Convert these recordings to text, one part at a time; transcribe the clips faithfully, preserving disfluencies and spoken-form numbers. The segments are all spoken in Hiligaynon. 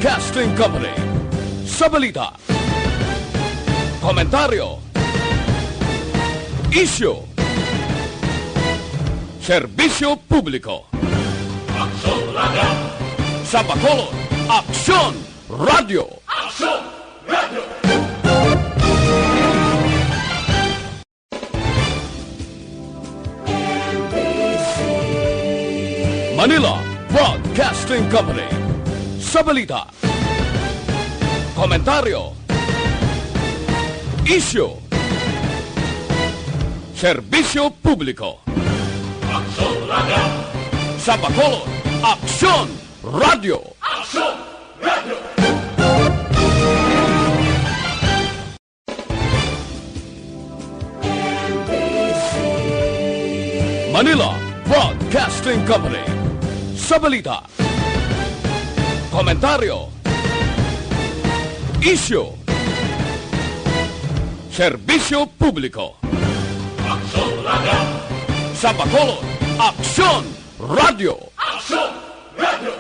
Broadcasting Company. Sa balita, komentaryo, isyu, serbisyo publiko. Aksyon Radio! Sa Bacolod, Aksyon Radio! Aksyon Radio! Manila Broadcasting Company. Sa balita, komentaryo, isyu, serbisyo publiko. Aksyon Radio! Sa Bacolod, Aksyon Radio! Aksyon Radio! Manila Broadcasting Company. Sa balita, komentaryo, isyu, serbisyo publiko. Aksyon Radio! Sa Bacolod, Aksyon Radio! Aksyon Radio!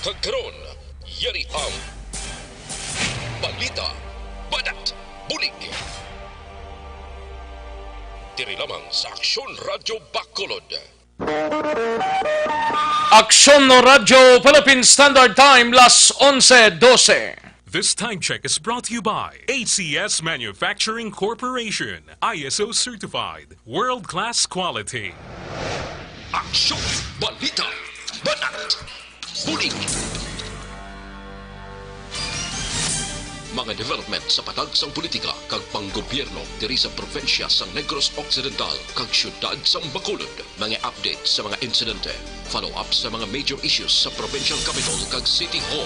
Kag karon, yari ang balita, banat, bulig. Diri lamang sa Aksyon Radyo Bacolod. Aksyon Radyo Philippine Standard Time, las onse dose. This time check is brought to you by A C S Manufacturing Corporation, I S O certified, world-class quality. Aksyon, balita, banat, bulig. Mga development sa patagsang politika kag panggobyerno diri sa probinsya sang Negros Occidental kag siyudad sang Bacolod. Mga update sa mga insidente, follow-up sa mga major issues sa provincial capital kag city hall.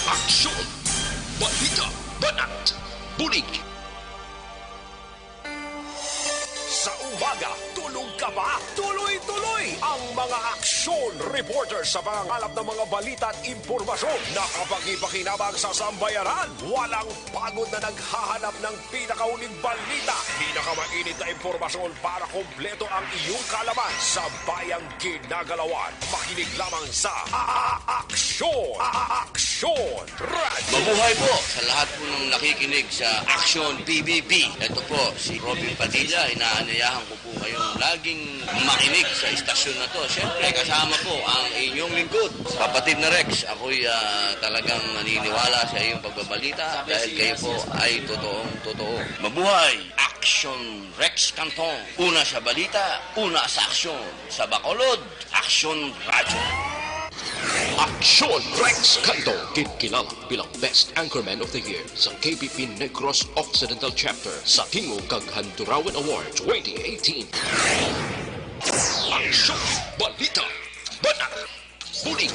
Aksyon! Balita! Banat! Bulig! Sa umaga, tulog ka ba? Tuloy-tuloy ang mga aksyon reporter sa pangangalap ng mga balita at impormasyon na kapakipakinabang sa sambayanan. Walang pagod na naghahanap ng pinakauling balita, pinakamainit na impormasyon para kompleto ang iyong kaalaman sa bayang ginagalawan. Makinig lamang sa A-, A-, Aksyon! A-, A-, Aksyon Radio! Mabuhay po sa lahat po ng nakikinig sa Aksyon P B B. Ito po si Robin Padilla. Inaanyayahan ko po kayong laging makinig sa istasyon na to. Siyempre, kasama po ang inyong lingkod, Kapatid na Rex. Ako'y, ah, talagang naniniwala sa iyong pagbabalita dahil kayo po ay totoong totoo. Mabuhay! Aksyon Rex Canton. Una sa balita, una sa aksyon. Sa Bacolod, Aksyon Radyo. Aksyon Rex Canton, kinkilala bilang Best Anchorman of the Year sa K P P Negros Occidental Chapter sa Tingog kag Handurawan Award twenty eighteen. Aksyon, balita, banat, bulig.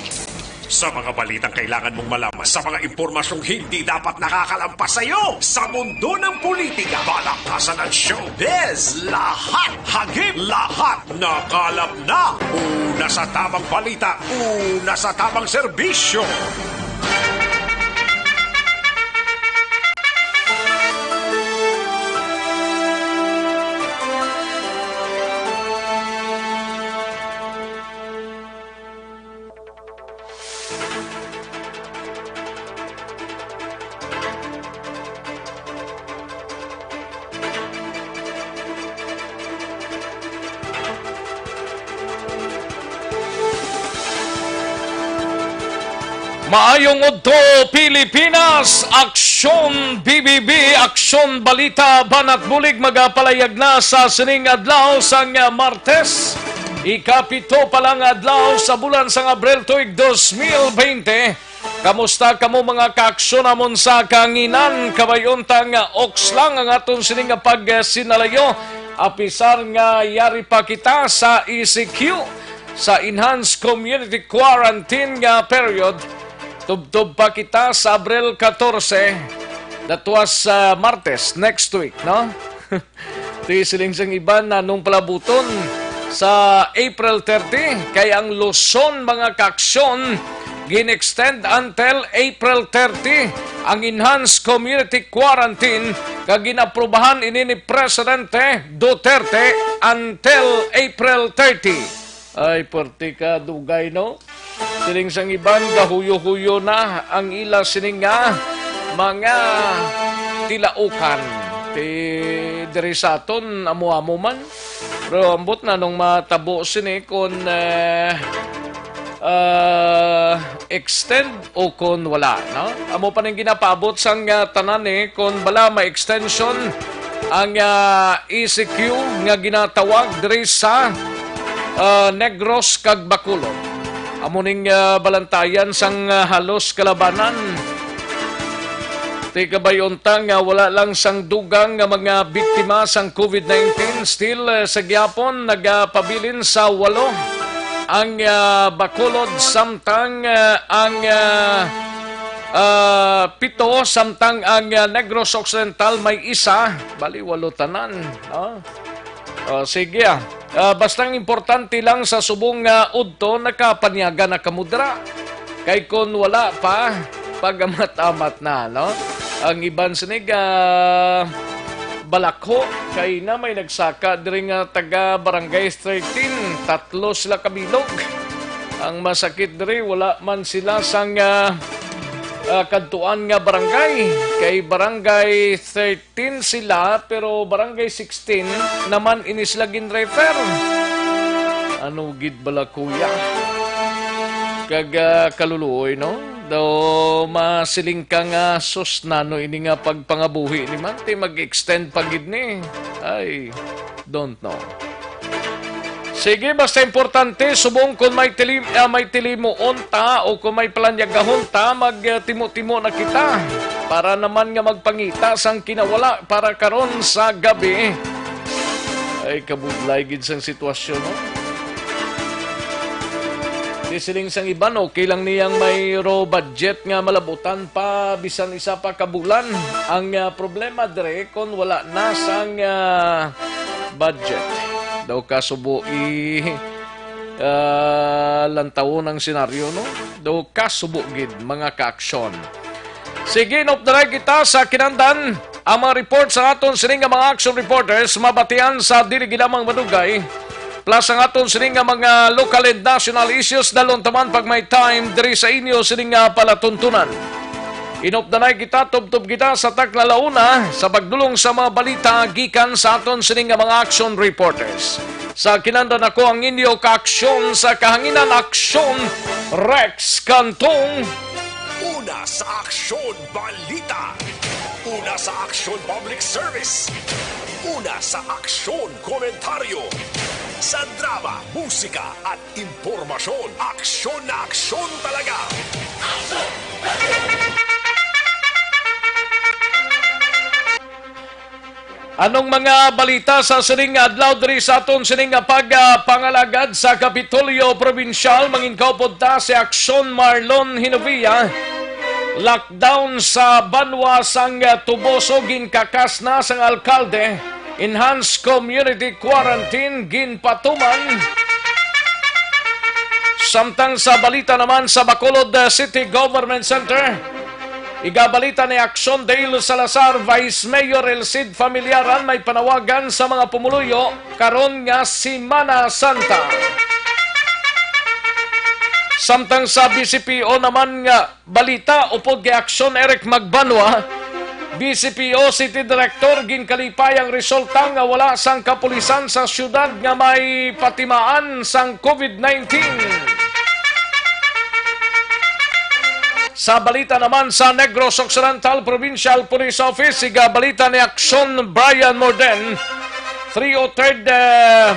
Sa mga balitang kailangan mong malaman, sa mga impormasyong hindi dapat nakakalampas sa iyo, sa mundo ng politika, palakasan at showbiz, lahat, hagip, lahat, nakalap na. Una sa tamang balita, una sa tamang serbisyo. Maayong udto, Pilipinas! Aksyon B B B, Aksyon Balita, Banat Bulig, magapalayag na sa sining adlaw sang Martes. Ikapito pa lang adlaw sa bulan sang Abril tuig dos mil bente. Kamusta kamo, mga kaaksyon namon sa kahanginan? Kabay-on ta nga oks lang ang aton sining nga pagsinalayo, apisar nga yari pa kita sa E C Q, sa Enhanced Community Quarantine nga period. Tubtob pa kita sa Abril katorse, that was, uh, Martes, next week, no? Ti siling sang iban, nanong palabuton sa April thirty, kay ang Luzon, mga kaaksyon, gin-extend until April thirty ang enhanced community quarantine, kag ginaprubahan ini ni Presidente Duterte until April thirty. Ay, perti ka dugay, no? Siling sang iban, gahuyo-huyo na ang ila sining nga mga tilaukan. Ti diri sa aton, amo-amo man. Pero ambot na nung matabo sini kung, eh, ah, extend o kung wala, no? Amo pa ning ginapaabot sang, ah, tanan ni kung bala may extension ang, ah, E C Q nga ginatawag diri sa, ah, Negros kag Bacolod. Amo ning, ah, balantayan sang, ah, halos kalabanan. Ti kabay-on ta nga wala lang sang dugang nga mga biktima sang COVID nineteen, still, eh, sa gihapon nagapabilin sa walo ang, ah, Bacolod, samtang, ah, ang, ah, ah, pito, samtang ang, ah, Negros Occidental may isa, bali walo tanan, no? Oh, sige, ah. Ah, basta ang importante lang sa subong nga udto, nakapanyaga na kamo dira. Kay kun wala pa, pagamat-amat na, no? Ang iban sinig, ah, balakho, kay na may nagsaka diri nga taga Barangay thirteen, tatlo sila kabilog. Ang masakit diri, wala man sila sang, ah, ah, kadtuan nga barangay. Kay Barangay thirteen sila, pero Barangay sixteen naman ini sila ginrefer. Ano gid bala, kuya? Kag, ah, kaluluoy, no? Daw masiling ka nga, "Sus, nano ini nga pagpangabuhi ni man, ti mag-extend pa gid ni." Ay, don't know. Sige, basta importante, subong kung may tilim-, ah, may tilimuon ta o kung may palanyagahon ta, mag, ah, timo-timo na kita para naman nga magpangita sang kinawala para karon sa gabi. Ay, kabudlay gid sang sitwasyon, no? Di siling sang iban, okay lang niyang may raw budget nga malabutan pa bisan isa pa ka bulan. Ang, ah, problema dire kon wala na sang, ah, budget. Daw kasubo i, ah, lantawon ang senaryo, no? Daw kasubo gid, mga kaaksyon. Sige, inupdaray kita sa kinandan. Ang mga report sa aton sining nga mga action reporters mabatian sa dili gid lamang madugay. Plus ang aton sining nga mga local and national issues, dalon taman pag may time diri sa inyo sining nga palatuntunan. Inupdanay kita, tubtob kita sa taglalauna sa pagdulong sa mga balita gikan sa aton sining nga mga action reporters. Sa kinandan, ako ang inyo kaaksyon sa kahanginan, Aksyon Rex Cantong. Una sa Aksyon Balita. Una sa Aksyon Public Service. Una sa Aksyon Komentaryo. Sa drama, musika, at impormasyon, aksyon na aksyon talaga. Anong mga balita sa sining nga adlaw diri sa aton sining nga pagpangalagad sa Kapitolyo Probinsyal? Manginkaupod ta si Aksyon Marlon Hinovia. Lockdown sa banwa sang Toboso ginkakas na sang alkalde. Enhanced community quarantine ginpatuman. Samtang sa balita naman sa Bacolod, uh, City Government Center, igabalita ni Aksyon Dale Salazar, Vice Mayor El Cid Familiaran, may panawagan sa mga pumuluyo karon nga Semana Santa. Samtang sa B C P O naman nga balita, upod kay Aksyon Eric Magbanwa, B C P O City Director, ginkalipay ang resulta nga wala sang kapulisan sa siyudad nga may patimaan sang COVID nineteen. Sa balita naman sa Negros Occidental Provincial Police Office, igabalita ni Aksyon Brian Morden, three oh third, uh,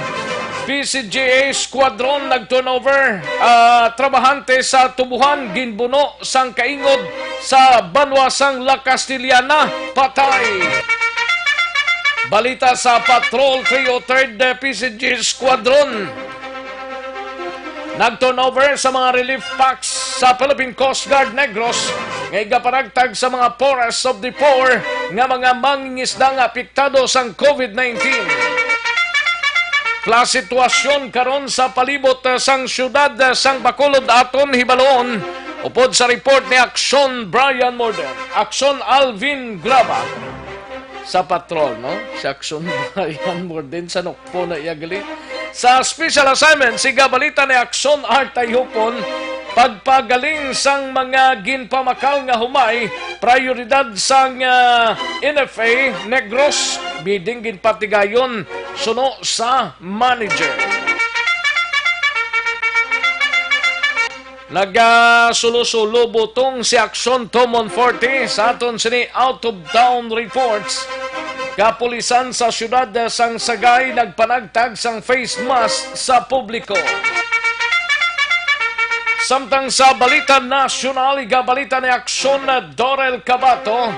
P C G A Squadron nag-turnover, ah, trabahante sa tubuhan, ginbuno sang kaingod sa banwa sang La Castellana, patay. Balita sa Patrol, three oh third P C G Squadron nag-turnover sa mga relief packs sa Philippine Coast Guard Negros nga igapanagtag sa mga poorest of the poor nga mga mangingisda nga apektado sang COVID nineteen. Plus, sitwasyon karon sa palibot, eh, sang siyudad, eh, sang Bacolod aton hibaluon. Upod sa report ni Aksyon Brian Morden, Aksyon Alvin Graba sa patrol, no? Si Aksyon Brian Morden sa nukpo na iya gali. Sa special assignment, sigabalita ni Aksyon Artay Hupon, pagpagaling sang mga ginpamakal nga humay, prioridad sang, ah, N F A Negros, bidding ginpatigayon suno sa manager. Nagasulo-sulo butong si Aksyon Tomon Forte sa aton sini out-of-town reports. Kapulisan sa siyudad sang Sagay nagpanagtag sang face mask sa publiko. Samtang sa balita nasyonal, igabalita ni Aksyon Dorel Cabato,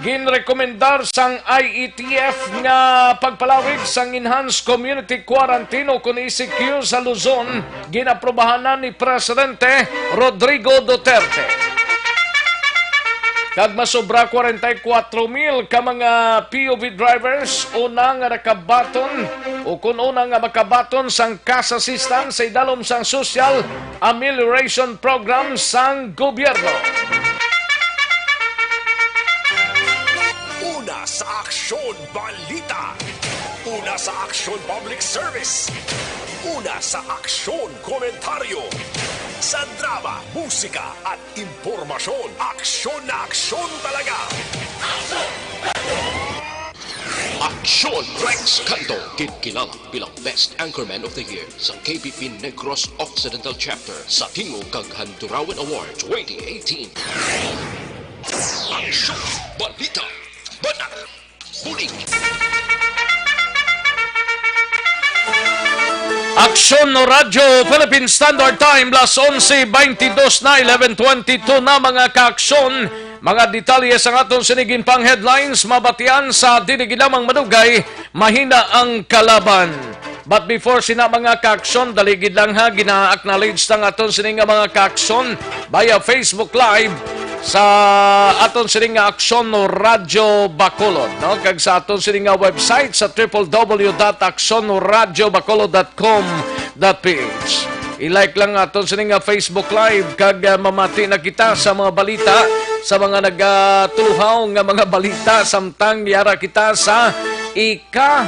ginrekomendar sang I E T F nga pagpalawig sang Enhanced Community Quarantine o kon E C Q sa Luzon, ginaprobahan na ni Presidente Rodrigo Duterte. Kag masobra kwarenta y kuwatro mil ka mga P U V drivers una nga nakabaton o kun una nga makabaton sang cash assistance sa idalom sang Social Amelioration Program sang gobyerno. Una sa Aksyon Balita. Una sa Aksyon Public Service. Una sa Aksyon Komentaryo. Sa drama, musika, at impormasyon, aksyon na aksyon talaga. Aksyon Rex Canto, ginkilala bilang Best Anchorman of the Year sa K B P Negros Occidental Chapter sa Tingog kag Handurawan Award twenty eighteen. Aksyon, balita, banat, bulig. Aksyon Radyo Philippine Standard Time, las onse veintidós na, eleven twenty-two na, mga kaaksyon. Mga detalye sang aton sini ginpang headlines, mabatian sa dili gid lamang madugay, mahina ang kalaban. But before sina, mga kaaksyon, dali gid lang ha, gina-acknowledge ta ang aton sini nga mga kaaksyon via Facebook Live sa aton sini nga Aksyon Radyo Bacolod, no? Kag sa aton sini nga website sa triple W dot aksyon radyo bacolod dot com dot P H. I-like lang aton sini nga Facebook Live kag, ah, mamati na kita sa mga balita, sa mga nagatuluhaw nga mga balita, samtang yara kita sa ika,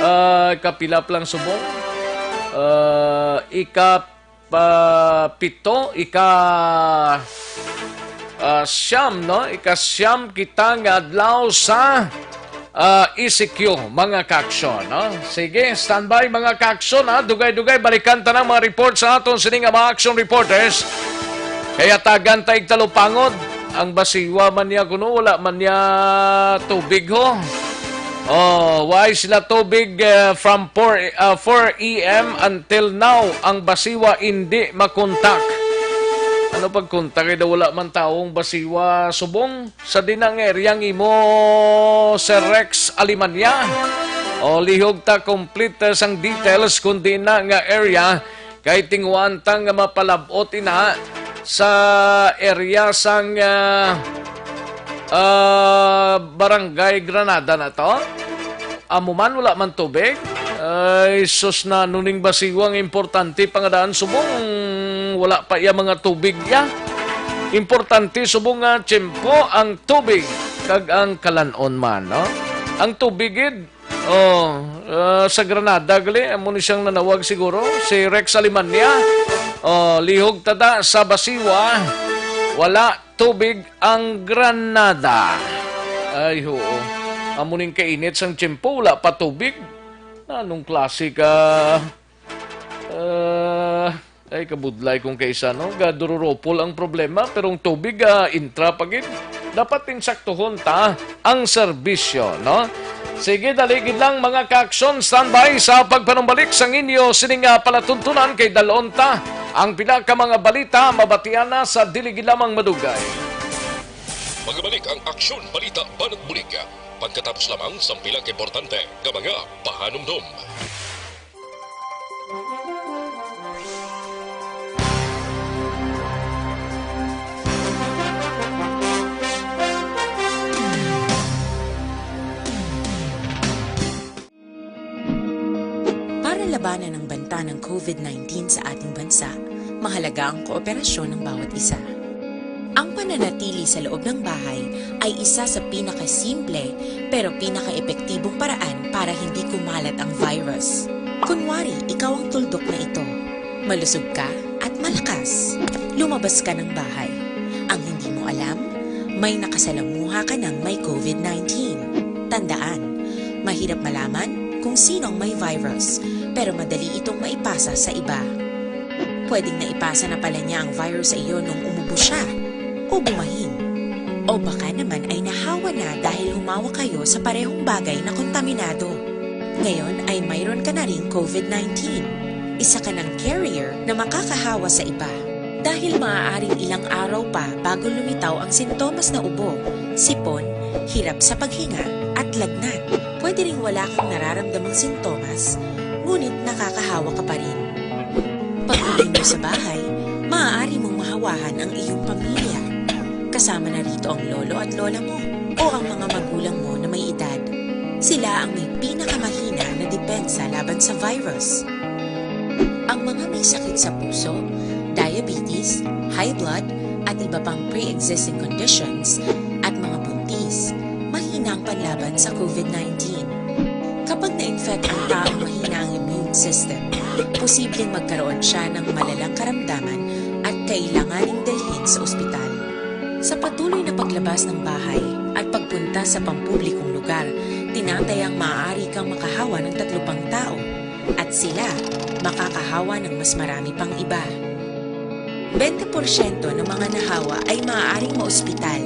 ah, ikapila pa lang subong? Ah, ika pa pito, ika, ah, siyam, no? Ika siyam kita nga adlaw sa, ah, E C Q, mga kaaksyon, no? Sige, standby, mga kaaksyon, ha? Dugay-dugay, balikan ta ng mga report sa aton sini nga mga action reporters. Kaya tagan ta igtalupangod. Ang basiwa man niya kuno, wala man niya tubig, ho. Oh, why sila tubig, eh, from four, ah, four A M until now, ang basiwa indi makontak. Ano pagkontak, eh, daw wala man taong basiwa subong? Sa dina nga area ang imo, Sir Rex Alemania? O, lihog ta complete, eh, sang details kung di na nga area, kay tinguhaan ta nga mapalab-ot ina sa area sang, ah, ah, Barangay Granada na to. Amo man, wala man tubig. Ay, sus, na nuning basiwang importante pangadaan subong wala pa iya mga tubig iya. Importante subong nga tiyempo ang tubig kag ang kalan-on man, no? Ang tubig gid, oh, ah, sa Granada gali, amo ni siyang nanawag siguro, si Rex Alemania. Oh, lihog tada sa basiwa, wala tubig ang Granada. Ay, oo. Amo ning kainit sang tiyempo, wala pa tubig. Anong klase ka, ah, ay, kabudlay kung kaisa, no? Gadururopol ang problema, pero ang tubig, ah, intra pa gid. Dapat insaktuhon ta ang serbisyo, no? Sige, dali gid lang, mga kaaksyon, standby sa pagpanumbalik sang inyo sining, ah, palatuntunan kay dalon ta ang pila ka mga balita mabatian na sa dili gid lamang madugay. Magabalik ang Aksyon Balita Banat Bulig pagkatapos lamang sang pila ka importante nga mga pahanumdom. Para labanan ang banta ng COVID nineteen sa ating bansa, Mahalaga ang kooperasyon ng bawat isa. Ang pananatili sa loob ng bahay ay isa sa pinakasimple pero pinakaepektibong paraan para hindi kumalat ang virus. Kunwari, ikaw ang tuldok na ito. Malusog ka at malakas. Lumabas ka ng bahay. Ang hindi mo alam, may nakasalamuha ka ng may covid nineteen. Tandaan, mahirap malaman kung sino ang may virus, pero madali itong maipasa sa iba. Pwedeng naipasa na pala niya ang virus sa iyo nung umubo siya o bumahin. O baka naman ay nahawa na dahil humawak kayo sa parehong bagay na kontaminado. Ngayon ay mayroon ka na ring covid nineteen. Isa ka ng carrier na makakahawa sa iba. Dahil maaaring ilang araw pa bago lumitaw ang sintomas na ubo, sipon, hirap sa paghinga, at lagnat. Pwede ring wala kang nararamdamang sintomas, ngunit nakakahawa ka pa rin. Pag-uwi mo sa bahay, maaari mong mahawahan ang iyong pamilya. Kasama na rito ang lolo at lola mo o ang mga magulang mo na may edad. Sila ang may pinakamahina na depensa laban sa virus. Ang mga may sakit sa puso, diabetes, high blood, at iba pang pre-existing conditions, at mga buntis, mahina ang panlaban sa covid nineteen. Kapag na-infect ang taong mahina ang immune system, posibleng magkaroon siya ng malalang karamdaman at kailanganing dalhin sa ospital. Sa patuloy na paglabas ng bahay at pagpunta sa pampublikong lugar, tinatayang maaari kang makahawa ng tatlo pang tao, at sila makakahawa ng mas marami pang iba. Bente porsyento ng mga nahawa ay maaaring maospital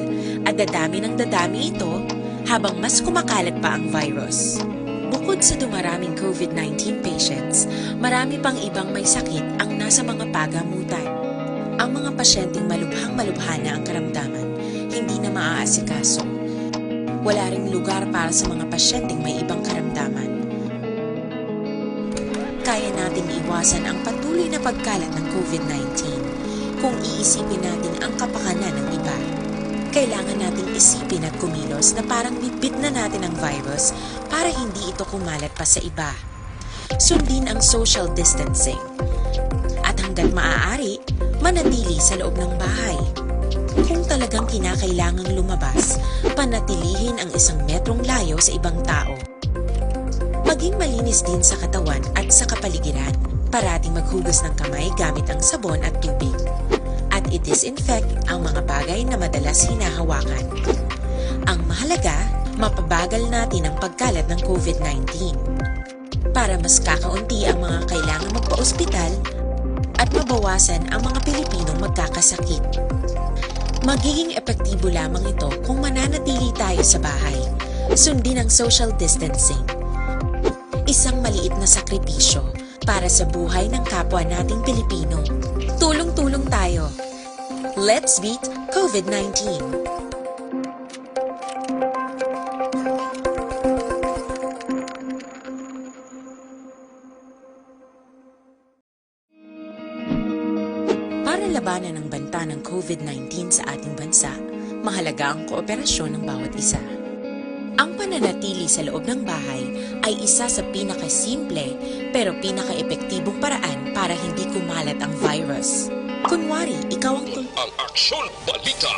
at dadami ng dadami ito habang mas kumakalat pa ang virus. Bukod sa dumaraming covid nineteen patients, marami pang ibang may sakit ang nasa mga pagamutan. Ang mga pasyenteng malubhang-malubha na ang karamdaman, hindi na maaasikaso. Wala ring lugar para sa mga pasyenteng may ibang karamdaman. Kaya nating iwasan ang patuloy na pagkalat ng covid nineteen kung iisipin natin ang kapakanan ng iba. Kailangan nating isipin at kumilos na parang bitbit na natin ang virus para hindi ito kumalat pa sa iba. Sundin ang social distancing. At hanggat maaari, manatili sa loob ng bahay. Kung talagang kinakailangang lumabas, panatilihin ang isang metrong layo sa ibang tao. Maging malinis din sa katawan at sa kapaligiran. Parating maghugas ng kamay gamit ang sabon at tubig. At i-disinfect ang mga bagay na madalas hinahawakan. Ang mahalaga, mapabagal natin ang pagkalat ng covid nineteen. Para mas kakaunti ang mga kailangan magpa-ospital at mabawasan ang mga Pilipinong magkakasakit. Magiging epektibo lamang ito kung mananatili tayo sa bahay. Sundin ang social distancing. Isang maliit na sakripisyo para sa buhay ng kapwa nating Pilipino. Tulong-tulong tayo. Let's beat covid nineteen. Para labanan ang banta ng covid nineteen sa ating bansa, mahalaga ang kooperasyon ng bawat isa. Ang pananatili sa loob ng bahay ay isa sa pinakasimple pero pinakaepektibong paraan para hindi kumalat ang virus. Kunwari, ikaw ang kul- Ang Aksyon Balita,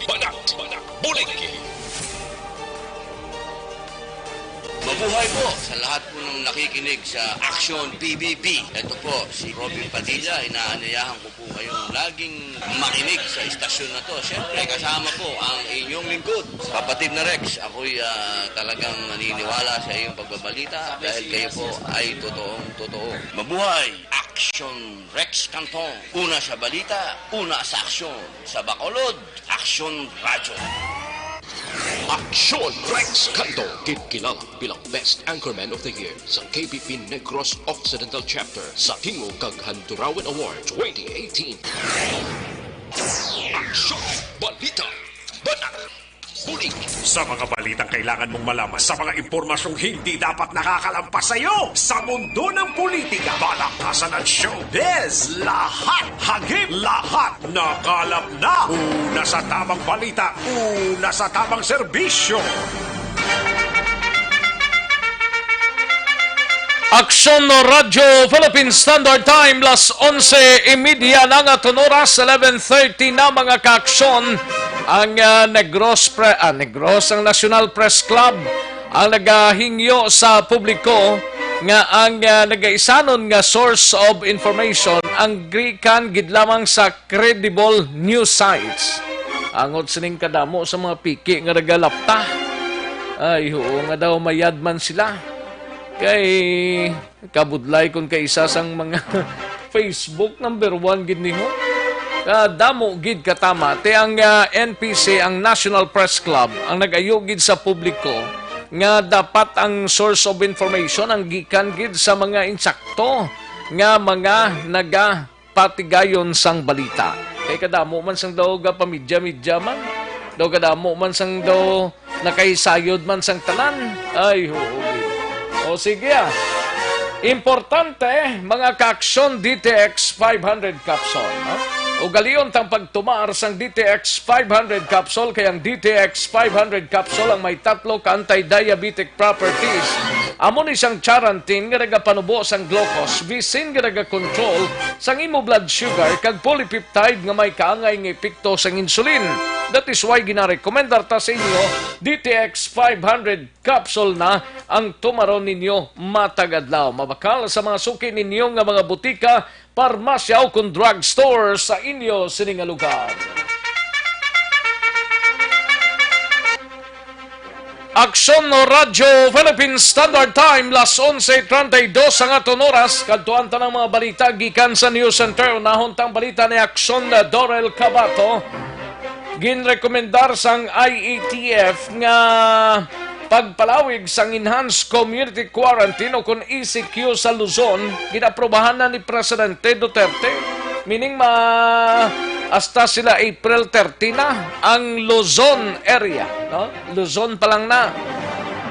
Banat, Bulig. Mabuhay po sa lahat po ng nakikinig sa Aksyon P B B. Ito po si Robin Padilla, inaanyayahan ko po kayong laging makinig sa istasyon na to. Siyempre, kasama po ang inyong lingkod, Kapatid na Rex. Ako'y, ah, talagang naniniwala sa iyong pagbabalita dahil kayo po ay totoong totoo. Mabuhay! Aksyon Rex Cantong. Una sa balita, una sa aksyon. Sa Bacolod, Aksyon Radyo. Aksyon Rex Cantong, kinkilala bilang Best Anchorman of the Year sa K P P Negros Occidental Chapter sa Tingog kag Handurawan Award twenty eighteen. Aksyon! Balita! Banat! Bulig! Sa mga balitang kailangan mong malaman, sa mga impormasyong hindi dapat nakakalampas sa iyo, sa mundo ng politika, palakasan at showbiz, lahat, hagip, lahat, nakalap na! Una sa tamang balita, una sa tamang serbisyo. Aksyon no Radyo Philippine Standard Time, las onse y media na nga aton oras, eleven thirty na, mga kaaksyon. Ang, ah, Negros Pre-, ah, Negros, ang National Press Club ang nagahingyo sa publiko nga ang, ah, nagaisanon nga source of information ang gikan gid lamang sa credible news sites. Angot sining kadamo sa mga piki nga nagalapta. Ay, oo nga daw, mayad man sila. Kay kabudlay kon kaisa sang mga Facebook, number one gid niho. Kadamo gid katama. Ti ang, ah, N P C, ang National Press Club, ang nag-ayo gid sa publiko nga dapat ang source of information ang gikan gid sa mga insakto nga mga naga patigayon sang balita. Kay kadamo man sang daw gapamidya-midya man, daw kadamo man sang daw nakahisayod man sang tanan. Ay, oo, gid. O, sige, ah. Importante, mga kaaksyon, D T X five hundred capsule, no? Ugalion tang pagtumar sang D T X five hundred capsule, kay ang D T X five hundred capsule ang may tatlo ka anti-diabetic properties. Amo ni sang charantin nga nagapanubo sang glucose, visin nga nagakontrol sang imo blood sugar, kag polypeptide nga may kaangay nga epekto sang insulin. That is why ginarekomendar ta sa inyo, D T X five hundred capsule na ang tumaron ninyo matag adlaw. Mabakal sa mga suki ninyo nga mga butika, parmasya, o kon drugstore sa inyo sini nga lugar. Aksyon no Radyo Philippine Standard Time, las onse treinta y dos ang aton oras. Kadtuan ta ng mga balita gikan sa News Center. Unahon tang balita ni Aksyon na Dorel Cabato. Ginrekomendar sang I A T F nga pagpalawig sang enhanced community quarantine o kon E C Q sa Luzon, ginaprobahan na ni Presidente Duterte. Meaning, ma-, hasta sila April thirty na ang Luzon area, no? Luzon pa lang na.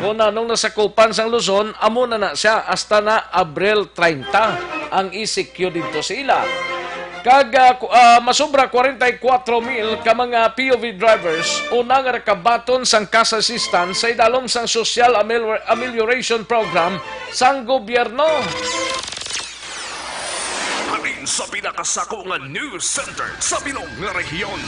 Kung anong nasakupan sang Luzon, amo na na siya hasta na Abril treinta ang E C Q dito sa ila. Kag, ah, ku-, ah, masobra kwarenta y kuwatro mil ka mga P O V drivers una nga nakabaton sang cash assistance sa idalom sang Social Amelior-, Amelioration Program sang gobyerno. Halin sa pinakasako nga news center sa bilog nga rehiyon.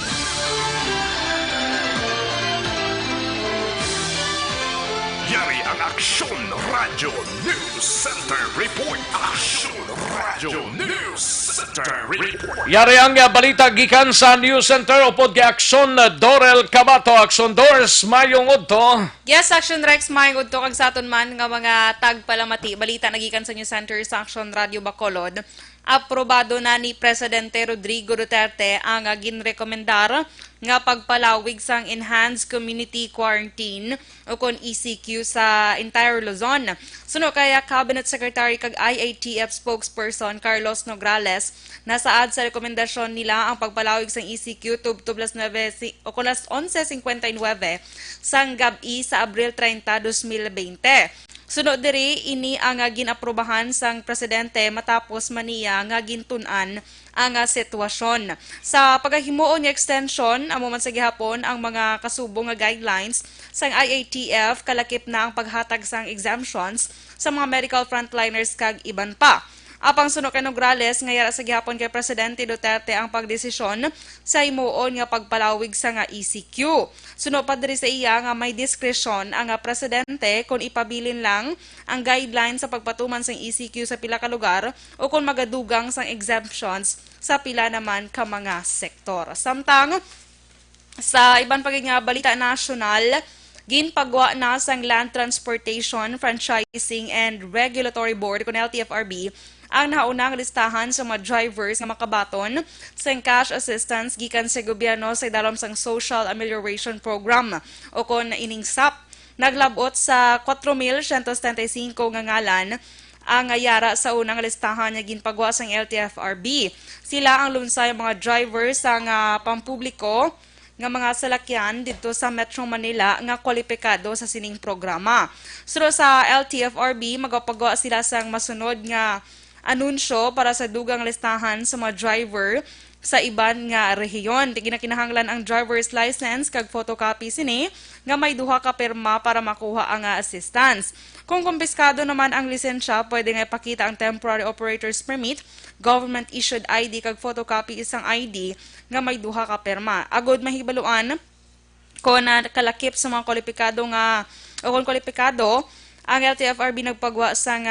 Yari ang Aksyon Radyo News Center Report. Aksyon Radyo News Center Report. Yari ang, ah, balita gikan sa News Center upod kay Aksyon Dorel Cabato. Aksyon Dors, mayong udto. Yes, Aksyon Rex, mayong udto kag sa aton man nga mga tagpalamati. Balita na gikan sa News Center sa Aksyon Radyo Bacolod. Aprobado na ni Presidente Rodrigo Duterte ang, ah, ginrekomendar nga pagpalawig sang enhanced community quarantine o kon E C Q sa entire Luzon. Suno kay, ah, Cabinet Secretary kag I A T F spokesperson Carlos Nograles, nasaad sa rekomendasyon nila ang pagpalawig sang E C Q tubtob las nuebe si-, o kon las onse cincuenta y nueve sang gab-i sa Abril treinta, dos mil veinte. Suno diri, ini ang, ah, gin-aprobahan sang presidente matapos man niya nga gintun-an ang, ah, sitwasyon. Sa pagahimuon nga extension, amo man sa gihapon ang mga kasubo nga guidelines sang I A T F, kalakip na ang paghatag sang exemptions sa mga medical frontliners kag iban pa. Apang suno kay Nograles nga yara sa gihapon kay Presidente Duterte ang pagdesisyon sa himuon nga pagpalawig sa nga E C Q. Suno pa diri sa iya nga may diskresyon ang, ah, presidente kon ipabilin lang ang guideline sa pagpatuman sang E C Q sa pila ka lugar o kon magadugang sang exemptions sa pila naman ka mga sektor. Samtang sa iban pa gid nga balita nasyonal, ginpagwa na sang Land Transportation, Franchising and Regulatory Board, kon L T F R B, ang nahauna nga listahan sa mga drivers nga makabaton sang cash assistance gikan sa gobyerno sa idalom sang Social Amelioration Program o kon ining sap. Naglab-ot sa kwatro mil siyento setenta y cinco nga ngalan ang yara sa unang listahan nga ginpagwa sang L T F R B. Sila ang lunsay mga driver sa nga pampubliko nga mga salakyan didto sa Metro Manila nga kwalipikado sa sining programa. Suno sa L T F R B, magapagwa sila sang masunod nga anunsyo para sa dugang listahan sa mga driver sa iban nga rehiyon. Ginakinahanglan ang driver's license kag photocopy sini nga may duha ka pirma para makuha ang, ah, assistance. Kung kumpiskado naman ang lisensya, pwede nga ipakita ang temporary operator's permit, government-issued I D kag photocopy isang I D nga may duha ka pirma. Agod mahibaluan, kon nakalakip sa mga kwalipikado nga, o kon kwalipikado, ang L T F R B nagpagwa sang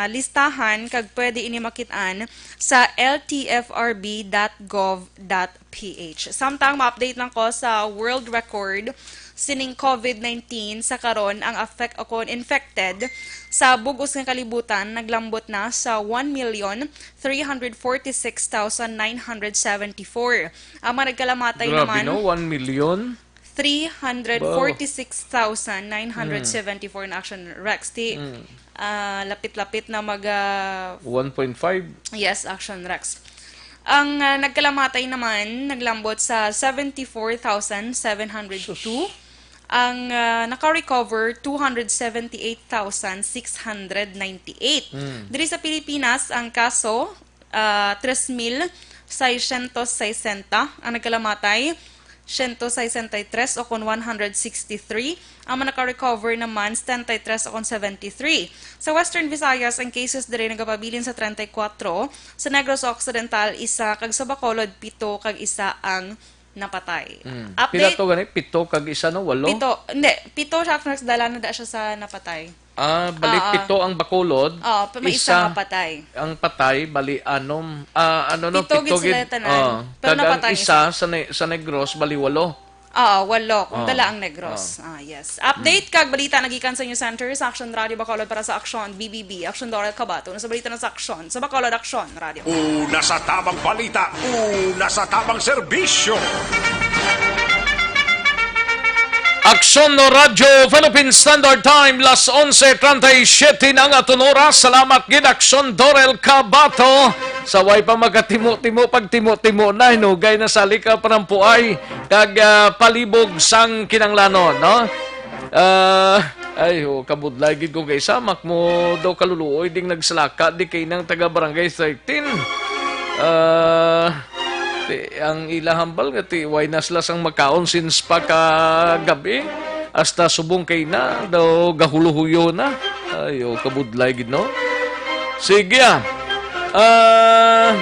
listahan kag pwede ini makit-an sa L T F R B dot gov dot P H. Samtang ma-update lang ko sa world record sining COVID nineteen sa karon, ang affect o kon infected sa bug-os nga kalibutan naglambot na sa one million three hundred forty-six thousand nine hundred seventy-four. Ang mga nagkalamatay Grabe, naman, no? One million? Three hundred forty-six thousand nine hundred seventy-four na, Action Rex. Ti, Mm. ah, lapit-lapit na mag, ah, One point five. Yes, Action Rex. Ang, ah, nagkalamatay naman, naglambot sa seventy-four thousand seven hundred two. Sus. Ang, ah, naka-recover, two hundred seventy-eight thousand six hundred ninety-eight. Mm. Diri sa Pilipinas, ang kaso, ah, tres mil seiscientos sesenta. Ang nagkalamatay, ciento sesenta y tres o kon one hundred sixty-three. Ang mga naka-recover naman, setenta y tres o kon seventy-three. Sa Western Visayas, ang cases diri nagapabilin sa treinta y cuatro, sa Negros Occidental, isa, kag sa Bacolod, pito, kag isa ang napatay. Mm. Update. Pila to gani? Pito kag isa, no? Walo? Pito. Hindi. Pito siya, dala na da siya sa napatay. Ah, bali, Ah, ah. pito ang Bacolod, Oo, pa-, may isa isa nga patay. ang patay, bali, anom. Ah, ano, no? Pito gid Pito sila gid. tanan. Oo. Pero Kag ang napatay ang isa isa. sa Ne-, sa Negros, bali, walo. Oo, walo. Kung Oo. dala ang Negros. Oo. Ah, yes. Update Mm. kag balita nagikan sa News Center sa Action Radio Bacolod para sa Action B B B. Action Doral Cabato. Ano sa balita na sa Action? Sa Bacolod, Action Radio. Una sa tabang balita, una sa tabang serbisyo. Aksyon no Radyo Philippine Standard Time, las onse treinta y siete na ang aton oras. Salamat gid, Aksyon Dorel Cabato. Sa way pa makatimo-timo, pagtimo-timo na, hinugay na sali ka panampuay kag, ah, palibog sang kinanglanon, no? Ah, ay, oh, kabudlay gid ko kay samak mo daw kaluluoy ding nagsalaka di kay nang taga Barangay thirteen. Ah, ti, ang ila hambal nga ti, way na sila sang makaon since pa ka gabi, hasta subong kay na daw gahuluhuyo na. Ay, oh, kabudlay gid, no? Sige, ah. Ah,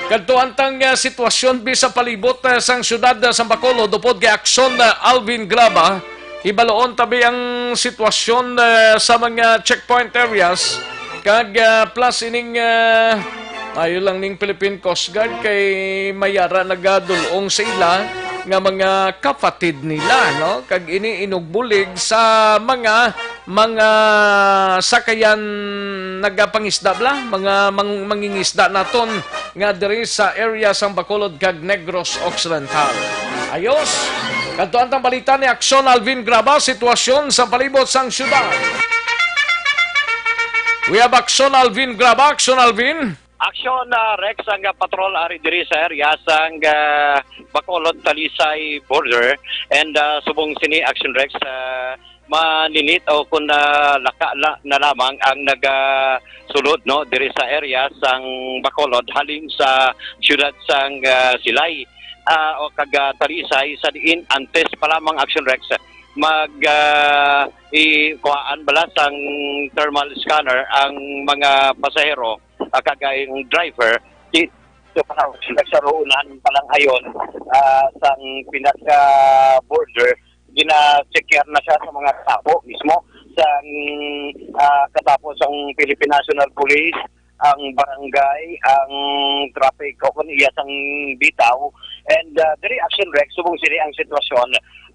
kadto antang, ah, sitwasyon bi sa palibot, ah, sang siyudad, ah, sang Bacolod, upod kay Aksyon, ah, Alvin Graba. Hibaluon tabi ang sitwasyon, eh, sa mga checkpoint areas, kag, eh, plus ining, eh, ayo lang ning Philippine Coast Guard kay mayara nagadul-ong sa ila nga mga kapatid nila, no? Kag ini inugbulig sa mga, mga sakayan nagapangisda bala, mga mang-, mangingisda naton nga diri sa area sang Bacolod kag Negros Occidental. Ayos. Kadto antang balita ni Aksyon Alvin Graba, sitwasyon sa palibot sang syudad. We have Aksyon Alvin Graba, Aksyon Alvin. Aksyon, ah, Rex, ang, ah, patrol ari diri sa area sang, ah, Bacolod Talisay border, and, ah, subong sini, Aksyon Rex, ah, maninit o kung, ah, laka la-, na lamang ang nagasulod, no, diri sa area sang Bacolod halin sa siyudad sang, ah, Silay, ah, o kag, ah, Talisay, sa diin antes pa lamang, Action Rex, mag, ah, i-, kuhaan bala sang thermal scanner ang mga pasahero, ah, kag ang driver. Di, so, sa unahan pa lang ayon, ah, sang pinaka border, gina-checkar na siya sa mga tapo mismo sang, ah, katapo sang Philippine National Police, ang barangay, ang traffic, o kung iya sang bitaw. And, ah, diri, Action Rex, subong sini ang sitwasyon,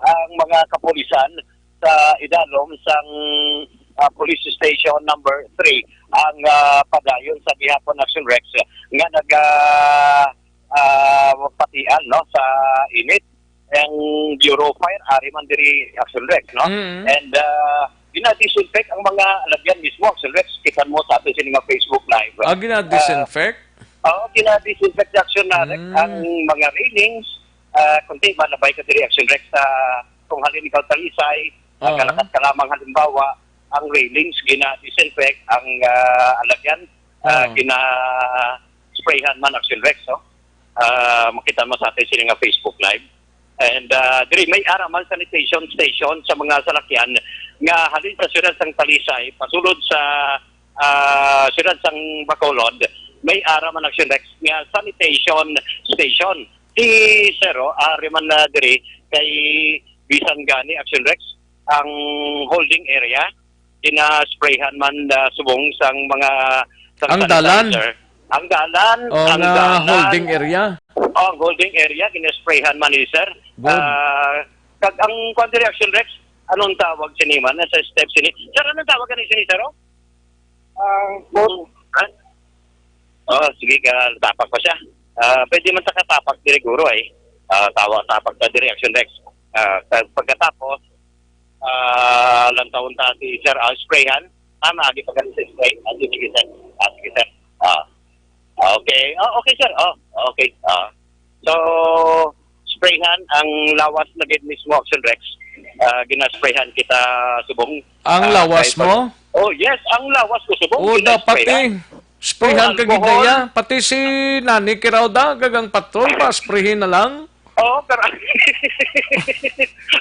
ang mga kapulisan sa idalom sang, ah, Police Station number three ang, ah, padayon sa gihapon, Action Rex, nga naga, ah, patian, no, sa init. Ang Bureau of Fire, ari man diri, Action Rex, no? Mm. And, ah, gina-disinfect ang mga lagyan mismo, Action Rex. Kita mo sa ato sini nga Facebook Live. Ah, gina-disinfect? Ah, oo, gina-disinfect, Action, na, Rex, Mm. ang mga railings. Ah, kung di man, nabay ka diri, Action Rex, sa kung halin ikaw Talisay, Ah. nagkalakat ka lamang, halimbawa, ang railings, gina-disinfect ang, ah, lagyan. ah, Oo. gina-sprayhan man, Action Rex, no? Ah, makita mo sa atin sini nga Facebook Live. And, ah, diri may ara man sanitation station sa mga salakyan nga halin sa siyudad sang Talisay pasulod sa, ah, siyudad sang Bacolod. May ara man, Action Rex, nga sanitation station. Si Sero, ari man na diri kay bisan gani, Action Rex, ang holding area, gina-sprayhan man, ah, subong sang mga, sang Ang dalan? sanitizer. Ang dalan, Oh, ang nga dalan. holding area? Oh, ang holding area, gina-sprayhan man ni sir. Good. Ah, kag ang kwan diri, Action Rex, anong tawag sini man? Nasa step sini. Sir, anong tawag ani sini, sir, oh? Ah, good. Ha? Oh, sige, ka, tapak pa siya. Ah, pwede man ta katapak diri, guro, eh. Ah, tawa, tapak ta diri, Action Rex. Ah, pag-, pagkatapos, ah, lantawon ta si Sir, ah, sprayhan. Tama, agi pa gani sa spray. Ah, sige, sir. Ah, sige, sir. Ah. Okay. Oh, okay, sir. Oh, okay. Ah. So, sprayhan ang lawas na gid mismo, Action Rex. Ah, ginasprayhan kita subong. Ang Ah, lawas kay pag-, mo? Oh, yes, ang lawas ko subong Oh, dapat ginasprayhan. eh. Sprayhan Oh, ka gid alcohol. niya. Pati si Nani Kirauda, gagang patrol pa, sprayhin na lang. Oo, karon,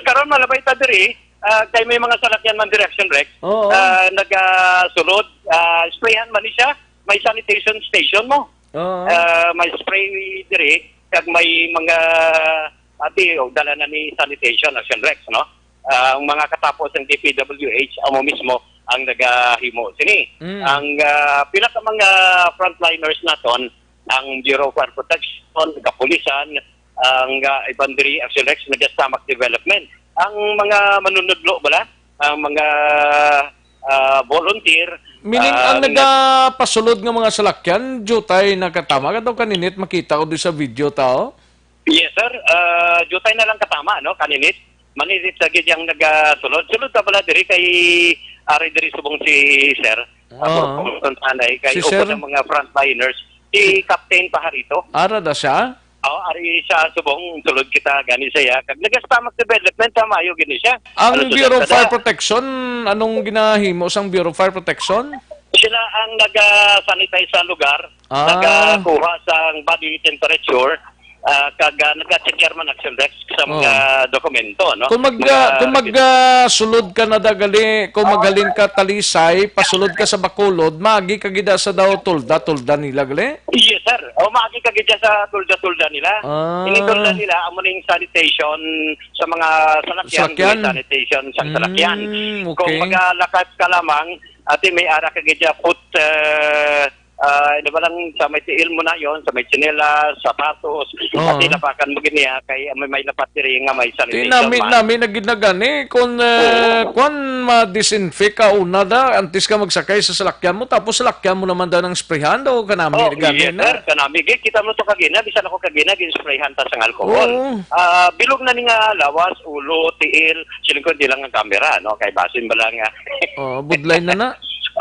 karon malabay ta diri, ah, kay may mga salakyan man diri, Action Rex. Oo. Ah, nagasulod, ah, sprayhan man ni siya, may sanitation station mo. Oo. Ah, may spray diri, kag may mga, ati, o, dala na ni sanitation, Action Rex, no? Ah, ang mga katapo sang D P W H, amo mismo ang nagahimo sini. Mm. Ang, ah, pila ka mga frontliners naton, ang Bureau of Fire Protection, kapulisan, ang, ah, iban diri, Action Rex, naga-stomach development. Ang mga manunudlo bala, ang mga, ah, volunteer, Meaning, ang ang nagapasulod nga mga salakyan, diutay nakatama. Kadto kaninit, makita ko di sa video ta, oh. Yes, sir. Ah, diutay na lang katama, no, kaninit. Maninit sa gid yang nagasulod. Sulod ta bala diri kay, ari diri subong si sir. Ah, Oo. Purpose anay kay Si upod sir? ang mga frontliners. Si Captain Pajarito. Ara da siya? Oo, ari siya subong sulod kita gani sa iya. Kag naga-stomach development, tama, maayo gini siya. Ang Ano, Bureau of sulod Fire ka da? Protection, anong ginahimo sang Bureau of Fire Protection? Sila ang naga-sanitize sa lugar, Ah. nagakuha sang body temperature, ah, kag, ah, naga-check man, Action Rex, sa mga Oh. dokumento, no? Kung mag, Mga ah, kung mag, ah, sulod ka na da gali, kung maghalin ka Talisay, pasulod ka sa Bacolod, maagi ka gid sa daw tolda-tolda nila gali? Yes, sir. O, maagi ka gid sa tolda-tolda nila. Ah. Ini tolda nila, amo ning sanitation sa mga salakyan, Salakyan? may sanitation sa Mm, salakyan. okay. Kung magalakat ka lamang, ati may ara ka gid foot, ah, ah, ano ba lang, sa may tiil mo na yon, sa may tsinelas, sapatos, Oo. ati lapakan mo gid niya, kay may, may lapat diri nga may Ti sanitation nami, man. nami na gid na gani, kung, eh, Oo. kwan, ma-disinfect ka una da, antes ka magsakay sa salakyan mo, tapos salakyan mo naman da ng sprayhan, daw kanami Oh, gani yes, na. sir. Kanami gid. Kita mo to kagina, bisan ako kagina, gin-sprayhan ta sang alcohol. Oo. Ah, bilog na ni nga lawas, ulo, tiil, siling ko, hindi lang ang camera, no? Kay basin ba lang nga. Oh, budlay na na.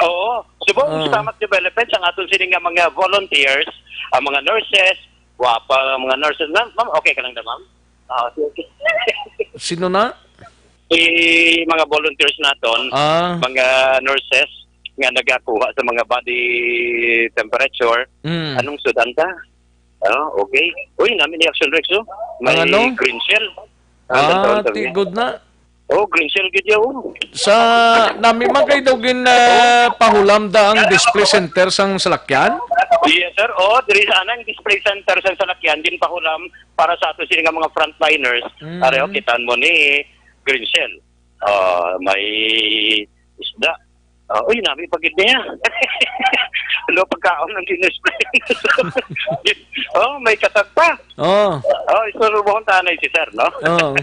Oo. Subong, Ah. stomach development sa aton sini nga mga volunteers, ang mga nurses, wapa ang mga nurses. Ma'am, ma'am, okay ka lang da, ma'am? Ah, okay, okay. Sino na? Si mga volunteers naton, Ah. mga nurses nga nagakuha sa mga body temperature. Mm. Anong sudan ta? Ah, okay. Uy, nami ni Action Rex, oh. May Ang ano? green shell. Ang Ah, ganda, ang ti ganda. good na. Oh, green shell gid yaw, oh. Sa nami man kay daw gin, ah, pahulam da ang display center sang salakyan? Yes, sir. Oh, diri sa anang display center sang salakyan, ginpahulam para sa ato sini nga mga frontliners. Mm. Pareho, kitaan mo ni green shell. Ah, may isda. Ah, uy, nami pa gid niya. Ano, pagkaon ang ginisplay? Oh, may katag pa. Oh. Oh, istorbohon tanay si sir, no? Oh.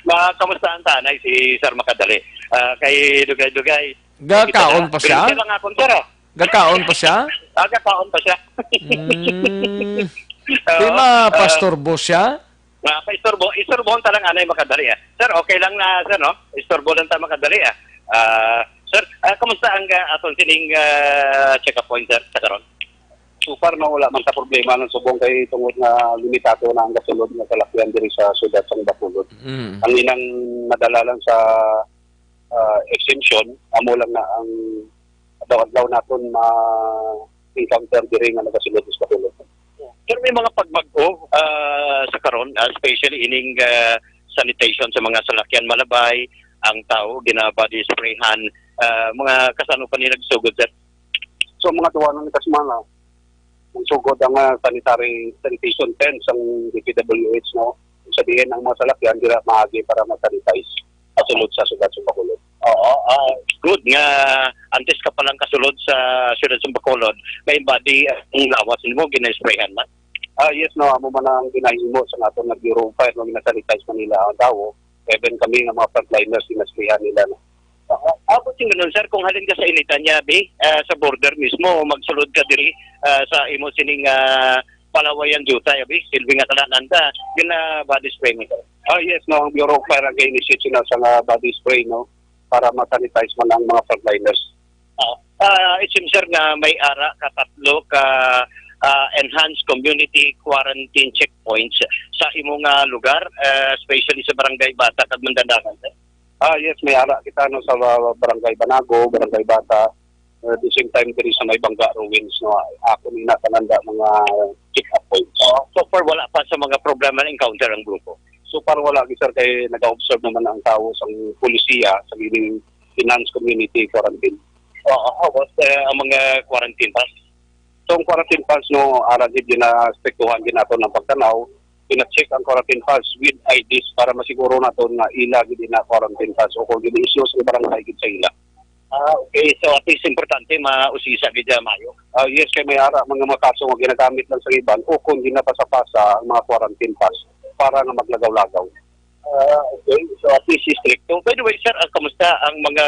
Ma-, kamustahan tanay si Sir Makadali? Ah, kay dugay-dugay. Gakaon pa siya? Green shell ang akon, sir, ah. Gakaon pa siya? Ah, gakaon pa siya. Mm. Oo, Di ma-, ah, pastor boss siya? Nga, paistorbo, istorbohon ta lang anay makadali, ah. Sir, okay lang na, sir, no? Istorbo lang ta makadali, ah. Ah, sir, ah, kamusta ang, ah, aton sining, ah, check-up point, sir, sa karon? So far, no, wala man ta problema ng subong kay tungod nga limitado na ang gasulod nga salakyan diri sa syudad sang Bacolod. Mm. Ang inang madala lang sa, ah, exemption, amo lang na ang adlaw-adlaw naton ma-, encounter diri nga nagasulod sa Bacolod. Pero may mga pagbag-o, ah, sa karon, ah, especially ining, ah, sanitation sa mga salakyan, malabay ang tao, gina-body sprayhan, ah, mga kasano pa ni nagsugod, sir? So, mga duha na ka semana, nagsugod ang, ah, sanitary, sanitation tent sang D P W H, no? Sa diin ang mga salakyan, dira maagi para ma-sanitize pasulod sa siyudad sa Bacolod. Oo, ah, good nga antes ka palang kasulod sa siyudad sa Bacolod, may body ang lawas nimo, gina-sprayhan man? Ah, yes, no, amo man ang ginahimo sa naton nga Bureau of Fire, no, gina-sanitize man nila ang tawo. Even kami nga mga frontliners, ginasprayhan nila, no. Oo. Abot sing ganun, sir, kung halin ka sa initan niya, bi, ah, sa border mismo, magsulod ka diri, ah, sa imo sining, ah, palawayan duty, abi, silbi nga tanan ta, gina-body spray mo, sir? Ah, yes, no, ang Bureau of Fire ang ga-initiate sina sa nga body spray, no, para ma-sanitize man ang mga frontliners. Ah, ah, it seems, sir, nga may ara ka tatlo ka, ah, enhanced community quarantine checkpoints sa imo nga lugar, ah, especially sa Barangay Bata kag Mandandangan, sir? Ah, yes, may ara kita, no, sa ba-, Barangay Banago, Barangay Bata, uh, the same time diri sa may Bangga Ruins, no, ako ni na kananda mga check-up points. Oh, so far, wala pa sa mga problema na encounter ang grupo? So far, wala, sir, kay nag-observe naman ang tawo sa polisiya sa gining enhanced community quarantine. Oo, oh, uh, ang mga quarantine pass? So, ang quarantine pass, no, ara gid ginaspektuhan gid nato ng pagtanaw, gina-check ang quarantine pass with I Ds para masiguro naton nga ila gid ina quarantine pass o kung gina-issue sa barangay gid sa ila. Ah, okay. So, at least importante, mausisa gid siya, mayo. Ah, yes, kay may ara mga, mga kaso nga ginagamit lang sa iban o kung ginapasa-pasa ang mga quarantine pass para nga maglagaw-lagaw. Ah, okay. So, at least stricto. By the way, sir, ah, kamusta ang mga,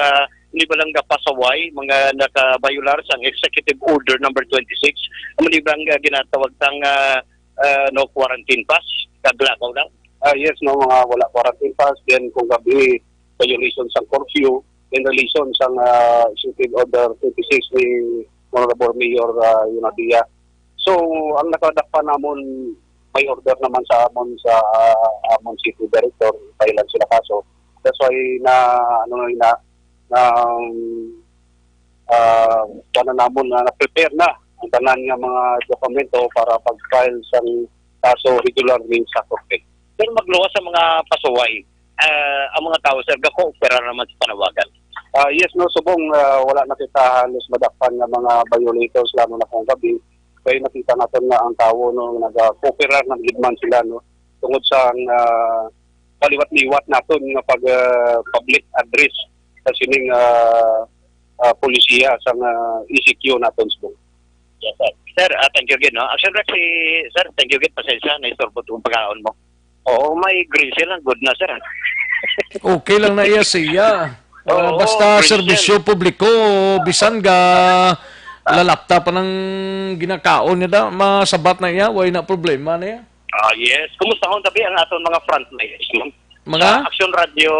hindi ba lang, pasaway, mga nakabayular sa executive order number twenty-six? Ang hindi ba lang, ah, ginatawag tang, ah, ah, no quarantine pass? Kaglagaw lang? Ah, yes, no, mga wala quarantine pass. Then, kung gabi, violation sa curfew, in relation sa, ah, executive order twenty-six ni Honorable Mayor, ah, Yunadia. So, ang nakadakpan namon, may order naman sa amon sa, ah, amon city director, file sila kaso. That's why na, ano na, na, um, ah, kuwan na namon na na-prepare na ang tanan nga mga dokumento para pag-file sang kaso regularly sa korte. Pero magluwas sa mga pasaway, ah, ang mga tao, sir, gakooperar naman sa panawagan. Ah, yes, no, subong, ah, wala na kita halos madakpan nga mga violators, lalo na kung gabi. Kay nakita naton nga ang tawo, no, nagakooperar na gid man sila, no, tungod sa, ah, paliwat-liwat naton nga pag, ah, public address sa sining, ah, ah, polisiya sa nga E C Q naton subong. Yes, sir. Sir, ah, thank you again, no? Action Rex, si sir, thank you again. Pasensya, naistorbo tong pagkaon mo. Oo, may grill lang, good na, sir. Okay lang na iya siya. Ah, oo, basta grill, serbisyo publiko, bisan ga lalapta pa ng ginakaon niya da, masabat na iya, way na problema na iya. Ah, yes. Kumusta hon tabi ang aton mga frontliners, ma'am? Mga? Sa Action Radio,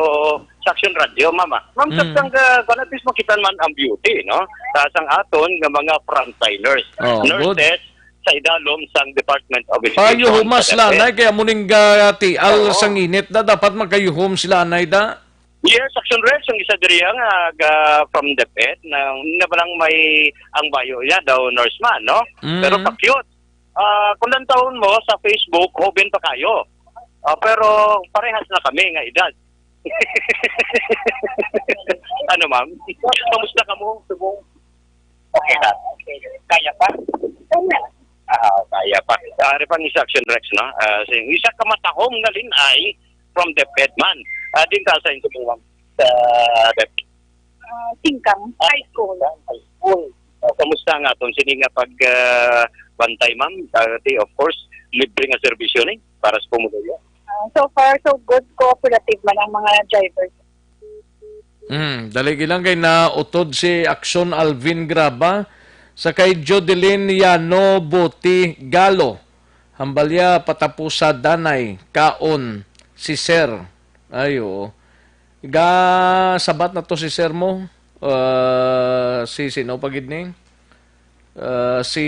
sa Action Radio, mama. Ma'am, mm, sa sang, uh, at least makita man ang beauty, no? Sa sang aton nga mga frontliners, oh, nurses, good, sa idalom sang Department of Education. Payuhom sa sila, DepEd. Nay, kaya muning, ah, tial, oo, sang init na, dapat magkayuhom sila, nay, da? Yes, Action Rex, ang isa diri nga, ah, from DepEd, na, na ba lang may ang bayo niya daw, nurse man, no? Mm. Pero pa-cute. Ah, kung lantawon mo sa Facebook, hoben pa kayo. Ah, pero parehas na kami nga edad. Ano, ma'am? Kamusta ka mo? Subong? Okay na. Okay. Kaya pa? Kaya. Ah, kaya pa. Ah, ari pa ang isa, Action Rex, no? Ah, sing-, isa ka matahom nga linay from DepEd man. Ah, din ka sa inyo, ma'am? Sa DepEd. Ah, Singkang, ah, high school. High school. Ah, kamusta nga aton sini nga pag, ah, bantay, ma'am? Ah, di, of course, libre nga serbisyo ni para sa pumuluyo. Ah, so far, so good. Cooperative man ang mga drivers. Hmm, dali lang kay nautod si Action Alvin Graba sa kay Jodeline Yano Boti Galo. Hambalya patapusa danay kaon si Sir. Ay, oo. Ga sabat na to si Sir mo. Ah, si sino pa gid ni? Ah, si,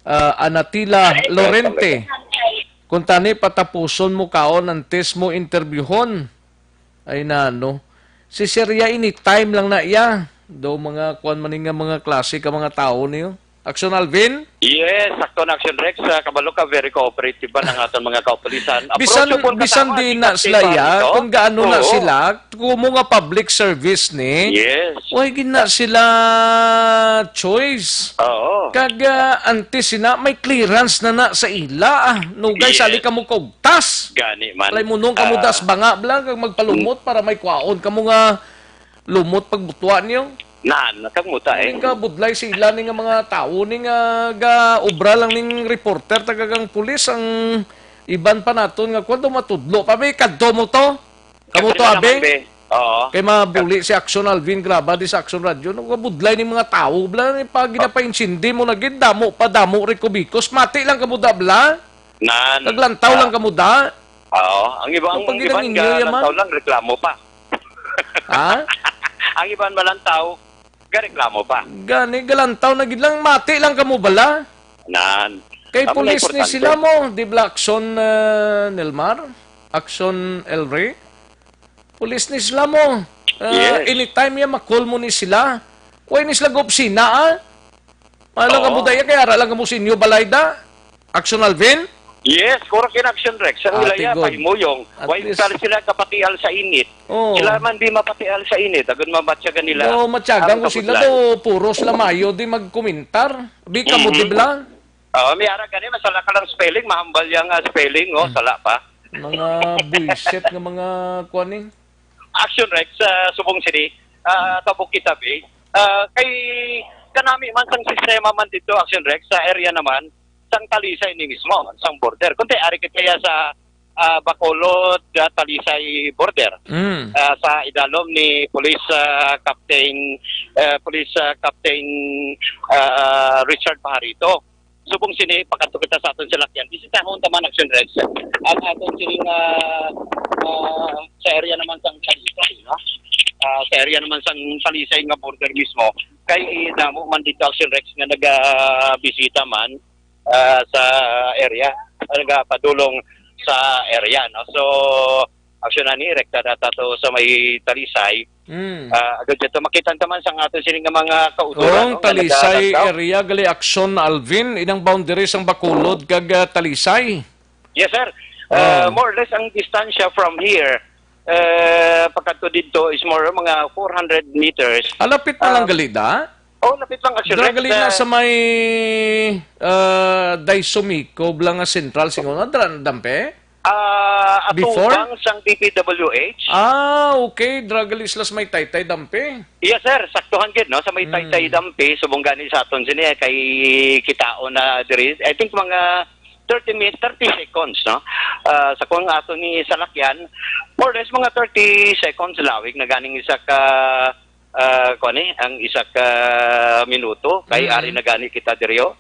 ah, Anatila Lorente. Kung tani patapuson mo kaon antes mo interbyuhon. Ay na, no. Si Sir ya, anytime lang na iya. Daw mga kuan man ni nga mga klase ka mga tawo niyo. Action Alvin? Yes, sakto na, Action Rex. Ah, kabalo ka, very cooperative ba ang aton mga kaupulisan? Bisan Approachable ka bisan tama, di di na ka sila safe, ya, ito. kung gaano na Oo. sila, kumo nga public service ni, Yes. way gid na sila choice. Oo. Kag ah, antes sina may clearance na na sa ila. Ah. Nugay Yes. sali kamo kog tas. Gani man. Alay mo nung kamo Ah, das banga bla kag magpalumot para may kwaon kamo nga lumot pagbutwa niyo. Nan, nakagmuta eh. Ning kabudlay sa ila ni nga mga tawo ni nga ga obra lang ning reporter, taga kang pulis, ang iban pa naton nga kwan daw matudlo pa may kadto mo to. Kamo to Sila abi. naman, be. Oo. Kay mabuli si Action Alvin Graba di sa Action Radio. Nagabudlay ni mga tawo bla ni pa ginapaintindi mo na gid, damo pa damo rikubikos, mati lang kamo da bla. Nan. Naglantaw Ah, lang kamo da. Oo. Ang iba, ang Kapag iban ginanginyo ga yaman? lantaw lang, reklamo pa. Ha? Ang iban malantaw, ga reklamo pa. Gani galantaw na gid lang, mati lang kamo bala. Nan. Kay Amo na pulis ni importante. Sila mo, di bla Action uh, Nelmar? Action El Rey? Pulis ni Sila mo. Uh, Yes. Anytime ya makol mo ni sila. Way ni sila gopsina ah. Wala Oo. Kamo daya kay ara lang kamo sa inyo balay da. Action Alvin? Yes, correct in Action Rex. Ang Ah, ilaya, tigod. Paimuyong. At Why least- sila, sila kapatial sa init? Oo. Sila man di mapatial sa init. Agad mabatyagan nila. Oo, matyagan Ang ko sila kabudlay. do, puro sila mayo di magkomentar. Bi kamo Mhm. di bla? Oo, may ara gani, masala ka lang spelling, mahambal yang ah, spelling, oh, sala pa. Mga buisit nga mga kuan eh. Action Rex, sa Subong City, ah, tabok kita, be. Ah, kay kanami man sang sistema man dito, Action Rex, sa area naman, sang Talisay ni mismo, sang border. Kung ari kita ya sa ah, Bacolod, ah, Talisay border. Mm. Ah, sa idalom ni Police ah, Captain ah, Police ah, Captain ah, Richard Pajarito. Subong sini, pakadto kita sa aton salakyan. Bisitahon ta man, Action Rex. Ang aton sining ah, ah, sa area naman sang Talisay, no? Ah, sa area naman sang Talisay nga border mismo. Kay damo man dito, Action Rex, nga nagabisita man ah, sa area, nagapadulong sa area, no? So, action ani, rekta data to sa may Talisay. Mm. Ah, agad dito, makita naman sa ato sini nga mga kauturan, Ang no, nga Talisay nagdadagdaw. Area gali Action Alvin, inang boundary sang Bacolod kag ah, Talisay. Yes, sir. Ah. Uh, more or less, ang distansya from here, uh, pagkadto dito is more mga four hundred meters. Alapit na lang Ah, gali da? Oh, lapit lang, actually. Dira gali na Uh, sa may ah, Daiso Mico bla nga sentral singon na dira na dampe? Ah, Before? Atubang sang D P W H. Ah, okay. Dira gali sila sa may Taytay dampe. Yes, sir. Saktuhan gid, no? Sa may Mm. Taytay Dampi, subong gani sa aton sini, eh, kay kitaon na diri. I think mga thirty minutes, thirty seconds, no? Ah, sa kung ato ni salakyan, more or less mga thirty seconds lawig na ganing isa ka ah, kuan ni, ang isa ka minuto kay Mm. ari na gani kita diri, oh.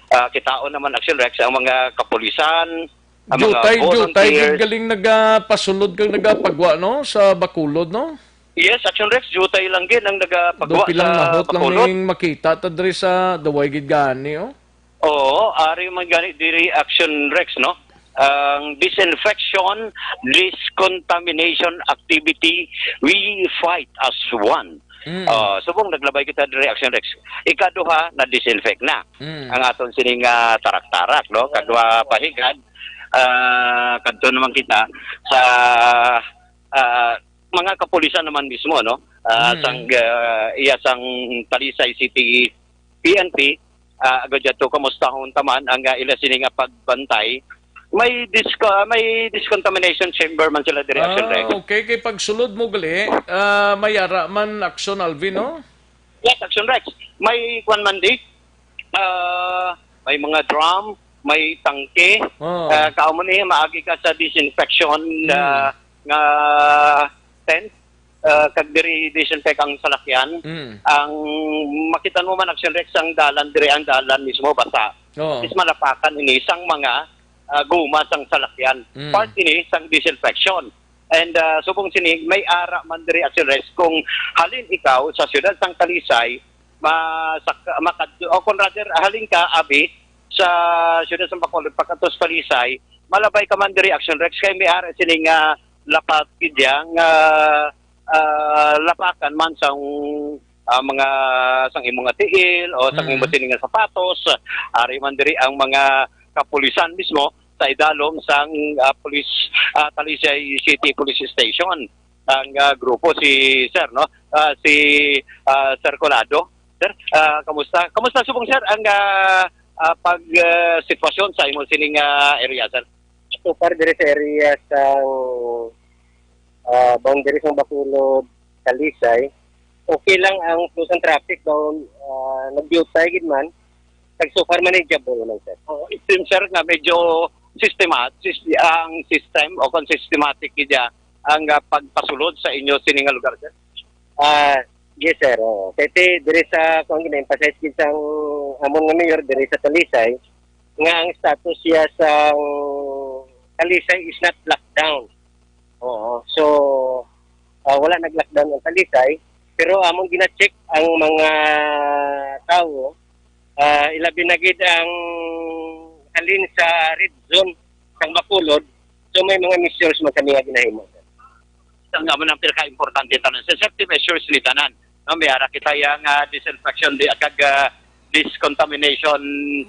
Ah, kitaon naman, Action Rex, ang mga kapulisan, ang Jutay, mga jutay gid volunteers. Galing nagapasulod kag nagapagwa, no, sa Bacolod, no? Yes, Action Rex, jutay lang gid ang nagapagwa Do pilang sa mahot lang Bacolod. Ning makita ta diri sa daway gid gani, oh. Oo, ari man gani diri, Action Rex, no? Ang disinfection, discontamination activity, we fight as one. Mm. Oh, subong naglabay kita diri, Action Rex. Ikaduha, na-disinfect na Mm. ang aton sining ah, tarak-tarak, no? Kaduha pa higad, ah, kadto naman kita sa ah, mga kapulisan naman mismo, no? Ah, Mm. sang ah, iya sang Talisay City P N P, ah, agad dito, kamustahon taman ang ah, ila sini nga pagbantay. May disco, may discontamination chamber man sila diri, Action Rex. Ah, okay. Kay pagsulod mo gali, ah, may ara man, Action Alvin, no? Yes, Action Rex. May kwan man di. Ah, may mga drum, may tangke. Oh. Ah, kaamo ni, maagi ka sa disinfection Hmm. ah, nga tent. Ah, kag diri disinfect ang salakyan. Mm. Ang makita mo man, Action Rex, ang dalan diri, ang dalan mismo basa. Oo. Is malapakan ini sang mga ah, guma sang salakyan. Mm. Part ini sang disinfection. And ah, subong sini, may ara man diri, Action Rex, kung halin ikaw sa siyudad sang Talisay, masak makad o kung rather halin ka, abi, sa siyudad sang Bacolod, pagkadto sa Talisay, malabay ka man diri, Action Rex, kay may ara sini nga lapat gid ya nga ah, lapakan man sang ah, mga sang imo nga tiil o sang imo Mm. sini nga sapatos. Ari man diri ang mga kapulisan mismo sa idalom sang, ah, pulis, ah, Talisay City Police Station. Ang, ah, grupo si Sir, no? Ah, si, ah, Sir Colado. Sir, ah, kamusta? Kamusta subong, Sir, ang, ah, ah, pag, ah, sitwasyon sa imo sining, ah, area, Sir? So far, diri sa area sa, ah, boundary sa Bacolod, Talisay, okay lang ang flow sang traffic down, ah, nagdiutay gid man. Kag so far, manageable naman, sir. Oh, it seems, sir, nga medyo sistemat-, sis-, ang system o kung systematic gid ang, ah, pagpasulod sa inyo sini nga lugar, sir? Ah, yes, sir. Oo. Kay ti-, diri sa, kung gina-emphasize gid sang amon nga mayor diri sa Talisay, nga ang status siya sa Talisay is not lockdown. Oo. So, ah, wala nag-lockdown ang Talisay, pero among gina-check ang mga tawo, ah, ilabi na gid ang halin sa red zone sang Bacolod. So, may mga measures man kami nga ginahimo, sir. Ang amo nang pinaka-importante tanan, sa safety measures ni tanan, no? May ara kita yang, ah, disinfection di, kag, ah, discontamination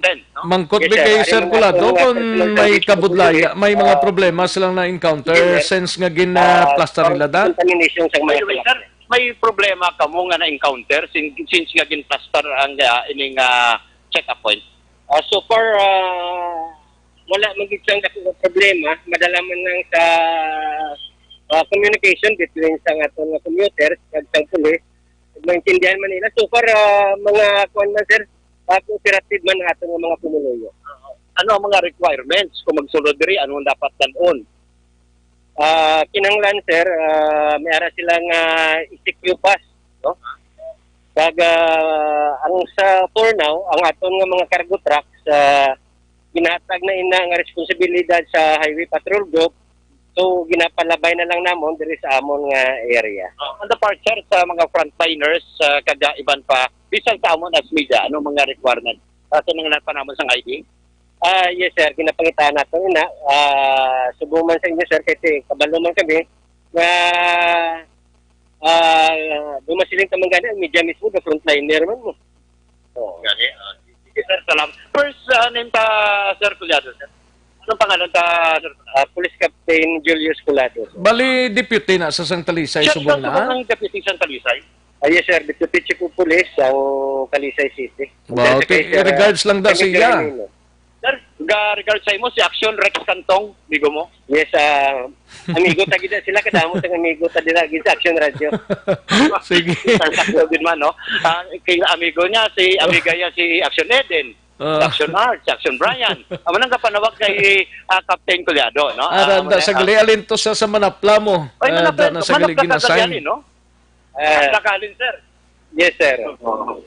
tent, no? Mangkot Yes, bi sir. kay Ari Sir man Colado ato nga kung personal may condition kabudlaya, consider, may mga ah, problema silang na-encounter yes, sir. since nga Ah, gin-plaster nila, da? Contamination sa mga By the way, sir, may problema kamo nga na-encounter sin-, since nga gin-plaster ang, ah, ining, ah, check-up point? Ah, so far, ah, wala man gid sang dako nga problema. Madala man lang sa, ah, communication between sa aton nga commuters kag sa police. Maintindihan man nila. So far, ah, mga kuwan man, sir, ah, cooperative man aton nga mga pumuluyo. Ano ang mga requirements kung magsulod diri? Ano ang dapat dal-on? Ah, kinahanglan, sir, ah, may ara sila nga E C Q pass, no? Kag, ah, ang sa, for now, ang aton nga mga cargo trucks, ah, ginatag na ina nga responsibilidad sa Highway Patrol Group, so ginapalabay na lang namon diri sa amon nga area. Uh, on the part, sir, sa mga frontliners, uh, kag, uh, iban pa, bisan sa amon as media, ano mga requirement? Uh, sa mga pa namon sang I D? Ah, yes, sir. Ginapangitaan nato ina. Ah, subong man sa inyo, sir, kay ti-, kabalo man kami nga, ah, dumasiling ka man gani, ang media mismo, the frontliner man mo. Oo. Gani, ah, sige, sir, salamat. First, ah, name ta, Sir Collado, sir. Anong pangalan ta, sir? Ah, Police Captain Julius Collado, sir. Bali, deputy na sa sang Talisay, Siya subong sa na? Ang deputy sa Talisay? Ah, yes, sir. Deputy Chief of Police ang Talisay City. Wow, Sir, ti-, sir, regards lang da sa Emilio iya. Reynoso. Sir, ga-, regards sa imo, si Action Rex Cantong, amigo mo? Yes, ah, amigo ta gid sila, kadamo sang amigo ta dira gid sa Action Radio. Sige. Sa Action din man, no? Ah, kay amigo niya, si, amiga niya, si Action Eden, Ah. si Action Art, si Action Brian. Amo nang kapanawag kay, ah, Captain Collado, no? Ah, Ah, anda, amo na, sa ah, gali, alin to sa, sa Manapla mo? Ay, Ah, Manapla, da na sa gali Manapla ka ginassign. Gali, no? Eh, Nakakalin, sir. Yes, sir.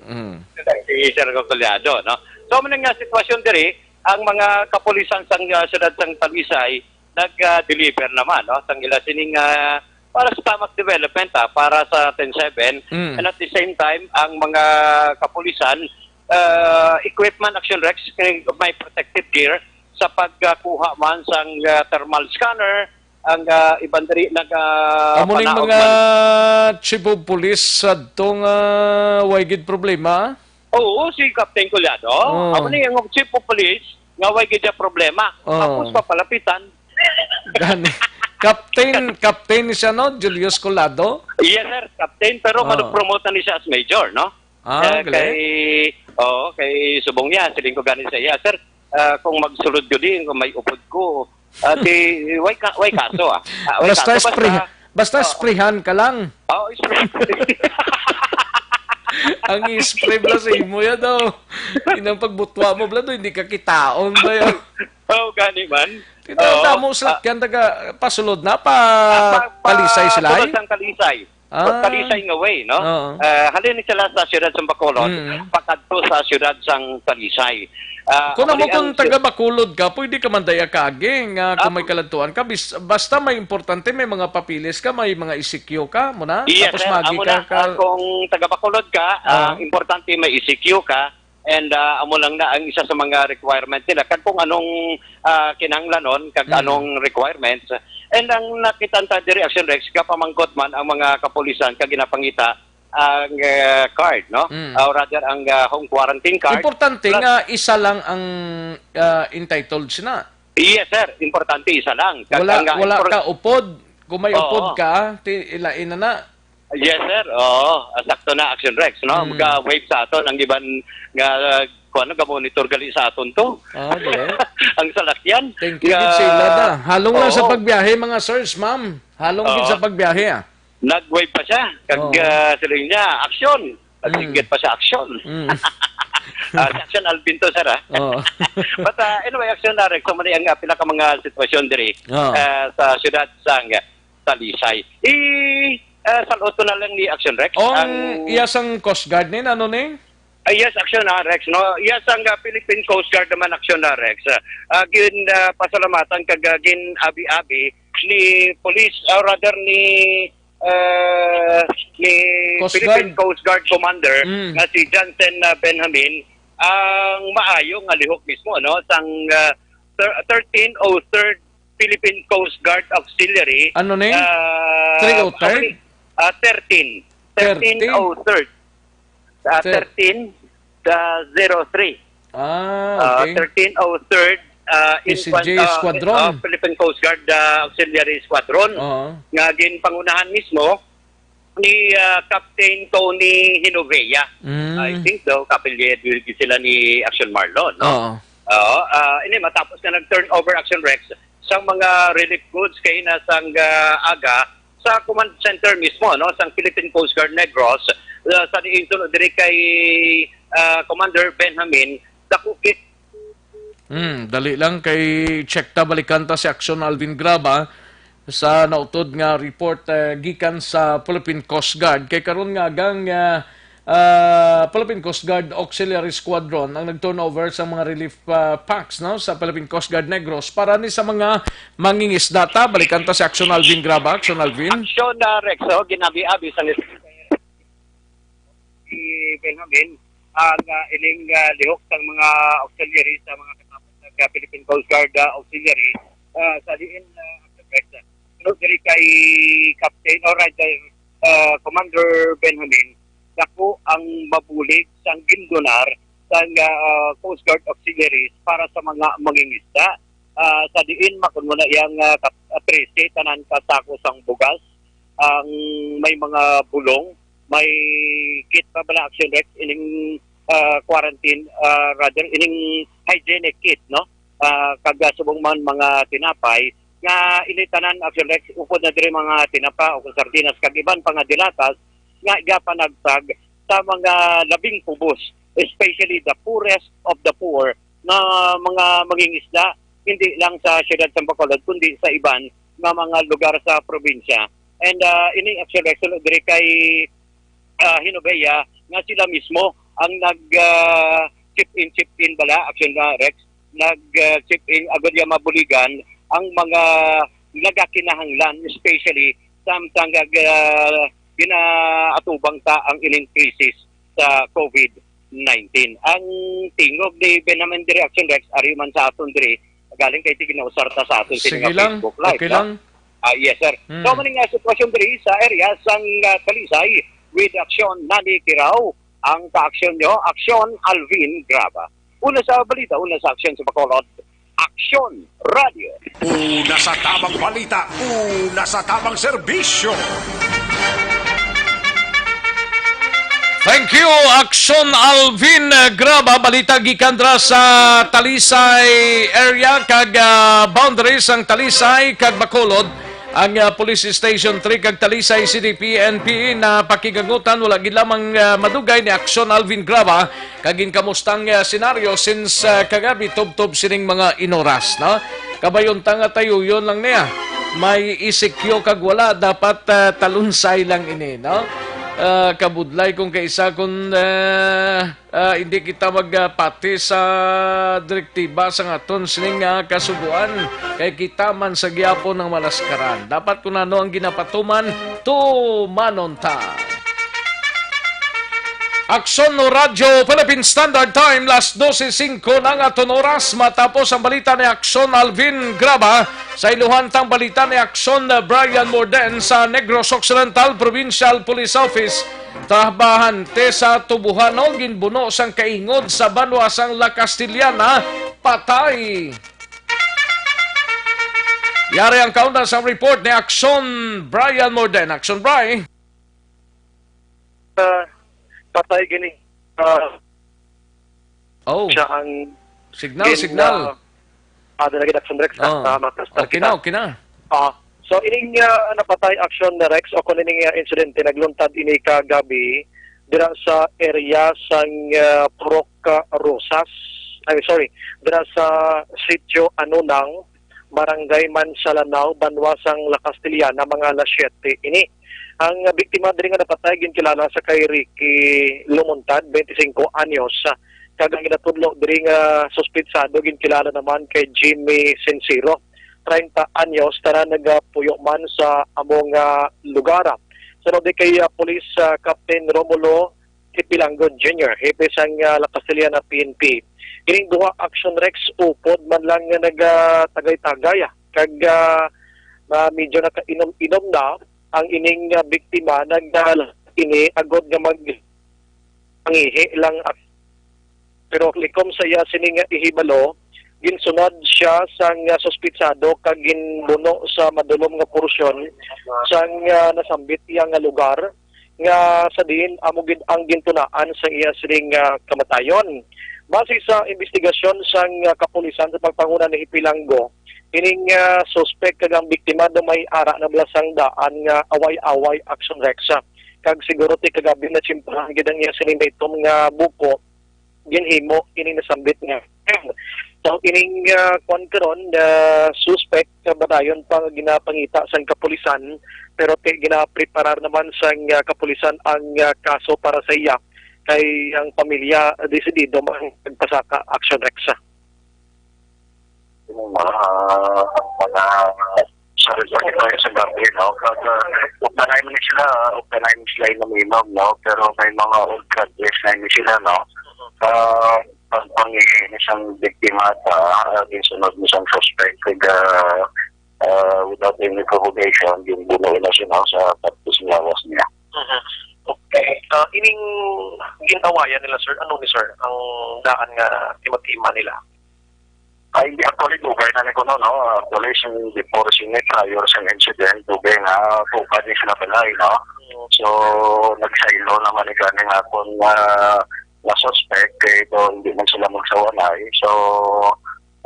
Mm. Si Sir Collado, no? So, amo na nga sitwasyon diri, ang mga kapulisan sang, ah, siyudad sang Talisay nag, ah, deliver naman, no? Sang ila sining, ah, para sa tamak development, ah, para sa ten seven, Mm. and at the same time, ang mga kapulisan, ah, equipment, Action Rex, kay may protective gear sa pagkuha man sang, ah, thermal scanner, ang, ah, iban diri nag, ah, Amo ning panaog mga man. Chief of Police sadto nga way gid problema? Oo, si Captain Collado. Oh. Amo ni ang Chief of Police nga way gid siya problema. Oh. Tapos papalapitan. Gani. Captain, Captain siya, no? Julius Collado? Yes, sir. Captain, pero Oh. ma-promote na ni siya as major, no? Ah, Eh, galing. kay, oo, kay subong niya, siling ko gani sa iya, "Sir, ah, kung magsulod ko din, kung may upod ko, ah, di, way ka-, way kaso, ah." Ah, way Basta kaso, spray, basta, basta oh. sprayhan ka lang. Oo, spray. Ang spray bla sa imo yan daw. Inang pagbutwa mo bla daw, hindi ka kitaon ba yan? Oo, gani man. Kita Oo, damo sa ah, kyan taga pasulod na pa Ah, pa, pa, Talisay sila, eh? Sulod sang Talisay. Ah. Talisay nga way, no? Oo. Ah, halin sila sa siyudad sang Bacolod, Mm. pakadto sa siyudad sang Talisay. Ah, Kung amo amo ni kung ang taga Bacolod ka, pwede ka man daya kaagi nga kung Ah, may kaladtuan ka. Bis-, basta may importante, may mga papeles ka, may mga E C Q ka, mo na? Yes, Tapos sir. Magi Amo ka, na, ka ah, kung taga Bacolod ka, ah, Ah. importante may E C Q ka, and, ah, amo lang na ang isa sa mga requirement nila. Kag kung anong, ah, kinahanglanon, kag Mm. anong requirements. And ang nakita ta diri, Action Rex, gapamangkot man ang mga kapulisan kag ginapangita ang, ah, card, no? Mm. Ah, or rather, ang, ah, home quarantine card. Importante Plus nga isa lang ang, ah, entitled sina. Yes, sir. Importante, isa lang. Kag Wala, ang, ah, wala impor- ka upod. Kung may Oo. upod ka, ti-, ilain na na. Yes, sir. Oo. Ah, sakto na, Action Rex, no? Mm. Mag-wave sa aton ang iban nga, ah, kuwan, ga-monitor gali sa aton to. Ah, di ba? Ang salakyan. Thank you, Nga, gid sila da. Halong lang sa oo. pagbiyahe, mga sirs, ma'am. Halong gid Oo. sa pagbiyahe, ah. Nag-wave pa siya. Kag, Oo. ah, siling niya, "Action!" Mm. Nag-inggit pa siya, "Action!" Mm. Ah, si Action Alvin to, sir, ah. Oo. But, ah, anyway, Action, ah, Rex, so mali ang, ah, pila ka mga sitwasyon diri, Oo. ah, sa siyudad sang Talisay. I, ah, salot ko na lang ni Action Rex. Ang Ang iya sang Coast Guard ni, ano ni? Ah, yes, Action, ah, Rex, no? Yes, ang, ah, Philippine Coast Guard naman, Action, ah, Rex. Ah, ah, gin, ah, pasalamatan kag, ah, gin-abi-abi ni Police, ah, rather ni, ah, ni Coast Philippine Guard. Coast Guard Commander Mm. nga si Johnson, ah, Benjamin ang maayo nga lihok mismo, no? Sang, ah, thir-, thirteen oh third Philippine Coast Guard Auxiliary. Ano ni? Ah, Three oh third? Ano ni? Ah, thirteen. Thirteen? Thirteen oh third. Ah, Thir- thirteen, ah, zero three. Ah, Ah, okay. thirteen oh third, ah, P C G Infan-, ah, Squadron. ah, Philippine Coast Guard, ah, Auxiliary Squadron. Oo. Nga ginpangunahan mismo ni, ah, Captain Tony Hinovea. Mm. I think daw, kapilya sila ni Action Marlon, no? Oo. Oo, ah, ini matapos nga nag-turnover, Action Rex, sa mga relief goods kay na sang, ah, aga sa command center mismo, no, sang Philippine Coast Guard Negros, ah, sa diin suno diri kay, ah, Commander Benjamin, dako kit- Hmm, dali lang kay check ta, balikan ta si Action Alvin Graba sa nautod nga report, eh, gikan sa Philippine Coast Guard. Kay karon nga gang, ah, ah, Philippine Coast Guard Auxiliary Squadron ang nag-turnover sa mga relief, ah, packs, no, sa Philippine Coast Guard Negros para ni sa mga mangingisda ta. Balikan ta si Action Alvin Graba. Action Alvin. Action, ah, Rex, oh, ginabi-abi sa si Benjamin, ang, ah, ining, ah, lihok sang mga auxiliary sa mga kasama sa, ah, Philippine Coast Guard, ah, Auxiliary, ah, sa diin, ah, Action Rex, ah, suno diri kay Captain, or rather, ah, Commander Benjamin, dako ang mabulig sang gindonar sang, ah, Coast Guard Auxiliaries para sa mga mangingisda. Ah, sa diin, makon mo na iyang, ah, kap-, ah, trese tanan ka sako sang bugas, ang may mga bulong, may kit pa bala, Action Rex, ining, ah, quarantine, ah, rather, ining hygienic kit, no? Ah, kag, ah, subong man mga tinapay, nga ini tanan, Action Rex, upod na diri mga tinapa o sardinas kag iban pa nga dilatas nga igapanagtag sa mga labing kubos, especially the poorest of the poor, nga mga mangingisda, hindi lang sa siyudad sa Bacolod, kundi sa iban nga mga lugar sa probinsya. And, ah, ini, Action Rex, suno diri kay, ah, Hinovea, nga sila mismo ang nag, ah, chip in, chip in bala, Action, ah, Rex, nag, ah, chip in agud nga mabuligan ang mga nagakinahanglan, especially samtang nag, ah, ginaatubang ta ang ining krisis sa COVID nineteen. Ang tingog ni Benjamin diri, Action Rex, ari man sa aton diri, galing kay tignausar ta sa aton sini Sige nga lang. Facebook Live, Okay no? lang. Ah, yes, sir. Hmm. So, maning nga sitwasyon diri sa area sang, ah, Talisay, with Action Nani Kirao, ang ka-action nyo, Action Alvin Graba. Una sa balita, una sa aksyon sa Bacolod, Action Radio. Una sa tamang balita, una sa tamang serbisyo. Thank you, Action Alvin, eh, Graba. Balita gikan dra sa Talisay area kag, ah, boundaries ang Talisay kag Bacolod. Ang, ah, Police Station three kag Talisay C D P N P na pakigangutan wala gid lamang, ah, madugay ni Action Alvin Graba kag ginkamusta ang, ah, senaryo since, ah, kagabi tubtob sining mga inoras, no? Kabayon ta nga tayuyon lang niya. May E C Q kag wala, dapat, ah, talunsay lang ini, no? Ah, kabudlay kung kaisa kung, ah, ah, hindi kita magpati sa direktiba sa aton sining, ah, kasugoan, kay kita man sa gihapon ang malaskaran. Dapat kung ano ang ginapatuman, tumanon ta. Aksyon no Radyo Philippine Standard Time, las dose singko na nga aton oras. Matapos ang balita ni Aksyon Alvin Graba, sa iluhan tang balita ni Aksyon, uh, Brian Morden sa Negros Occidental Provincial Police Office. Trabahante sa tubohano ginbuno sang kaingod sa banwa sang La Castellana, patay. Yari ang kaunda sang report ni Action Brian Morden. Action Brian. Ah, patay gini. Ah, Oh, siya ang signal, gin-, signal. Ah, ah, dala gid, Action Rex, ah, ah, matas-, okay na, kita, okay na. Ah, so, ining, ah, napatay, Action Rex, o kung ining, ah, insidente, nagluntad ini kagabi dira sa area sang, ah, Purok, ah, Rosas. Ay, sorry, dira sa Sitio Anunang, Barangay Mansalanao, banwa sang La Castellana, mga alas siyete ini. Ang biktima diri nga napatay ginkilala sa kay Ricky Lumuntad, twenty-cinco anyos, kag ang ginatudlo diri nga suspitsado ginkilala naman kay Jimmy Sincero, treinta anyos, tanan nagapuyo man sa amo nga lugar. Sunod di kay, ah, Police, ah, Captain Romulo Hipilanggo Junior, hepe sang, ah, La Castellana P N P. Ining duha, Action Rex, upod man lang nga nagatagay-tagay, ah, kag, ah, ah, medyo nakainom-inom na ang ining, ah, biktima. Nag-, ah, ini agod nga mag-, mangihi lang, ah, pero likom sa iya sini nga ihibalo, ginsunod siya sang, ah, suspitsado kag ginbuno sa madulom nga porsyon sang, ah, nasambit iya nga lugar, nga sa diin amo gid ang gintunaan sang iya sining, ah, kamatayon. Base sa imbestigasyon sang, ah, kapulisan sa pagpanguna ni Hipilanggo, ining, ah, suspek kag ang biktima daw may ara na bala sang daan nga away-away, Action Rex, ah. Kag siguro ti kagabi natsimpuhan gid ang iya sining dayton nga buko, ginhimo ining nasambit nga crime. So, ining, ah, kwan karon, ah, suspect, kabatayon pa nga ginapangita sang kapulisan, pero ti-, ginapreparar naman sang, ah, kapulisan ang, ah, kaso para sa iya, kay ang pamilya, ah, desidido man magpasaka, Action Rex. Yung mga, mga sa resort tayo sa gabi, no? Pag, ah, ug na man sila, ug na man sila inom-inom, no? Pero may mga old godless na ini sila, no? Sa pagpangihi ni sang biktima sa, ah, ginsunod ni sang suspect, kag, ah, ah, without any provocation, ginbuno na siya, no, sa tapos ng lawas niya. Mhm. Okay. Ah, ining gin-awayan nila, sir, ano ni, sir, ang daan nga tima-tima nila? Ay, hindi, actually, dugay na ni kuno, no? Actually, sing before sini, prior sa incident, dugay na, tukad ni sila balay, no? Mm. So, nagsaylo naman ni gani nga akon nga, nga suspect, kay ito, hindi man sila magsawanay. So,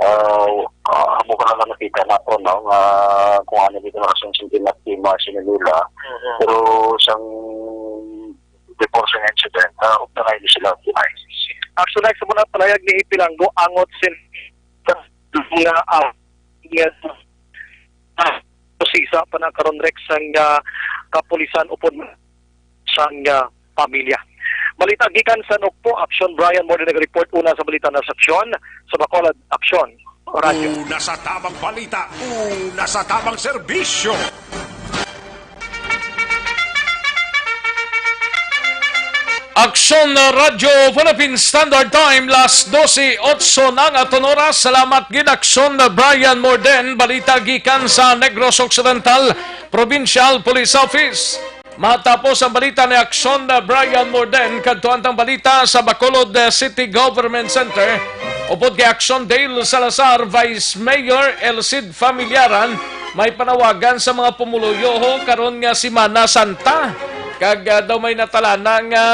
ah, ah, amo ko na lang nakita na po, no? Nga kung ano dito na kasing sinti na tima sila nila. Mm. Pero sang before sa incident, ah, ug na kayo sila buhay. Actually, sa muna palayag ni Ipilanggo, angot sin-, nga, ah, nga, ah, sisa pa na karon, Rex, sang, ah, kapulisan upod sang, ah, pamilya. Balita gikan sa Nukpo, Action Brian Morden nag-report una sa balita na sa Aksyon, sa Bacolod, Aksyon. Radyo. Una sa tamang balita, una sa tamang serbisyo. Aksyon Radyo Philippine Standard Time, las dose otso na nga aton oras. Salamat gid, Aksyon Brian Morden. Balita gikan sa Negros Occidental Provincial Police Office. Matapos ang balita ni Aksyon Brian Morden, kadtuan tang balita sa Bacolod City Government Center. Upod kay Aksyon Dale Salazar, Vice Mayor El Cid Familiaran, may panawagan sa mga pumuluyo ho karon nga Semana Santa. Kag, ah, daw may natalana nga,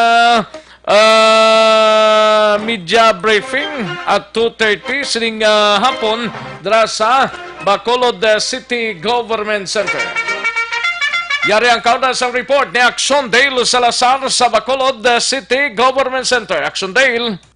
ah, media briefing at two thirty sining, ah, hapon dira sa Bacolod, ah, City Government Center. Yari ang kauna sang report ni Action Dale Salazar sa Bacolod, ah, City Government Center. Action Dale.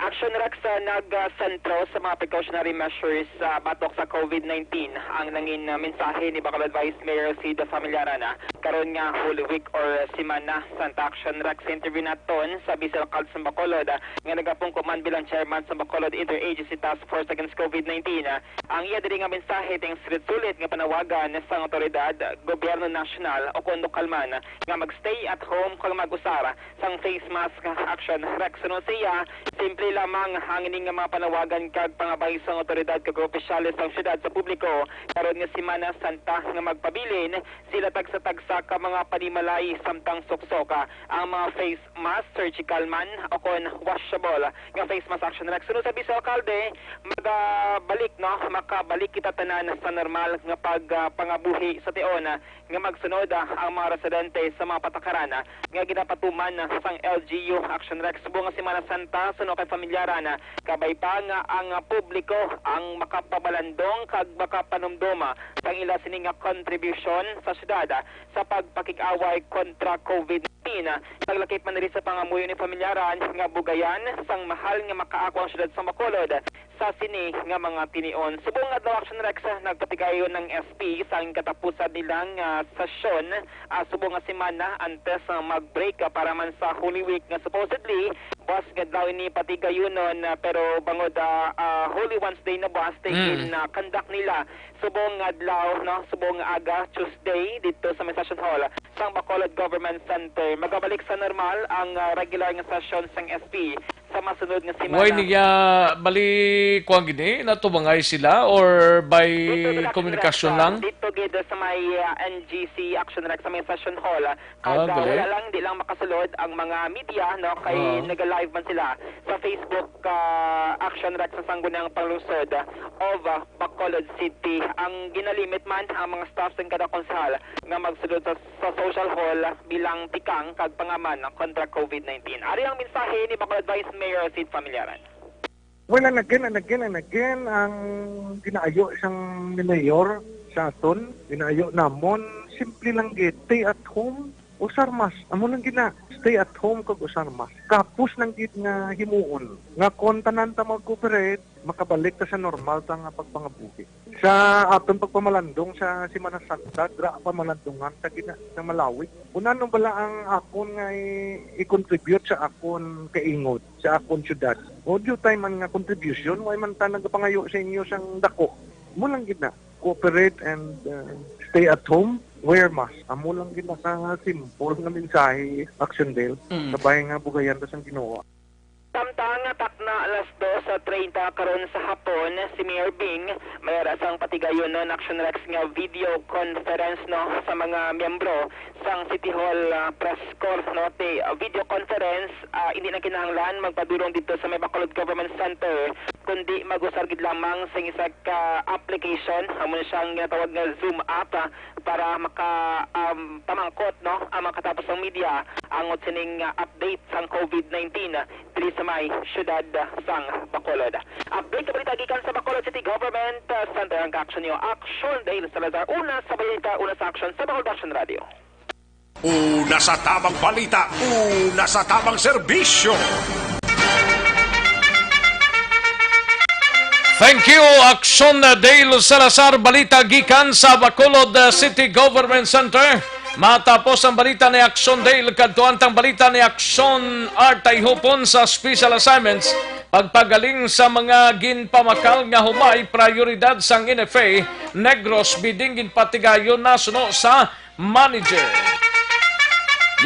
Action Rex, ah, nagsentro sa mga precautionary measures, ah, batok sa COVID nineteen ang nangin, ah, mensahe ni Bacolod Vice Mayor Cid Familiaran, ah, karon nga Holy Week or Semana Santa. Action Rex, sa interview naton sa Vice Alcalde sa Bacolod, ah, nga nagapungko man bilang chairman sa Bacolod Interagency Task Force Against COVID nineteen, ah, ang iya diri nga mensahe ti sulit-sulit nga panawagan sa otoridad, gobyerno nasyonal o kon lokal man, nga mag-stay at home kag mag-usar sang face mask. Action Rex, suno siya, simple lamang ang ini nga mga panawagan kag pangabay sang otoridad kag opisyales sang syudad sa publiko karon nga Semana Santa nga magpabilin sila tagsa-tagsa ka mga panimalay samtang suksok, ah, ang mga face mask, surgical man o kon washable nga face mask, Action Rex. Sunod sa Vice Alcalde, magabalik, no? Makabalik kita tanan sa normal nga pag, ah, pangabuhi sa tion, ah, nga magsunod, ah, ang mga residente sa mga patakaran, ah, nga ginapatuman, ah, sang L G U, Action Rex. Subong nga Semana Santa, suno kay familyaran, ah, kabay pa nga ang, ah, publiko ang makapabalandong kag makapanumdom, ah, sang ila sini nga kontribusyon sa syudad, ah, sa pagpakig-away kontra COVID nineteen. Naglakip man diri sa pangamuyo ni familyaran nga bugayan sang mahal nga makaako ang syudad sa Bacolod sa sini nga mga tinion. Subong nga adlaw, Action Rex, nagpatigayon ang S P sa katapusan nilang, ah, sesyon, ah, subong nga semana antes, ah, mag-break, ah, para man sa Holy Week nga supposedly buwas nga adlaw ini patigayonon, ah, pero bangod, ah, ah, Holy Wednesday na buwas, Mm. in, ah, conduct nila subong nga adlaw, no, subong nga aga, Tuesday, dito sa may session hall sang Bacolod Government Center. Magabalik sa normal ang, ah, regular nga session sang S P sa masunod nga semana. Way niya, bali, kuwan gini, natumangay sila or by Dito sila, komunikasyon Action Rex, lang? Dito gid sa may, ah, N G C, Action Rex, sa may session hall. Ah, Kag, ah, galing. Wala lang, di lang makasulod ang mga media, no, kay Oo. nag-live man sila sa Facebook, ah, Action Rex sa Sangguniang Panlungsod of, ah, Bacolod City. Ang ginalimit man ang mga staff sa kada konsehal nga magsulod sa, sa social hall bilang tikang kag pangaman kontra COVID nineteen. Ari ang mensahe ni Bacolod Vice Mayor Sid Familiaran. Well, and again, and again, and again, ang ginaayo sang ni Mayor sa aton, ginaayo namon, simple lang gid, stay at home, usar mask. Amo lang gid na, stay at home kag usar mask. Kapos lang gid nga himuon. Nga kon tanan ta mag-cooperate, makabalik ta sa normal ta nga pagpangabuhi. Sa aton pagpamalandong sa Semana Santa, dira pamalandungan ta gina sa Malawi. Kung ano bala ang akon nga i-, i-contribute sa akon kaingod, sa akon syudad. O, due time man nga contribution, way man ta nagapangayo sa inyo sang dako. Mo lang gid na, cooperate and, uh, stay at home, wear mask. Amo lang gid na ka simple nga mensahe, Action Dale. Mm. Kabay nga bugayan ta sang Ginoo. Samtang takna alas dos treinta karon sa hapon, si Mayor Bing may ara sang patigayonon, Action Rex, nga video conference, no, sa mga miyembro sang City Hall, ah, press corps, no, ti, ah, video conference, ah, hindi na kinahanglan magpadulong dito sa may Bacolod Government Center, kundi mag-usar gid lamang sa isa ka application, amo na siyang ginatawag nga Zoom app, ah, para maka, um, pamangkot, no, ang makatapos ng media angot sining, ah, update sang COVID nineteen diri sa may siyudad, ah, sang Bacolod. Update sa balita gikan sa Bacolod City Government, ah, Center ang ka-action niyo. Action Dale Salazar, una sa balita, una sa action sa Bacolod Action Radio. Una sa tamang balita, una sa tamang serbisyo. Thank you, Action Dale Salazar. Balita gikan sa Bacolod, uh, City Government Center. Matapos ang balita ni Action Dale, kadtuan tang balita ni Action Art Tayhupon sa special assignments. Pagpagaling sa mga ginpamakal nga humay, prioridad sang N F A Negros, biding ginpatigayon na suno sa manager.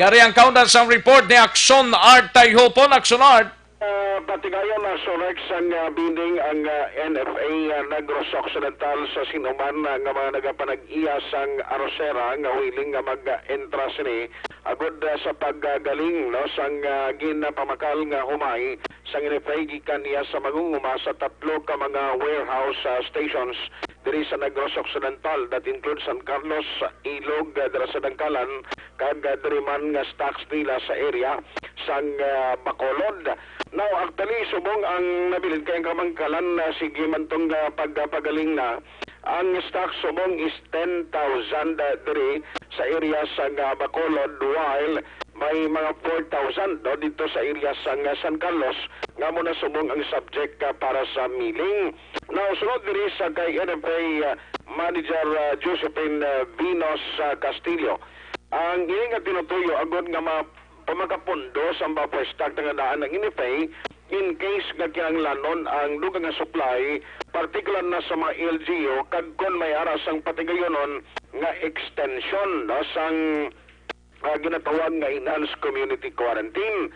Yari ang kaundan sang report ni Action Art Tayhupon. Action Art. Ah, patigayon na suno sang, ah, binding ang, ah, N F A, ah, Negros Occidental sa sinuman, ah, nga mga nagapanag-iya sang arosera nga willing nga mag-entra sini agud, ah, sa paggaling, no, sang, ah, ginpamakal nga humay sang N F A gikan niya sa mangunguma sa tatlo ka mga warehouse, ah, stations diri sa Negros Occidental, that includes San Carlos, Ilog, ah, dira sa Dangkalan, kag, ah, diri man nga stocks nila sa area sang, ah, Bacolod. Now, actually, subong ang nabilin kay ang kamangkalan, ah, sige man tong, ah, pagpagaling na. Ang stock subong is ten thousand, ah, diri sa area sang, ah, Bacolod, while may mga four thousand, no, dito sa area sang, ah, San Carlos, nga mo na subong ang subject, ah, para sa milling. Now, sunod diri sa kay N F A, ah, Manager, ah, Josephine, ah, Vinos, ah, Castillo. Ang ini nga tinutuyo agud nga ma-, pamakapondo sa buffer stock nga daan ang N F A in case nga kinahanglanon ang dugang nga supply, partikular na sa mga L G U, kag kon may ara sang patigayonon nga extension, no, sang, ah, ginatawag nga enhanced community quarantine.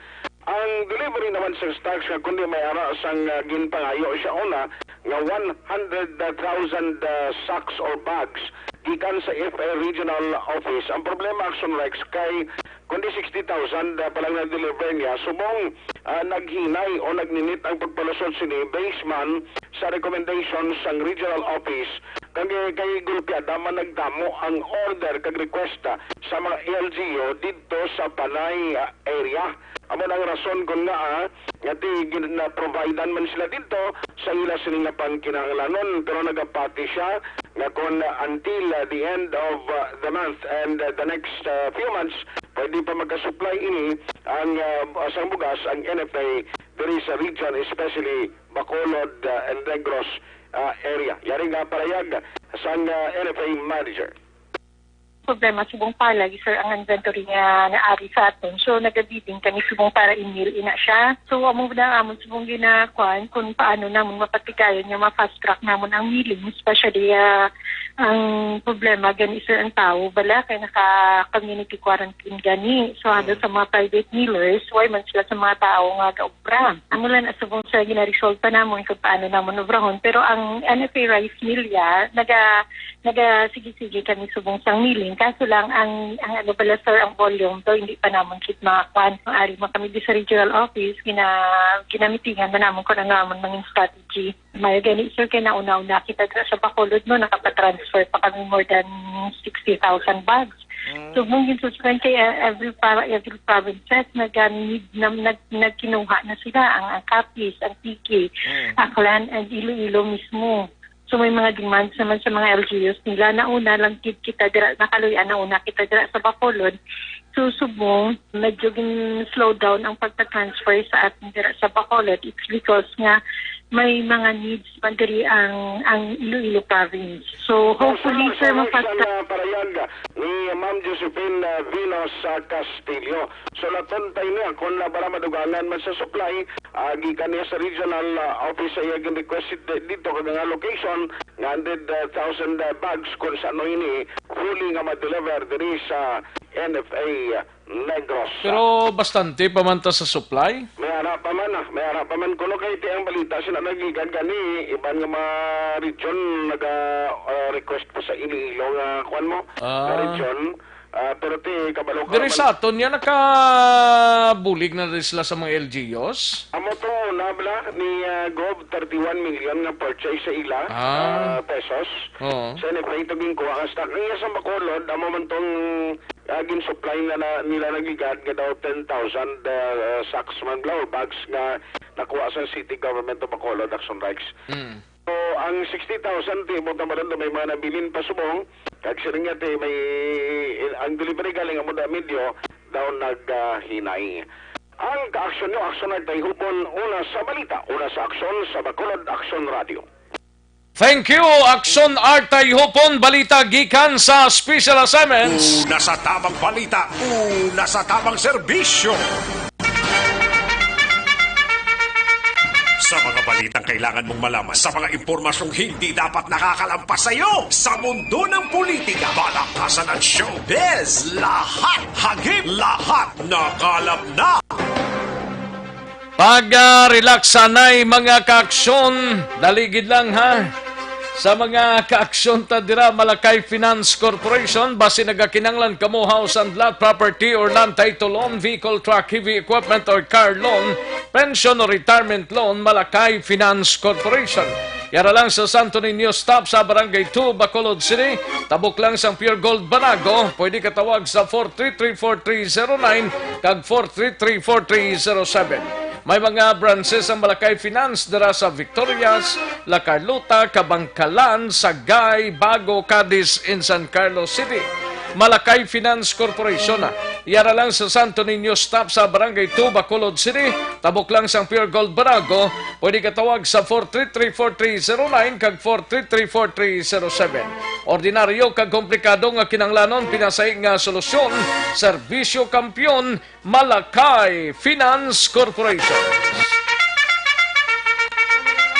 Ang delivery naman sa stocks nga kundi may ara sang, ah, ginpangayo siya una nga one hundred thousand, ah, sacks or bags gikan sa F I Regional Office. Ang problema, Action Rex, kay kundi sixty thousand, ah, pa lang na-deliver niya, subong, ah, naghinay o nagninit ang pagpalusot sini based man sa recommendation sang Regional Office. Kay, kay gulpiada man nagdamo ang order kag request, ah, sa mga L G U didto sa Panay, ah, area. Amo na ang rason kon ngaa nga ti gin-, na-providean man sila didto sa ila sini nga pangkinahanglanon, pero nagapati siya nga kon, ah, until, ah, the end of, ah, the month and, ah, the next, ah, few months, pwede pa magkasupply ini ang, ah, sang bugas ang N F A diri sa region, especially Bacolod, ah, and Negros, ah, area. Yari nga parayag sang, ah, N F A manager. Problema, subong pa lagi, sir, ang inventory nga naari sa aton. So, nagabiding kami subong para i-mill ina siya. So, amo na amon subong ginakuan kung paano namon mapatigayon nga ma-fast track namon ang milling, especially, ah, ang problema gani, sir, ang tao bala kay naka-community quarantine gani. So, halos Mm. sa mga private millers, why man sila sa mga tao nga gaobra? Amo lang na subong sa ginaresolve pa namon kung paano namon obrahon. Pero ang N F A rice mill, ya, naga-, naga-sige-sige kami subong sang milling. Kaso lang, ang, ang ano pala, sir, ang volume to, hindi pa namon kit makakuan. Ang ari mo kami di sa regional office, gina-, ginamitingan na namon kung ano amon mangin strategy. May gani, sir, kay nauna-una kita dira sa Bacolod, no, nakapatransfer pa kami more than sixty thousand bags. Mm. So, mong ginsusukan kay, uh, every para-, every provinces, nag-, nag-, nag-, nagkinuha na sila, ang, ang Capiz, Antique, Mm. Aklan, and Iloilo mismo. So, may mga demands naman sa mga L G Us nila. Nauna lang gid kita dira, nakaluy-an, nauna kita dira sa Bacolod. So, subong, medyo gin-slow down ang pagta-transfer sa atin dira sa Bacolod. It's because nga may mga needs man diri ang, ang Iloilo province. So, hopefully, sir, Sa mapagka- isang, ah, parayag ni Ma'am Josephine, ah, Vinos, ah, Castillo. So, laton tayo niya kung na para madugangan man sa supply, ah, gikan niya sa regional, ah, office sa iya gin-request di-, dito kag nga location nga hundred thousand, ah, bags kung sa ano ini fully nga ma-deliver diri sa N F A Negros. Pero bastante pa man ta sa supply? May ara pa man, ah. May ara pa man. Kuno kay ti ang balita sina nagligad gani, iban nga mga region naga, ah, request pa sa Iloilo nga kuan mo, Ah. nga region. Ah, pero ti kabalo ka Diri man. Sa aton niya, nakabulig na rin sila sa mga L G Us? Amo to, nabla ni, ah, Gov, thirty-one million nga purchase sa ila, Ah. ah, pesos. Oo. Sa N F A to ginkuha nga stock. Ang iya sa Bacolod, amo man tong, ah, gin-supply na, na nila nagligad nga daw ten thousand, ah, sacks man bla or bags nga nakuha sa City Government of Bacolod, Action Rex. Mm. So, ang sixty thousand, ti mo tamaran do may mga nabilin pa subong, kag siring nga ti may, ang delivery galing amo da medyo daw naghinay. Ang kaaksyon nyo, Aksyon Artay Hupon, una sa balita, una sa aksyon, sa Bacolod Aksyon Radio. Thank you, Aksyon Artay Hupon, balita gikan sa Special Assignments. Una sa tamang balita, una sa tamang serbisyo. Sa mga balitang kailangan mong malaman, sa mga impormasyong hindi dapat nakakalampas sa iyo, sa mundo ng politika, palakasan at showbiz, lahat hagip, lahat nakalap na. Pag, ah, relax sanay, mga kaaksyon, daligid lang, ha. Sa mga kaaksyon ta dira, Malakay Finance Corporation, basi nagakinanglan kamo house and lot, property or land title loan, vehicle, truck, heavy equipment or car loan, pension or retirement loan, Malakay Finance Corporation. Yara lang sa Santo Niño Stop sa Barangay two, Bacolod City. Tabok lang sang Pure Gold Banago, pwede katawag sa four three three four three zero nine kag four three three four three zero seven. May mga branches ang Malakay Finance dira sa Victorias, La Carlota, Kabankalan, Sagay, Bago, Cadiz, and San Carlos City. Malakay Finance Corporation, ah. Yara lang sa Santo Niño Stop sa Barangay two, Bacolod City. Tabok lang sang Pure Gold Banago, pwede katawag sa four three three four three zero nine kag four three three four three zero seven. Ordinaryo kag komplikado nga kinahanglanon, pinasahi nga solusyon, serbisyo kampiyon, Malakay Finance Corporation.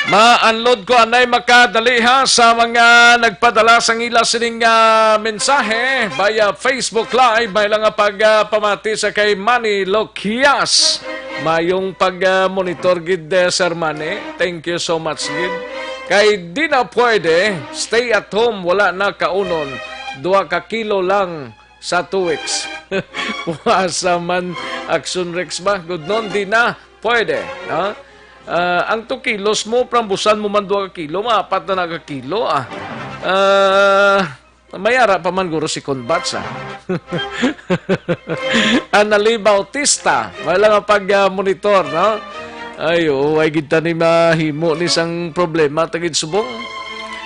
Ma-unload ko anay makadali, ha, sa mga nagpadala sang ila sining, ah, mensahe via Facebook Live. May lang nga pag, ah, pamati sa kay Manny Loquias. Mayong pag, ah, monitor gid, eh, Sir Manny. Thank you so much gid. Kay di na pwede, stay at home, wala na kaunon. Dua ka kilo lang sa two weeks. Puasa man, Action Rex ba? Good noon, di na. Pwede, no? Ah, ang two kilos mo, prambusan mo man dua ka kilo, maapat na na ka kilo, ah. Ah, may ara pa man guro si Conbats, ah. Annalie Bautista, may lang nga pag, ah, monitor, no? Ay, oo, ay gid tani mahimo ni sang problema, tagid subong.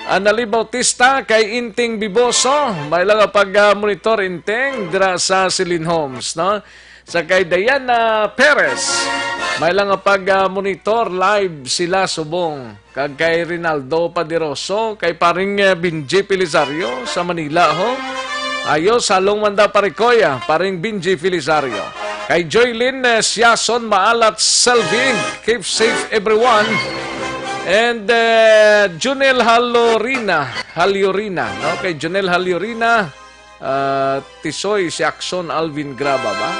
Annalie Bautista, kay Inting Biboso, may lang nga pag, ah, monitor, Inting, dira sa Celine Homes, no? Sa kay Diana Perez, may lang nga pag, ah, monitor, live sila subong. Kag kay Rinaldo Padiroso, kay paring, eh, Benji Felizario sa Manila, ho. Ayo, salong man daw, pare Koy, ah, paring Benji Felizario. Kay Joylyn, eh, Siason Maalat Selvig, keep safe everyone. And, eh, Junel Halorina, Halyorina, no? Kay Junel Halyorina, ah, Tisoy, si Action Alvin Graba ba?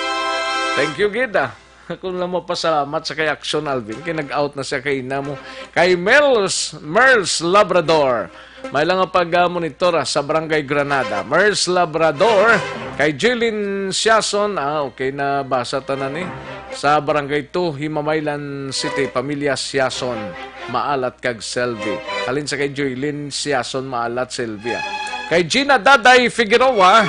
Thank you, gid, ah. Ako lang mapasalamat sa kay Action Alvin, kay nag-out na siya kay ina mo. Kay Mels, Merls Labrador, may lang nga pag-, ah, monitor, ah, sa Barangay Granada. Merls Labrador, kay Jeline Siason, ah, okay, nabasa tanan ni. Sa Barangay two, Himamaylan City, pamilya Siason, Maalat kag Selvi. Halin sa kay Joylyn Siason, Maalat, Selvia. Kay Gina Daday Figueroa,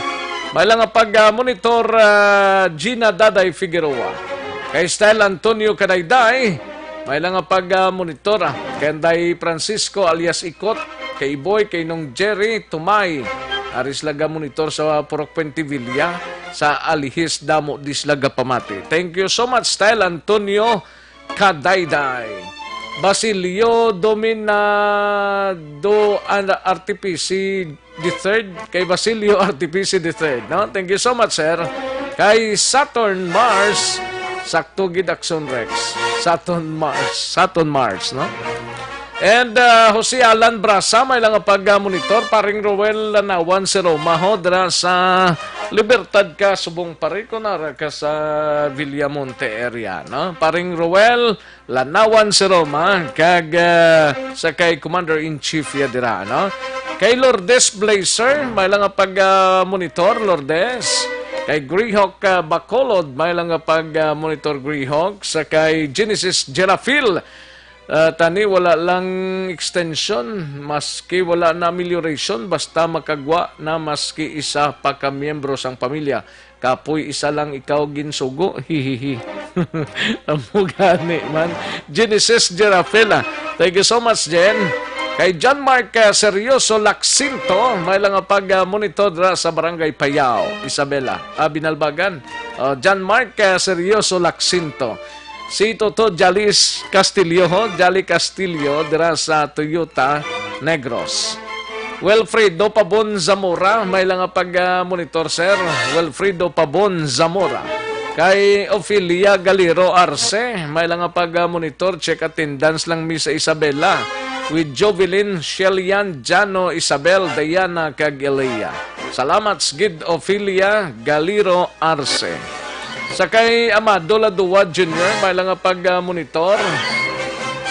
may lang nga pag, ah, monitor, ah, Gina Daday Figueroa. Kay Style Antonio Kadayday, may lang nga pag, ah, monitor, ah. Kay Anday Francisco alias Ikot, kay Iboy, kay Nong Jerry Tumay, ari sila ga monitor sa Purok Puentevilla, sa Alihis, damo di sila gapamati. Thank you so much, Style Antonio Kadayday. Basilio Dominado and Artifici the third, kay Basilio Artifici the third, no? Thank you so much, sir. Kay Saturn Mars, sakto gid, Action Rex. Saturn Mars, Saturn Mars, no? And, uh, Jose Alan Brasa, may lang nga pag-monitor, paring Roel Lanawan si Roma, ho, dira sa Libertad ka, subong pare, kung nara ka sa Villamonte area, no? Paring Roel, Lanawan si Roma, kag, ah, sa kay Commander-in-Chief ya dira, no? Kay Lourdes Blazer, may lang nga pag, ah, monitor, Lourdes. Kay Greyhawk, ah, Bacolod, may lang nga pag, ah, monitor, Greyhawk. Sa kay Genesis Gerafil, ah, tani wala lang extension, maski wala na amelioration, basta makagwa na maski isa pa ka miyembro sang pamilya. Kapoy, isa lang ikaw ginsugo. Hihihi. Amo gani man. Genesis Gerafila. Thank you so much, Jen. Kay John Mark, uh, Seryoso Laksinto, may lang nga pag-monitor dira sa Barangay Payao, Isabela, ah, Binalbagan. Uh, John Mark, uh, Seryoso Laksinto. Si Toto Jalis Castillo, ho, Jali Castillo, dira sa Toyota Negros. Wilfredo Pabon Zamora, may lang nga pag-, ah, monitor, sir. Wilfredo Pabon Zamora. Kay Ophelia Galiro Arce, may lang nga pag-, ah, monitor, check attendance lang mi sa Isabela. With Jovelyn, Shelian, Jano, Isabel, Diana, kag Elia. Salamat gid, Ophelia Galiro Arce. Sa kay Amado Ladua Junior, may lang nga pag-, ah, monitor.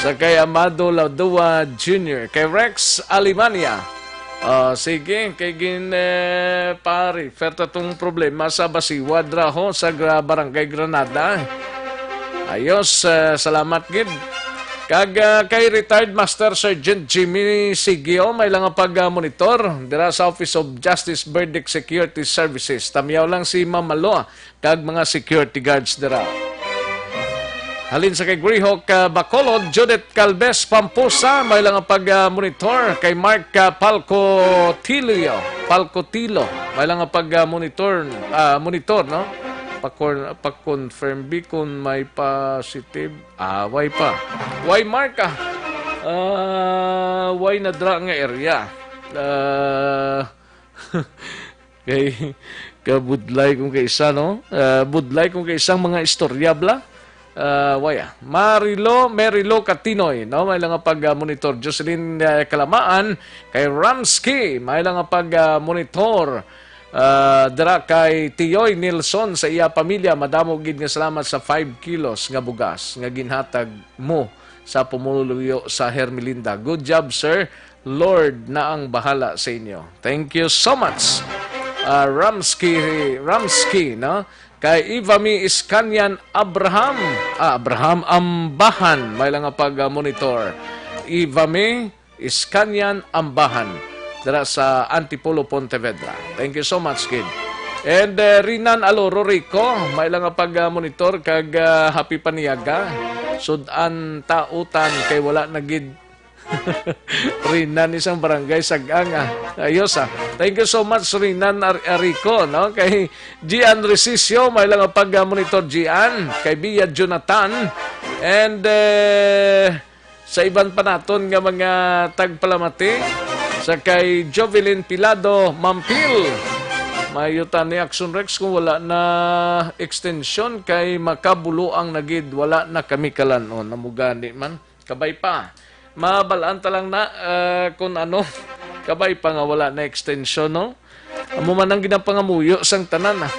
Sa kay Amado Ladua Junior, kay Rex Alemania. Ah, sige, kay gin, eh, pa-refer ta tong problema sa Basiwa dira, ho, sa Gra-, Barangay Granada. Ayos, eh, salamat gid. Kag, ah, kay retired Master Sergeant Jimmy Sigio, may lang nga pag-, ah, monitor dira sa Office of Justice Verdict Security Services. Tamyaw lang si Ma'am Malo, ah, kag mga security guards dira. Halin sa kay Greyhawk, ah, Bacolod, Judith Calves Pampusa, may lang nga pag, ah, monitor. Kay Mark, ah, Palcotillo, Palcotillo, may lang nga pag, ah, monitor, ah, monitor, no? Pakon-, pa-confirm bi kung may positive. Ah, why pa? Why, Mark, ah? Ah, why na dra nga area? Ah, kay kabudlay kung kaisa, no? Ah, budlay kung kaisang mga istorya, bla? Ah, why, ah? Marilo, Merilo Katinoy, no? May lang nga pag, ah, monitor. Jocelyn, ah, Kalamaan, kay Ramsky, may lang nga pag, ah, monitor. Ah, dira kay Tiyoy Nilson sa iya pamilya, madamo gid nga salamat sa five kilos nga bugas nga ginhatag mo sa pumuluyo sa Hermelinda. Good job, sir. Lord na ang bahala sa inyo. Thank you so much. Ah, Ramsky, Ramsky, no? Kay Ivami Iskanyan Abraham, ah, Abraham Ambahan, may lang nga pag-monitor. Ivami Iskanyan Ambahan, dira sa Antipolo, Pontevedra. Thank you so much, kid. And, eh, Rinan Aloro Rico, may lang nga pag-monitor kag, ah, happy paniaga. Sud-an tautan kay wala na gid Rinan, isang barangay Sag-anga. Ayos, ah. Thank you so much, Rinan Ar-, Arico, no? Kay Gian Resicio, may lang nga pag-monitor, Gian. Kay Bia Jonathan. And, eh, sa iban pa naton nga mga tagpalamati, sa kay Jovelyn Pilado Mampil. Mayo ta ni Action Rex kung wala na extension kay makabulo ang nagid, wala na kami kalan-on. Amo gani man. Kabay pa. Mabal-an ta lang na, ah, kung ano. Kabay pa nga wala na extension, no? Amo man ang ginapangamuyo sang tanan, ah.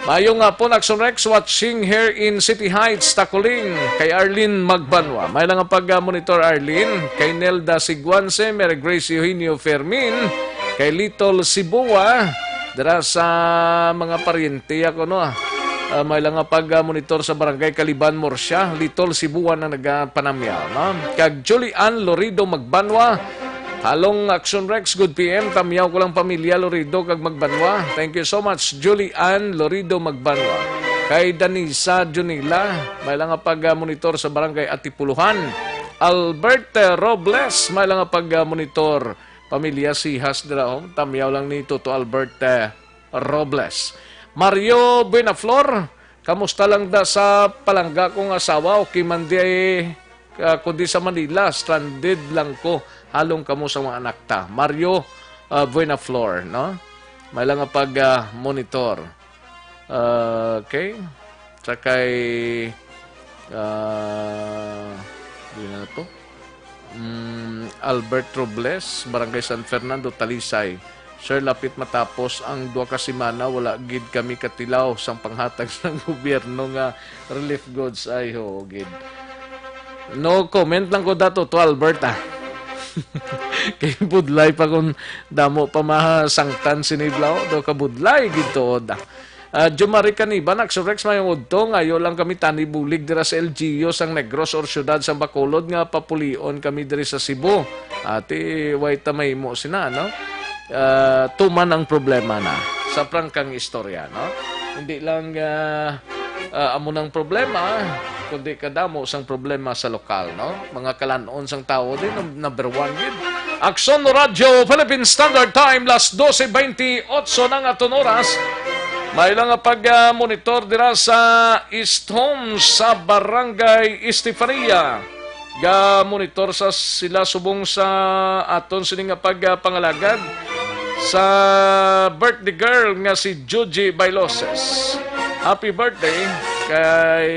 Mayo nga po, Action Rex, watching here in City Heights, Taculing, kay Arlene Magbanwa. May lang ang pag-monitor, Arlene, kay Nelda Siguanse, Mary Grace Eugenio Fermin, kay Little Sibua, dira sa mga paryente ako, no? Ah, may lang nga pag-monitor sa Barangay Kaliban, Murcia, Little Sibua na nagapanamyaw, no? Kag Julie Ann Lorido Magbanwa, Halong Action Rex, good P M. Tamyaw ko lang pamilya Lorido kag Magbanwa. Thank you so much, Julie Ann Lorido Magbanwa. Kay Danisa Junila, may lang nga pag-monitor sa Barangay Atipuluhan. Albert, eh, Robles, may lang nga pag-monitor. Pamilya Sihas dira, oh. Tamyaw lang ni Toto Albert, eh, Robles. Mario Buenaflor, kamusta lang da sa palangga kong asawa? Okay man di ay, ah, kundi sa Manila, stranded lang ko. Halong kamo sa mga anak ta. Mario, ah, Buenaflor, no? May lang nga pag, ah, monitor. Ah, okay. Sa kay, ah, di na to. Mm, Albert Robles, Barangay San Fernando, Talisay. Sir, lapit matapos ang duha ka semana, wala gid kami katilaw sang panghatag sang gobyerno nga relief goods. Ay, ho, gid. No comment lang ko dato to Albert, ah. Kay budlay pa kung damo pa masangtan sini blaw, do ka budlay gid tuod, ah. Ah, Jumari Caniban, Action Rex, mayong udto, ngayo lang kami tani bulig dira sa L G U sang Negros or siyudad sang Bacolod nga papulion kami diri sa Cebu. Ati, way ta mahimo sina, no? Ah, tuman ang problema na sa prangkang istorya, no? Hindi lang, ah, ah, amo nang problema, kundi kadamo sang problema sa lokal, no? Mga kalan-on sang tawo din, num-, number one gid. Aksyon Radyo Philippine Standard Time, las doce veintiocho na nga aton oras. May lang nga pag-monitor dira sa East Home sa Barangay Estefania. Ga-monitor sa sila subong sa aton sini nga pagpangalagad sa birthday girl nga si Juji Bailoses. Happy birthday kay,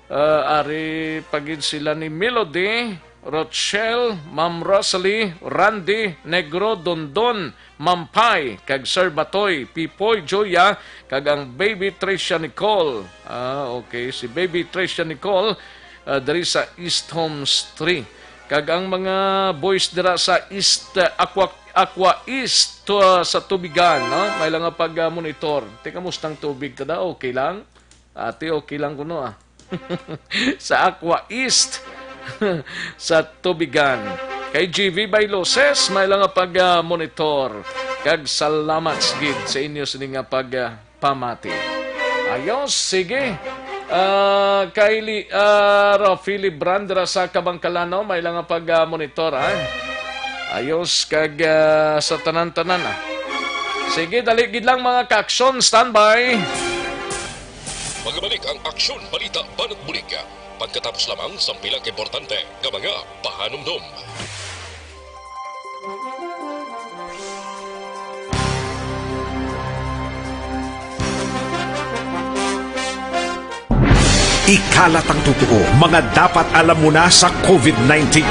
uh, ari pa gid sila ni Melody, Rochelle, Ma'am Rosalie, Randy, Negro, Dondon, Mampay, kag Sir Batoy, Pipoy, Joya, kag ang baby Tricia Nicole. Ah, okay. Si baby Tricia Nicole, ah, diri sa East Homes three. Kag ang mga boys dira sa East, ah, Aqua, Aqua East, ah, sa Tubigan, no? May lang nga pag-monitor. Teka, mustang tubig ka daw? Okay lang? Ate, okay lang kuno, ah. Sa Aqua East, sa Tubigan. Kay G V Bailoses, may lang nga pag-monitor. Kag salamat gid sa inyo sini nga pag, ah, pamati. Ayos, sige. Ah, kay Li-, ah, Rafi Libran dira sa Kabangkalano, may lang nga pag-monitor, ah. Ayos, kag, ah, sa tanan-tanan, ah. Sige, dali gid lang, mga ka-aksyon, standby. Magabalik ang Aksyon Balita Banat Bulig pagkatapos lamang sang pila ka importante nga mga pahanumdom. Ikalat ang totoo, mga dapat alam mo na sa COVID nineteen.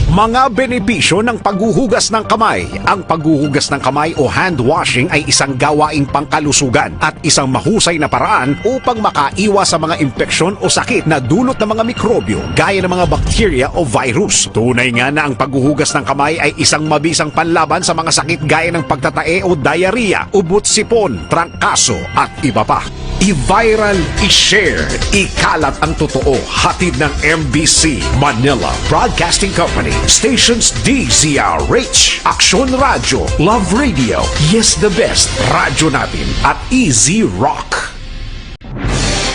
Mga benepisyo ng paghuhugas ng kamay. Ang paghuhugas ng kamay o hand washing ay isang gawaing pangkalusugan at isang mahusay na paraan upang makaiwas sa mga impeksyon o sakit na dulot ng mga mikrobyo gaya ng mga bakterya o virus. Tunay nga na ang paghuhugas ng kamay ay isang mabisang panlaban sa mga sakit gaya ng pagtatae o diarrhea, ubot-sipon, trangkaso, at iba pa. I-viral, i-share, ikalat ang totoo. Hatid ng M B C, Manila Broadcasting Company, stations D Z R H, Aksyon Radyo, Love Radio, Yes the Best, Radyo Natin, at Easy Rock.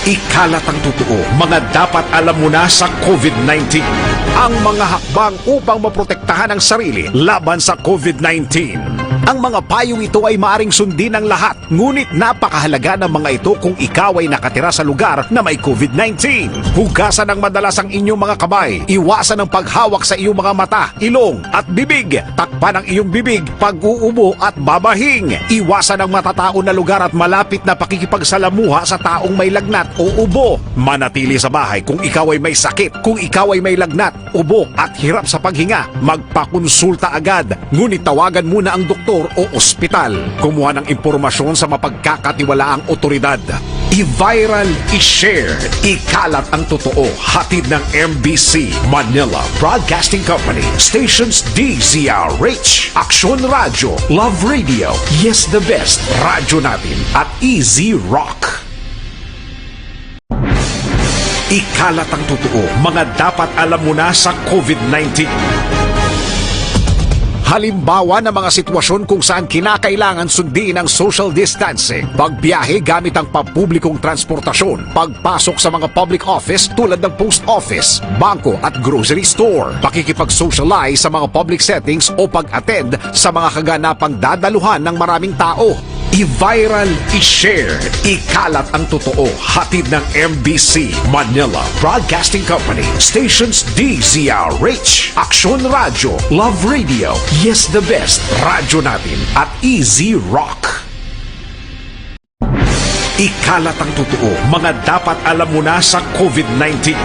Ikalat ang totoo, mga dapat alam mo na sa COVID nineteen. Ang mga hakbang upang maprotektahan ang sarili laban sa COVID nineteen. Ang mga payong ito ay maaring sundin ng lahat, ngunit napakahalaga ng mga ito kung ikaw ay nakatira sa lugar na may COVID nineteen. Hugasan ng madalas ang inyong mga kamay. Iwasan ang paghawak sa iyong mga mata, ilong, at bibig. Takpan ang iyong bibig pag-uubo at babahing. Iwasan ang matataon na lugar at malapit na pakikipagsalamuha sa taong may lagnat o ubo. Manatili sa bahay kung ikaw ay may sakit. Kung ikaw ay may lagnat, ubo, at hirap sa paghinga, magpakonsulta agad. Ngunit tawagan muna ang doktor o ospital. Kumuha ng impormasyon sa mapagkakatiwalaang otoridad. I-viral, i-share, ikalat ang totoo. Hatid ng M B C, Manila Broadcasting Company, stations D Z R H, Aksyon Radyo, Love Radio, Yes the Best, Radyo Natin, at Easy Rock. Ikalat ang totoo, mga dapat alam mo na sa COVID nineteen. Halimbawa ng mga sitwasyon kung saan kinakailangan sundin ang social distancing, pagbiyahe gamit ang pampublikong transportasyon, pagpasok sa mga public office tulad ng post office, bangko at grocery store, pakikipag-socialize sa mga public settings o pag-attend sa mga kaganapang dadaluhan ng maraming tao. I-viral, i-share, ikalat ang totoo. Hatid ng M B C, Manila Broadcasting Company, stations D Z R H, Aksyon Radyo, Love Radio, Yes the Best, Radyo Natin, at Easy Rock. Ikalat ang totoo, mga dapat alam mo na sa COVID nineteen.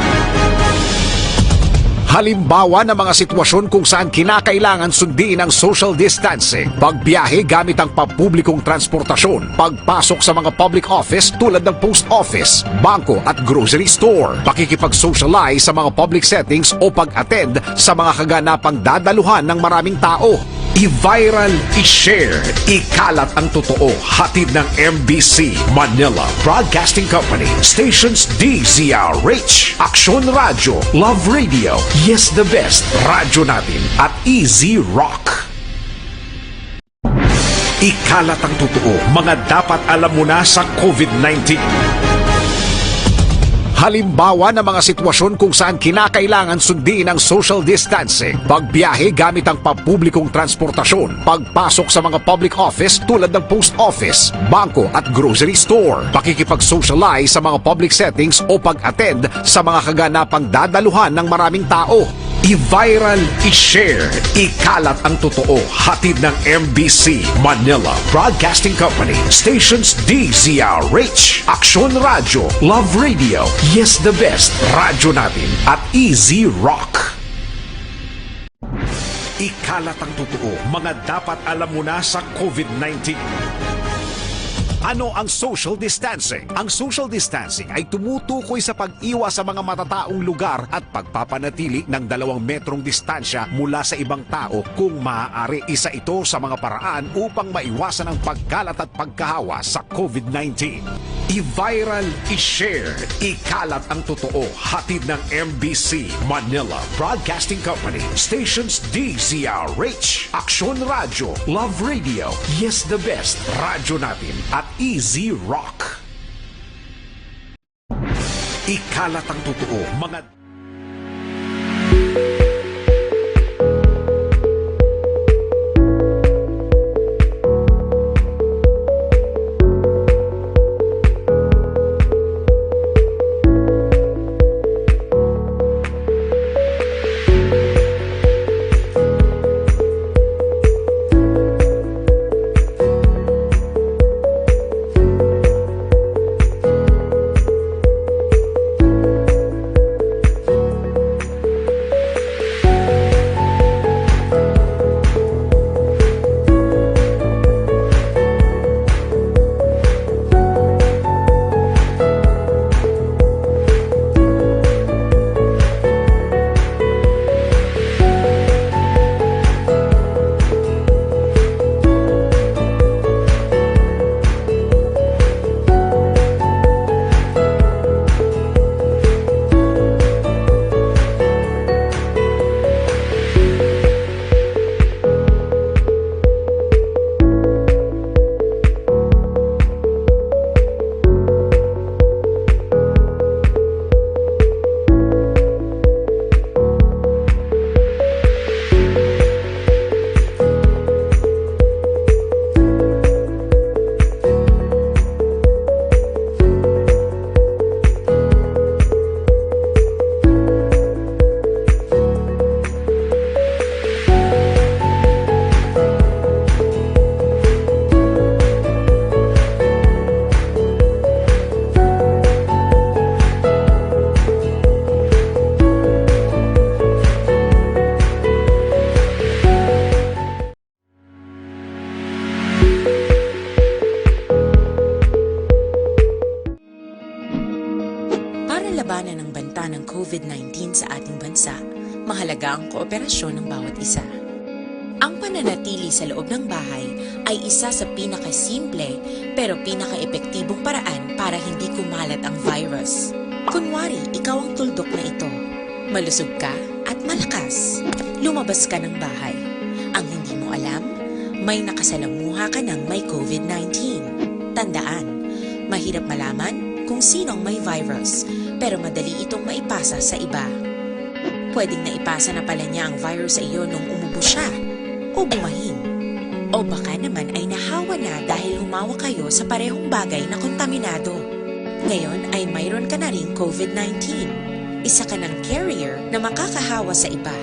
Halimbawa ng mga sitwasyon kung saan kinakailangan sundin ang social distancing, pagbiyahe gamit ang pampublikong transportasyon, pagpasok sa mga public office tulad ng post office, bangko at grocery store, pakikipag-socialize sa mga public settings o pag-attend sa mga kaganapang dadaluhan ng maraming tao. I-viral, i-share, ikalat ang totoo. Hatid ng M B C, Manila Broadcasting Company, stations D Z R H, Aksyon Radyo, Love Radio, Yes the Best, Radyo Natin, at Easy Rock. Ikalat ang totoo, mga dapat alam mo na sa COVID nineteen. Halimbawa ng mga sitwasyon kung saan kinakailangan sundin ang social distancing, pagbiyahe gamit ang pampublikong transportasyon, pagpasok sa mga public office tulad ng post office, bangko at grocery store, pakikipag-socialize sa mga public settings o pag-attend sa mga kaganapang dadaluhan ng maraming tao. I-viral, i-share, ikalat ang totoo. Hatid ng M B C, Manila Broadcasting Company, stations D Z R H, Aksyon Radyo, Love Radio, Yes the Best, Radyo Natin, at Easy Rock. Ikalat ang totoo, mga dapat alam mo na sa COVID nineteen. Ano ang social distancing? Ang social distancing ay tumutukoy sa pag-iwas sa mga matataong lugar at pagpapanatili ng dalawang metrong distansya mula sa ibang tao kung maaari. Isa ito sa mga paraan upang maiwasan ang pagkalat at pagkahawa sa COVID nineteen. I-viral, i-share, ikalat ang totoo. Hatid ng M B C, Manila Broadcasting Company, stations D Z R H, Aksyon Radyo, Love Radio, Yes the Best, Radyo Natin, at Easy Rock. Ikalat ang totoo, mga ng COVID nineteen sa ating bansa, mahalaga ang kooperasyon ng bawat isa. Ang pananatili sa loob ng bahay ay isa sa pinakasimple pero pinakaepektibong paraan para hindi kumalat ang virus. Kunwari, ikaw ang tuldok na ito. Malusog ka at malakas. Lumabas ka ng bahay. Ang hindi mo alam, may nakasalamuha ka ng may COVID nineteen. Tandaan, mahirap malaman kung sino ang may virus, pero madali itong maipasa sa iba. Pwedeng naipasa na pala niya ang virus sa iyo nung umubo siya o bumahin. O baka naman ay nahawa na dahil humawa kayo sa parehong bagay na kontaminado. Ngayon ay mayroon ka na ring COVID nineteen. Isa ka ng carrier na makakahawa sa iba.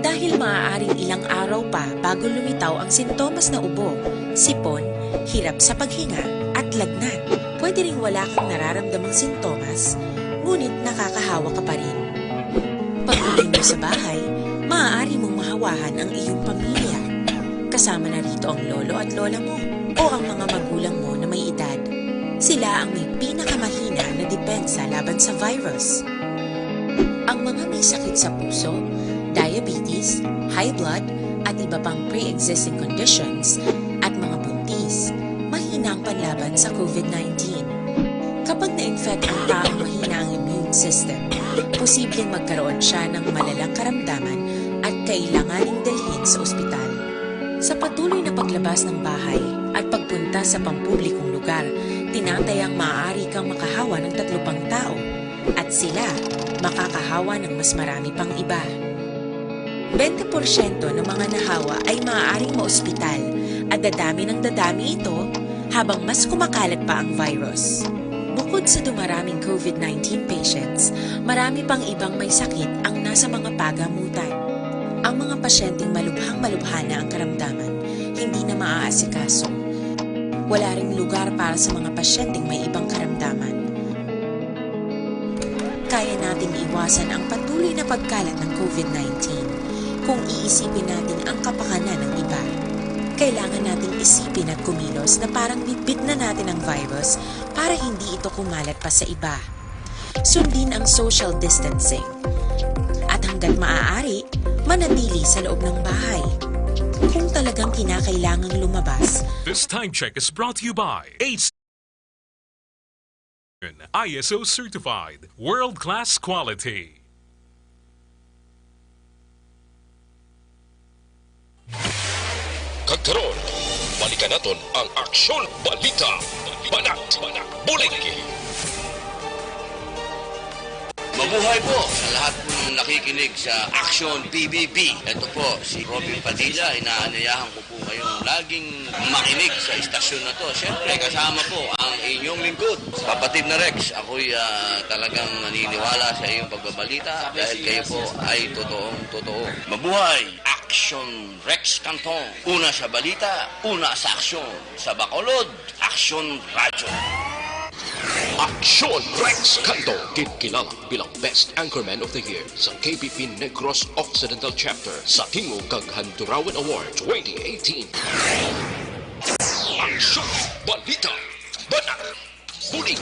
Dahil maaaring ilang araw pa bago lumitaw ang sintomas na ubo, sipon, hirap sa paghinga, at lagnat. Pwede ring wala kang nararamdamang sintomas, ngunit nakakahawa ka pa rin. Pag-uwi mo sa bahay, maaari mong mahawahan ang iyong pamilya. Kasama na rito ang lolo at lola mo o ang mga magulang mo na may edad. Sila ang may pinakamahina na depensa laban sa virus. Ang mga may sakit sa puso, diabetes, high blood, at iba pang pre-existing conditions, at mga buntis, mahina ang panlaban sa COVID nineteen. Kapag na-infect ang taong mahina ang immune system, posibleng magkaroon siya ng malalang karamdaman at kailanganing dalhin sa ospital. Sa patuloy na paglabas ng bahay at pagpunta sa pampublikong lugar, tinatayang maaari kang makahawa ng tatlo pang tao at sila makakahawa ng mas marami pang iba. Bente porsyento ng mga nahawa ay maaaring maospital at dadami ng dadami ito habang mas kumakalat pa ang virus. Bukod sa dumaraming COVID nineteen patients, marami pang ibang may sakit ang nasa mga pagamutan. Ang mga pasyenteng malubhang-malubha na ang karamdaman, hindi na maaasikaso. Wala ring lugar para sa mga pasyenteng may ibang karamdaman. Kaya nating iwasan ang patuloy na pagkalat ng COVID nineteen kung iisipin natin ang kapakanan ng iba. Kailangan nating isipin at kumilos na parang bitbit na natin ang virus para hindi ito kumalat pa sa iba. Sundin ang social distancing. At hanggat maaari, manatili sa loob ng bahay. Kung talagang kinakailangang lumabas, This time check is brought to you by H I S O certified, world-class quality. Kag karon, balikan naton ang Aksyon Balita, Banat, Bulig. Mabuhay po sa lahat po ng nakikinig sa Aksyon P B B. Ito po si Robin Padilla, inaanyayahan ko po kayong laging makinig sa istasyon na to. Siyempre, kasama po ang inyong lingkod, Kapatid na Rex. Ako'y, ah, talagang naniniwala sa iyong pagbabalita dahil kayo po ay totoong totoo. Mabuhay! Aksyon Rex Cantong. Una sa balita, una sa aksyon. Sa Bacolod, Aksyon Radyo. Aksyon Rex Cantong, ginkilala bilang Best Anchorman of the Year sa K B P Negros Occidental Chapter sa Tingog kag Handurawan Award twenty eighteen. Aksyon Balita, Banat, Bulig.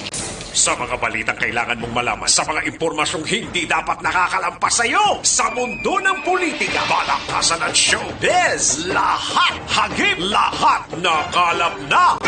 Sa mga balitang kailangan mong malaman, sa mga impormasyong hindi dapat nakakalampas sa iyo, sa mundo ng politika, balaktasan at showbiz, lahat hagip, lahat nakalap na.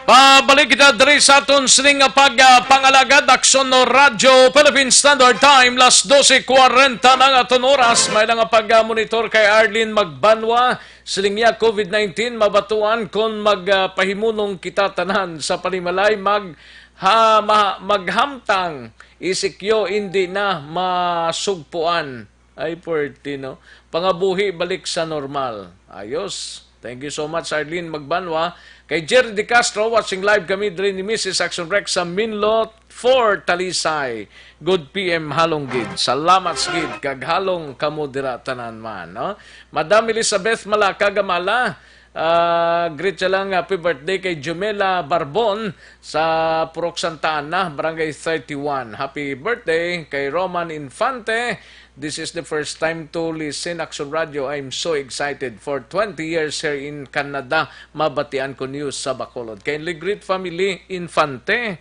Pabalik kita diri sa aton sining nga pag, ah, pangalagad, Aksyon Radyo Philippine Standard Time, las doce cuarenta na ang aton oras. May lang nga pag, ah, monitor kay Arlene Magbanwa. Siling niya, COVID nineteen, mabatuan kon mag, ah, pahimunong kita tanan sa panimalay, mag, ha, ma-, maghamtang, isikyo, indi na masugpuan. Ay, puwerte, no? Pangabuhi balik sa normal. Ayos. Thank you so much, Arlene Magbanwa. Kay Jerry De Castro, watching live kami diri ni Missus Action Rex sa Minlot four, Talisay. Good P M halong gid. Salamat gid kag halong kamo dira tanan man, no? Madam Elizabeth Malaka Gamala, ah, greet siya lang, happy birthday kay Jumela Barbon sa Purok Santa Ana, Barangay thirty-one. Happy birthday kay Roman Infante. This is the first time to listen Action Radio. I'm so excited. For twenty years here in Canada, mabatian ko news sa Bacolod. Kindly greet family Infante.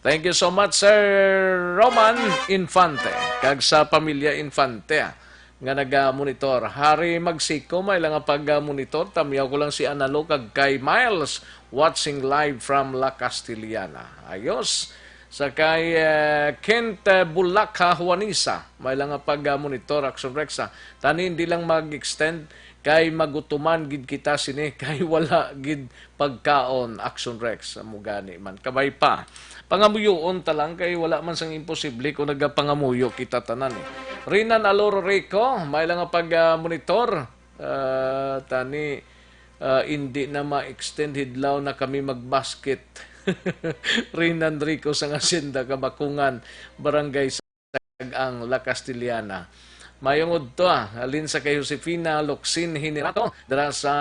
Thank you so much, Sir Roman Infante, kag sa pamilya Infante, ah, nga naga-monitor. Hari Magsiko, may lang nga pag-monitor. Tamyaw ko lang si Analo kag kay Miles, watching live from La Castellana. Ayos. Sa kay, eh, Kent, eh, Bulakha, Juanisa, may lang nga pag-monitor, Action Rex, ah. Tani, hindi lang mag-extend, kay magutuman gid kita sini, kay wala gid pagkaon, Action Rex, amo gani man. Kabay pa. Pangamuyoon ta lang kay wala man sang imposible kung nagapangamuyo kita tanan, eh. Rinan Aloro Rico, may lang nga pag, ah, monitor. Ah, tani, ah, indi na ma-extend, hidlaw na kami magbasket. Rinan Rico sang Hacienda Kabakungan, Barangay ang La Castellana. Mayong udto, ah. Halin sa kay Josefina Locsin Hinirato, dira sa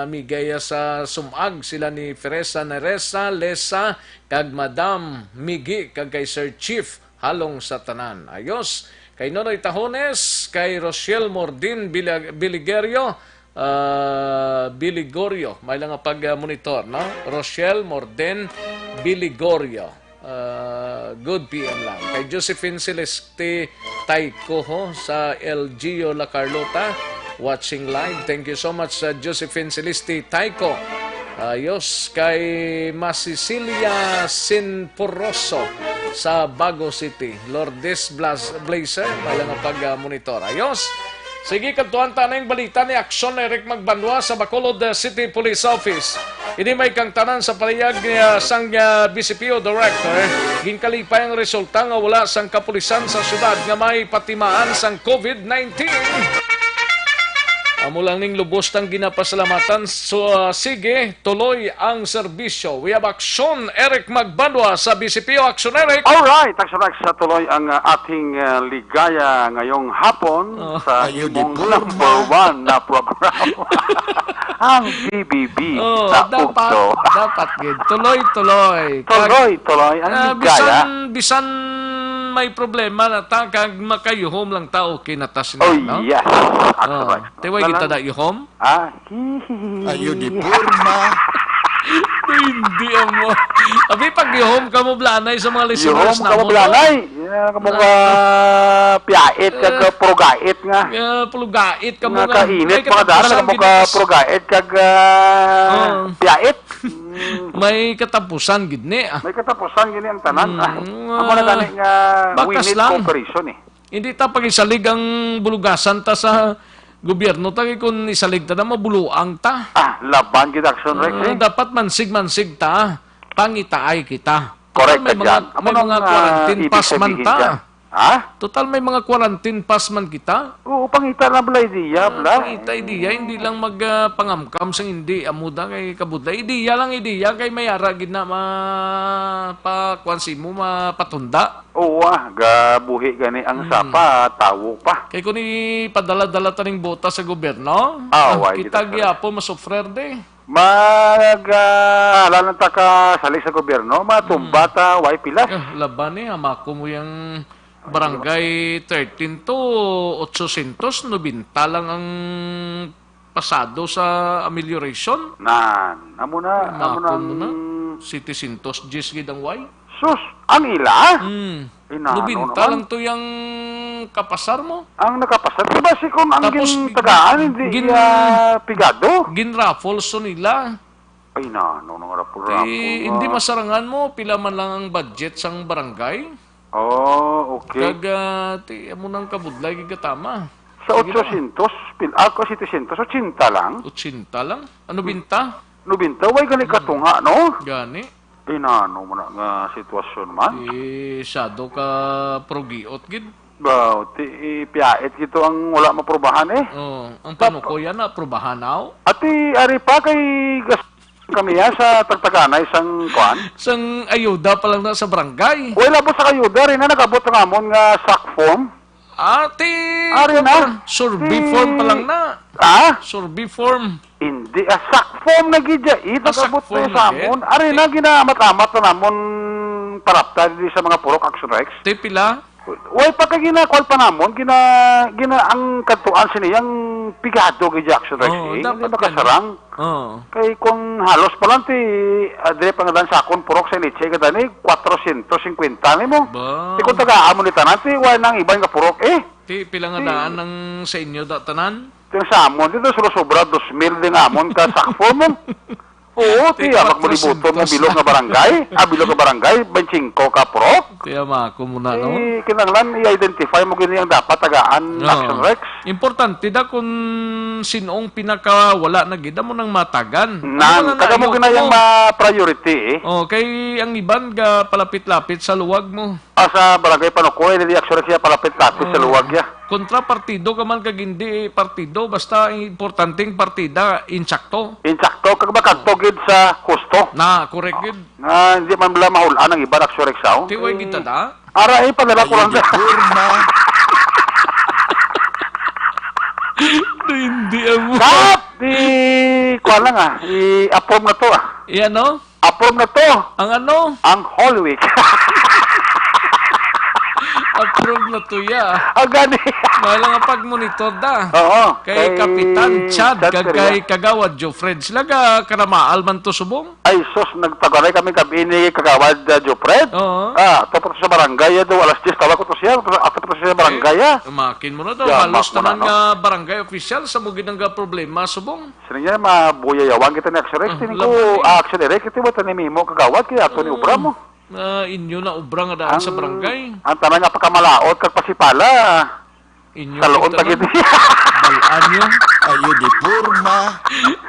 Migaya sa Sumag, sila ni Feresa, Neresa, Lesa, kag Madam Migi, kag kay Sir Chief, halong sa tanan. Ayos. Kay Nonoy Tahones, kay Rochelle Mordin Bila-, Biligerio, ah, Biligorio. May lang nga pag-, ah, monitor, no? Rochelle Morden Biligorio. Ah, good P M lang. Kay Josephine Celeste Taico, ho, sa L G U La Carlota, watching live. Thank you so much, sa Josephine Celeste Taico. Ayos. Kay Mas Cecilia Sinporoso sa Bago City. Lourdes Blas-, Blazer, may lang nga pag-, ah, monitor. Ayos. Sige, kadtuan ta na yung balita ni Action Eric Magbanwa sa Bacolod, uh, City Police Office. Ini may kangtanan sa palihag, uh, sang, uh, B C P O Director. Ginkalipay ang resulta nga wala sang kapulisan sa syudad nga may patimaan sang COVID nineteen. Amo lang ning lubos tang ginapasalamatan. So, uh, sige, tuloy ang serbisyo. We have Action Eric Magbanwa sa B C P O. Action Eric. Alright, Action Eric, sa tuloy ang, uh, ating, uh, Kaya ngayong hapon Oh. sa Ayo, di imong po, number ma. one na program, ang B B B Oh, sa dapat, Ugto. dapat gid. Tuloy-tuloy. Kag, Tuloy-tuloy ang ah, ligaya. bisan, bisan may problema na ta, kag makayuhom lang ta, okay na ta sila, Oh, no? yes. That's Oh. right. Tiway Wala kita lang. da yuhom? Ah, hihihi. Ayo, di porma. Hindi amo. Abi, pag yuhom ka mo, blanay sa mga listeners Yuhom ka mo, namon, blanay. no? Yeah, kamo Ah. ka piyait, kag Ah. purugait nga. Ah, pulugait ka mo Nga nga. kainit, May mga dara, katapusan kamo gid ka na. purugait, kag, ah, Oo. piyait. Mm. May katapusan gid ni, ah. May katapusan gini ang tanan. Mm, Ah, amo na ah, gani nga we bakas need lang. cooperation, eh. Hindi ta pagisalig ang bulugasan ta sa gobyerno ta, kay kung isalig ta na, mabuluang ta. Ah, laban gid, Action Rex, Ah, eh. dapat mansig-mansig ta, pangitaay kita. Correct Total, may ka mga, dyan. Amo may nang, mga ah, quarantine ibig pass man sabihin ta. dyan. Ha? Total, may mga quarantine pass man kita. Oo, pangita na bala, idea, Ah, bala. pangita, idea, hindi lang mag, ah, pangamkam sang hindi, amo da kay kabudlay. Idea lang, idea, kay may ara gid na ma-, pa, kuwan si mo, mapatunda. Oo, ah, gabuhi gani ang Hmm. sapa, tawo pa. Kay kung ipadala-dala ta ning bota sa gobyerno, Ah, ah, why kita kita sa gyapon masufrer di. Mag, ah, ala lang ta ka salig sa gobyerno, matumba Hmm. ta, why pilas? Ah, laban ni, hamako mo yang barangay thirteen to otsosyentos nobenta lang ang pasado sa amelioration. Nan, amo na, amo Makon na mo na. ang Setecientos diyes gid ang way. Sus, ang ila? Hmm. Ay, nano Nobenta naman? lang to yang kapasar mo. Ang nakapasar, di ba si kung ang Tapos, gintagaan, hindi gin-, iya pigado? gin-raffles to nila. Ay, nano, nang raffle-raffle Di, nga. hindi masarangan mo, pila man lang ang budget sang barangay. Oh, okay. Kag, ah, ti, amo nang kabudlay, gigatama. Sa Sige na. otsosyentos, pil-, ah, ko, setecientos, ochenta lang? Ochenta lang? Ano Hmm. binta? Nobenta, way gani Hmm. katunga, no? Gani. Inano mo na nga sitwasyon man? Eh, sado ka prugiot gid. Ba, ti, ipiyait gito ang wala maprubahan, eh. Oh, ang Tap- panukoy, yan, aprubahan, aw? Ati, ari pa kay gas-, kami, ah, sa tagtaganay sang kuan? Sang ayuda pa lang na sa barangay. Wala po sa ayuda, rin na nag-abot ang amon nga sack form. Ati, Ari na. Survey Si form pa lang na. Ha? Survey form. Hindi, ah, sack form na gid ya, eh. Ah, sack Nag-abot form na na sa gid? amon. Ari na, Ti- ginamat-amat na namon parapta di sa mga purok, Action Rex. Ti pila? Way pa ka ginakuan pa namon, gina-, gina-, ang kadtuan sini, ang Pigado gid, Jackson, Rice, Oo, eh. Hindi dapat makasarang. Oo. Kay kung halos pa lang ti, ah, dire pa nga dan sa akon purok sa Iniche, ka dani, kwatro syentos singkwenta nimo. Ba? Ti kung tagaan mo ni tanan, ti wala nang iban nga purok, eh. Ti, pila nga Ti daan ang sa inyo da tanan? Ti ang sa amon, dito, sobra dos mil din amon ka sakfo mo. Oo, Ti, ti, amak mo libuton mo, kwatro syentos. Bilog nga barangay. Ah, bilog nga barangay, twenty-five ka purok. Ti, ama ko muna, no? Eh, kinahanglan i-identify mo gini ang dapat tagaan, Oo. Action Rex. Importante da kung sinong pinakawala na gid, amo nang matagan. Ano Nan, man ang taga mo naayo ginayang ko? Ma-priority, eh. Oh, kay ang iban ga palapit-lapit sa luwag mo. Ah, sa barangay Panukoy, dili actually siya palapit-lapit sa Oh. luwag niya. Kontra partido ka man kag hindi partido, basta importanteng partida, insakto. Insakto, kag makadto gid sa husto. Na, correct gid. Ah, hindi man bala mahul-an ang iba, actually, sa Ti, way kita da? Ara, eh, padala ko lang Ayun, da. di porma. Di, hindi amo. Cut! Di, kuha lang, ah. I-approve na to, ah. Iya, no? Approve na to. Ang ano? Ang Holy Week. Approve na to, ya. Ang gani. Mahal nga pag-monitor da. Oo. Kay Kay Kapitan Chad, Chad kag Perea. Kay Kagawad Jofred. Sila ga karamaal man to subong? Ay, sus, nagtaganay kami gabi ni Kagawad, ah, Jofred. Oo. Ah, ato pa to sa barangay, ah, daw alas diyes, tawag ko to siya. Ato pa to sa barangay, ah. Umakin mo na daw. Ya, Halos mak mo na, tanan no? Nga barangay official sa mo gid ang ga problema subong. Sino niya, mabuyayawan kita ni Action Rex. Ah, Tining ko, laban eh. Ah, Action Rex, ito ba ito ni Mimo Kagawad? Kaya ato ni Oo. Obra mo. Ah, inyo na obra nga daan sa Ang, barangay. Ang tanan nga pakamalaot kag pasipala. Inyo Sa loon kita pa gid. Man. Dal-an nyo. Ayo di porma.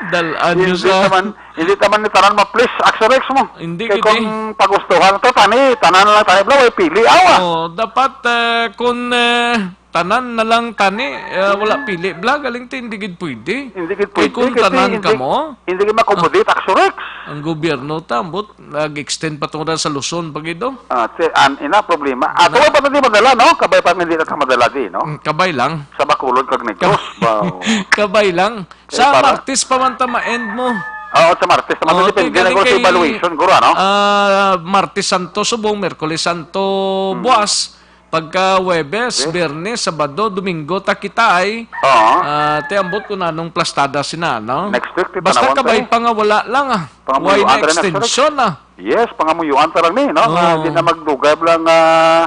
Dal-an nyo Hindi sa naman, hindi naman ni tanan ma-please, Action Rex mo. Hindi Kay gid kung eh. Pagustuhan to, tani, tanan lang tani, bla, way pili, awa. Oh, dapat, eh, kung, eh, tanan na lang tani, eh, wala Mm. pili, bla, galing ti, hindi gid pwede. Hindi gid Kay pwede, kung kasi tanan hindi, ka mo, hindi gid ma-accommodate, ah, Action Rex. Ang gobyerno, tambot, nag-extend pa tungod sa Luzon, pa gid, oh. Ah, ti, an, ina, problema. Ah, Ano? Tuwa pa di madala, no? Kabay pa nga hindi na madala di, no? Mm, kabay lang. Sa Bacolod kag Negros, Kab-, ba, oh. Kabay lang. Eh, Sa para Martes pa man ta ma-end mo. Oo, sa Martes naman. Oh, Depende ti na galing ko sa kay, evaluation, guro, ano? Ah, Martes Santo subong, Miyerkules Santo Hmm. buwas, pagka Huwebes, Yes. Biyernes, Sabado, Domingo, ta kita ay, Oo. ah, ti ambot kung anong plastada sina, no? Next week, ti Basta tanawon kabay ta eh. Pa nga wala lang, ah. Pangamuyo Why na ang tanan, extension, ah? Yes, pangamuyoan ta lang ni, no? Nga Oo. di na magdugay lang, ah,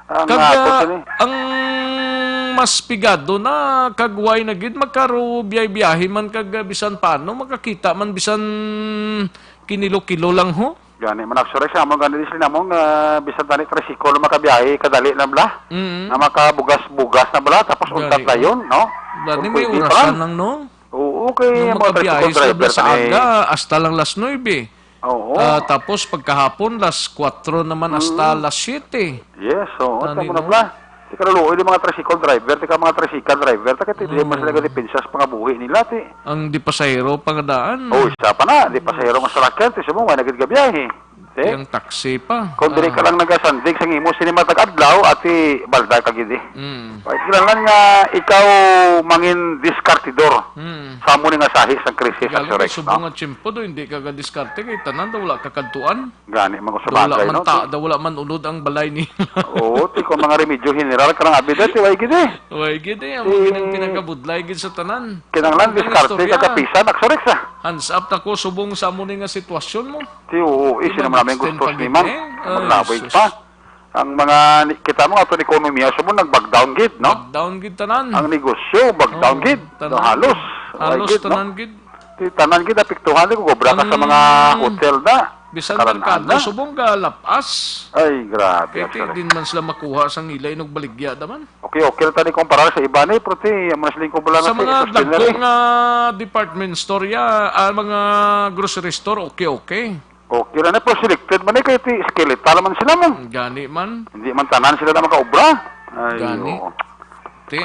ang, Kag, ah, ato ah, ni. Ang mas pigado na, kag why na gid, magkarubiyay-biyahe man, kag, ah, bisan paano, makakita man, bisan kinilo-kilo lang, ho. Gani, man, actually, sa amon, gani, di sila namon, ah, bisan tani tricycle, makabiyahe, kadali na bala. Mm. Na makabugas-bugas na bala, tapos Gani, untat na oh. Yun, no? Gani, Kung may pwede pa orasan lang. Lang, no? Oo, kay Nung mga makabiyahe tricycle sila driver sa tani. Aga, hasta lang las nuebe. Oo. Ah, tapos pagkahapon, las kuwatro naman hasta Mm. las siyete. Yes, oo. Tani, tama na no? Pala. Ti kaluluoy di mga tricycle driver, ti ka mga tricycle driver, ta kay ti di man sila Mm. Gadepensa sa pangabuhi nila, ti. Ang di pasahero pa nga daan. Oh, isa pa na, di pasahero nga salakyan, ti subong, wala na gid gabiyahe. Ti? Ti ang taxi pa. Kung diri ka Ah. lang nagasandig sa imo sini matag adlaw, ati balda ka gid eh. Mm. Ay, kinahanglan nga ikaw mangin diskartidor Mm. sa amo ni nga sahi sang krisis sa Galo, Surex, subong no? Nga tiyempo do, hindi ka gadiskarte kay tanan daw wala ka kadtuan. Gani man ko sa Daw wala bagay, man no? Ta-, daw wala man unod ang balay ni. Oo, ti kung mga remedyo general ka lang abi dati, way gid eh. Way gid eh, amo Ti gid ang pinakabudlay gid sa tanan. Kinahanglan Ang diskarte istorya. Kagapisan, Axorex, ah. Hands up na ko subong sa amo ni nga sitwasyon mo. Ti, oo, eh, Di sino man namin mag-extend gusto pa ni gid man? Eh. Ay, Maglawig sus. Pa. Ang mga ni-, kita mo ato ekonomiya subong nag-back down gid, no? Back down gid tanan. Ang negosyo, back down Oo, gid. Tanan. Halos. Halos Way gid, no? Tanan gid. Ti tanan gid apektuhan, ti kung obra ka sa Ang mga hotel na. Bisan Karan-an merkado, na. Subong ka lapas. Ay, grabe, Kay ti, actually. Din man sila makuha sang ila inog baligya naman. Okay, okay lang tani kumpara sa iba ni, pero ti, amo na siling ko bala Sa na ti, mga sustainer dagko eh. Nga department store, ya, ah, mga grocery store, okay, okay. Okay lang na, pero selected man eh, kay ti, skeletal man sila mo. Gani man. Hindi man tanan sila na makaobra. Ay, Gani. Oo. Ti,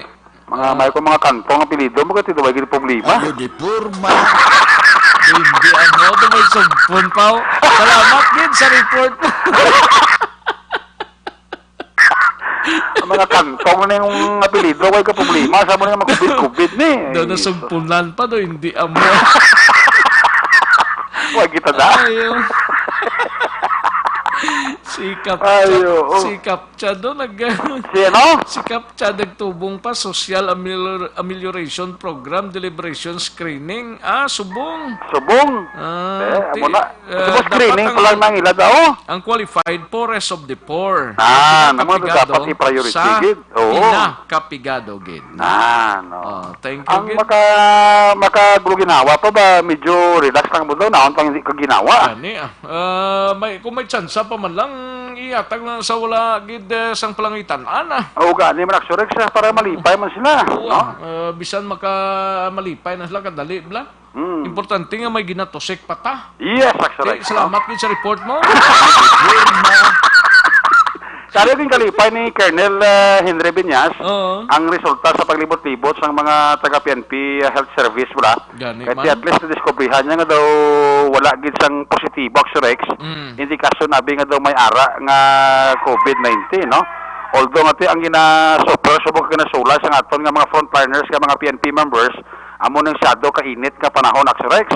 Mga Ah. May ko mga kantong apelyido mo, kay ti duway gid problema. Ayo di porma. Hindi, ano, ito may sugpon pa, oh. Salamat gid sa report. Ang mga kantong na yung apelyido, way ka problema. Sa mo na yung makubit-kubit ni. Daw Ay, nasugpunan pa, do, hindi amo. Wag kita da. Ayo. Si Kapcha, Ay, oo. Si Kapcha do nag Si ano? Si Kapcha nagtubong pa, social amelior-, amelioration program, deliberation screening. Ah, subong. Subong. Ah, Eh, ti-, amo na. eh, Subong screening dapat pa lang ang, nang ila daw. ang qualified poorest of the poor. Ah, Ang namo pinakapigado dapat i-priority sa gid. Oo. pinakapigado gid. Ah, no. Oh, thank you Ang gid. maka-, makagulo ginawa pa ba, medyo relax lang mo daw, naon pang hindi ka ginawa. Ani, ah. Ah, may, kung may tsansa pa man lang, ihatag lang sa wala gid, eh, sang palangitan, ana. Oo, gani man, Axorex, ah, para malipay man sila, Oo, no? ah, bisan maka malipay na sila, kadali bala. Hmm. Importante nga may ginatusik pa ta. Yes, Axorex, Okay, no? salamat gid sa report mo. Kari yung kalipay ni Colonel, ah, Henry Viñas, Oo. ang resulta sa paglibot-libot sang mga taga-P N P, ah, Health Service, wala? Gani Kaya man. At least nadiskubrihan niya nga daw wala gid sang positibo, Axorex. Mm. Hindi kaso nabi nga daw may ara nga covid nineteen, no? Although nga ti ang ginasuffer subong kag ginasulay sang aton nga mga frontliners nga mga P N P members, amo ning shadow kainit nga panahon, Axorex.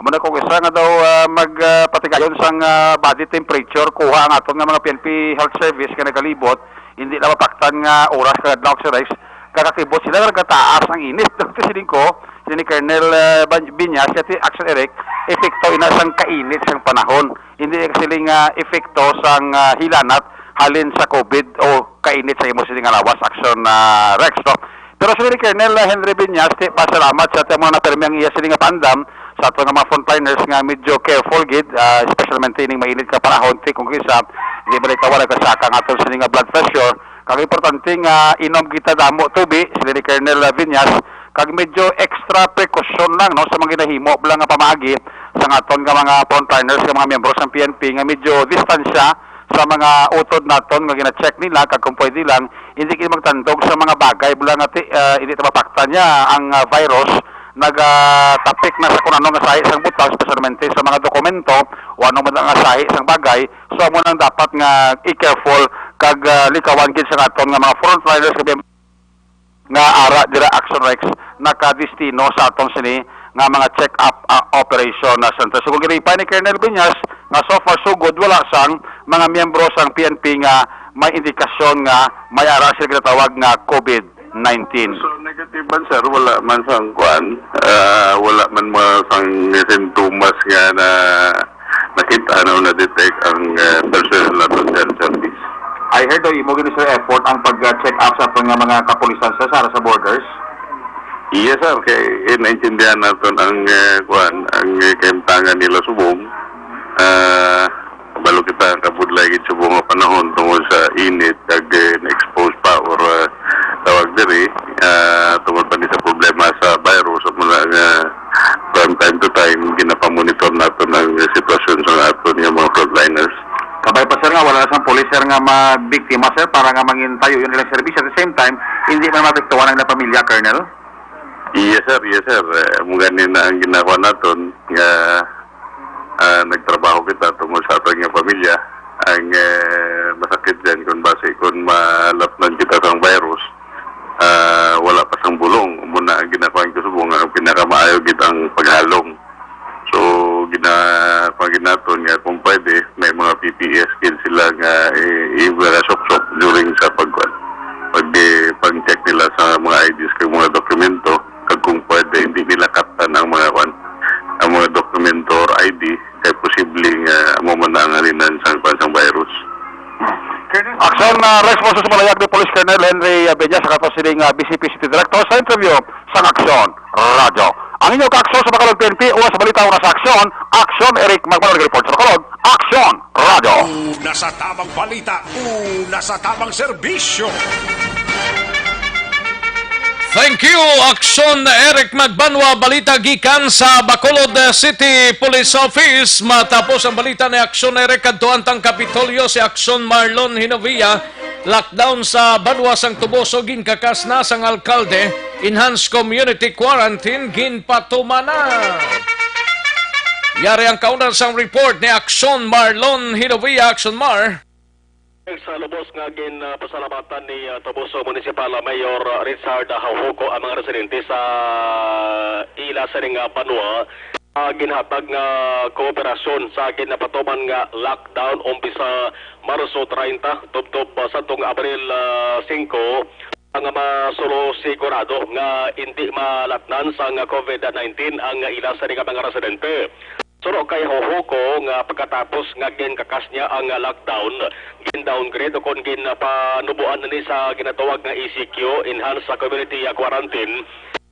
Amo na kung isa nga daw, ah, mag, ah, patigayon sang, ah, body temperature, kuha ang aton nga mga P N P health service nga nagalibot, hindi na mapaktan nga oras kag adlaw, Axorex, kakakibot sila nga nagataas ang init. Ito siling ko, sini Colonel, ah, Ban-, Binyas, kaya ti Action Eric, epekto ina sang kainit sang panahon. Hindi siling, ah, epekto sang, ah, hilanat halin sa covid o kainit sa imo siling nga lawas, Action, ah, Rex, no? Pero sini Colonel, ah, Henry Binyas, ti pasalamat sa ating mga napirmi ang iya siling nga paandam sa ato nga mga frontliners nga medyo careful gid, ah, especially ining mainit nga panahon, ti kung kisa, di ba ikaw wala kasaka ang aton siling nga blood pressure, Kag importante nga inom kita damo tubi, sila ni Colonel Viñas, kag medyo extra precaution lang, no, sa mga ginahimo lang nga pamaagi sa aton nga mga frontliners, nga mga miyembro sa P N P, nga medyo distansya sa mga utod naton nga gina-check nila, kag kung pwede lang, hindi kini magtandog sa mga bagay bala nga ti-, ah, hindi ta mapaktan niya ang, ah, virus, nagatapik na sa kung ano nga sahi sang butang, especialmente sa mga dokumento o ano man nga sahi sang bagay. So, amo nang dapat nga i-careful kag, ah, likawan gid sa aton nga mga frontliners nga, nga ara dira, Action Rex, nakadestino sa aton sini nga mga check-up, ah, operation na center. So, kung ginipay ni Colonel Viñas nga so far so good, wala sang mga miyembro sang P N P nga may indikasyon nga may ara sila ginatawag nga covid nineteen. So, negative man, sir, wala man sang kuan, ah, wala man mga sang sintomas nga na nakita na o na-detect ang, ah, personnel naton sa service. I heard daw imo gini, sir, effort ang pag-check up sa aton nga mga kapulisan, sir, sa, sa borders. Yes, sir, kay naintindihan naton ang, ah, kuan, ang, ah, kahimtangan nila subong. Ah, Kabalo kita, kabudlay gid subong nga panahon tungod sa init, kag, eh, na-expose pa or, ah, tawag diri, ah, tungod pa ni sa problema sa virus, amo na nga from time to time ginapamonitor naton ang sitwasyon sa aton nga mga frontliners. Kabay pa, sir, nga wala na sang pulis, sir, nga magbiktima, sir, para nga mangintayo yun ilang serbisyo. At the same time, hindi man maapektuhan ang ilang pamilya, Colonel? Yes, sir. Yes, sir. Eh, amo gani na ang ginagawa naton nga, ah, nagtrabaho kita tungod sa aton nga pamilya. Ang, eh, masakit dyan kung basi, kung malapnan kita sang virus, ah, wala pa sang bulong. Amo na ang ginagawa ko subong nga ang pinakamaayo gid ang paghalong. So, gina-, pag ginaton nga kung pwede, may mga P P E skills sila nga i-, i-, suksok during sa pag-, pag-, pag-check nila sa mga I Ds kag mga dokumento, kag kung pwede, hindi nila kaptan ang mga kwan, ang mga dokumento or I D, kay posible nga amo man ang halinan sang kwan sang virus. Aksyon na response sa palayag ni Police Colonel Henry Abenya sa kato sining, ah, B C P City Director sa interview sang Aksyon Radyo. Ang inyong kaaksyon sa Bacolod P N P o sa balita o sa aksyon, Aksyon Eric Magmanol report sa Bacolod, Aksyon Radyo. Una sa tamang balita, una sa tamang serbisyo. Thank you, Aksyon Eric Magbanwa. Balita gikan sa Bacolod City Police Office. Matapos ang balita ni Aksyon Eric, kadto ang Kapitolyo si Aksyon Marlon Hinovia. Lockdown sa banwa sang Toboso ginkakas na sang alkalde, enhanced community quarantine ginpatuman na. Yari ang kauna sang report ni Aksyon Marlon Hinovia. Aksyon Mar. Sa lubos nga gin, ah, pasalamatan ni, ah, Toboso Municipal, ah, Mayor, ah, Richard, ah, Hauhuco ang mga residente sa ila sining, ah, banwa. ah, ginhatag nga kooperasyon sa ginapatuman nga lockdown umpisa Marso treinta tubtob, ah, sadtong Abril, ah, singko, nga masulo sigurado nga indi malatnan sang COVID nineteen ang ila sini nga mga residente. Suno kay Hohoco nga pagkatapos nga ginkakas niya ang lockdown, gin-downgrade o kon ginpanuboan ni sa ginatawag nga E C Q, Enhanced Community Quarantine,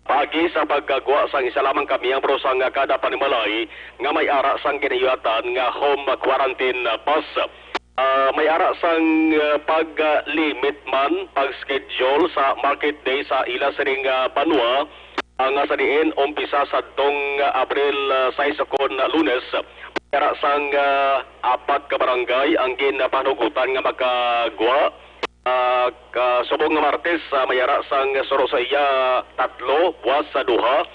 paagi sa paggwa sang isa lamang ka miyembro sang kada panimalay nga may ara sang ginayuhatan nga home quarantine pass. Ah, may ara sang, ah, pag-limit man, pag-schedule sa market day sa ila sining, ah, banwa, ah, nga sa diin umpisa sadtong, ah, Abril, ah, sais ukon Lunes, may ara sang, ah, apat ka barangay ang ginapanugutan nga makagwa. Ah, ka subong nga Martes, ah, may ara sang suno sa iya tatlo, buwas sa duha.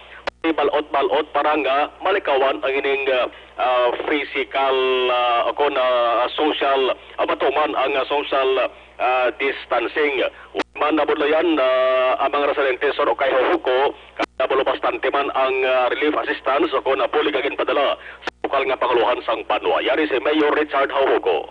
Balot-balot para nga malikawan ang ining, ah, ah, physical, ah, o kon, ah, social, ah, matuman ang, ah, social, ah, distancing. Ug man nabudlayan, ah, ang mga residente suno kay Hohoco, kaya bastante man ang, ah, relief assistance o kon, ah, bulig nga ginpadala sa lokal nga panguluhan sang banwa. Yari si Mayor Richard Hohoco.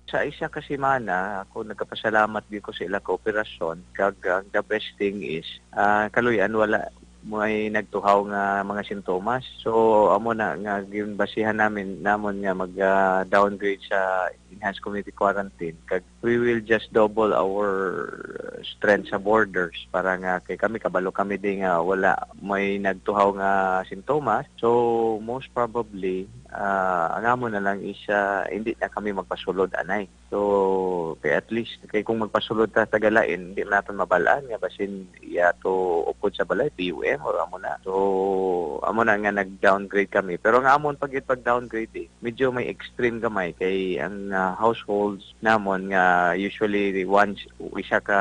Sa isa ka semana, ako nagkapasalamat gyud ko sa ila kooperasyon, kag ang the best thing is, ah, kaluy-an wala may nagtuhaw nga mga sintomas. So, amo na nga ginbasihan namin, namon nga mag, ah, downgrade sa enhanced community quarantine, kag we will just double our strength sa borders para nga kay kami, kabalo kami di nga wala may nagtuhaw nga sintomas. So, most probably, ah, ang amo na lang is, ah, hindi na kami magpasulod anay. So, kay at least, kay kung magpasulod ta tagalain, hindi man naton mabalaan nga basin iya to upod sa balay, P U M or amo na. So, amo na nga nag-downgrade kami. Pero ang amon pag, pag-downgrade, eh, medyo may extreme gamay kay ang, ah, households namon nga usually once, isa ka,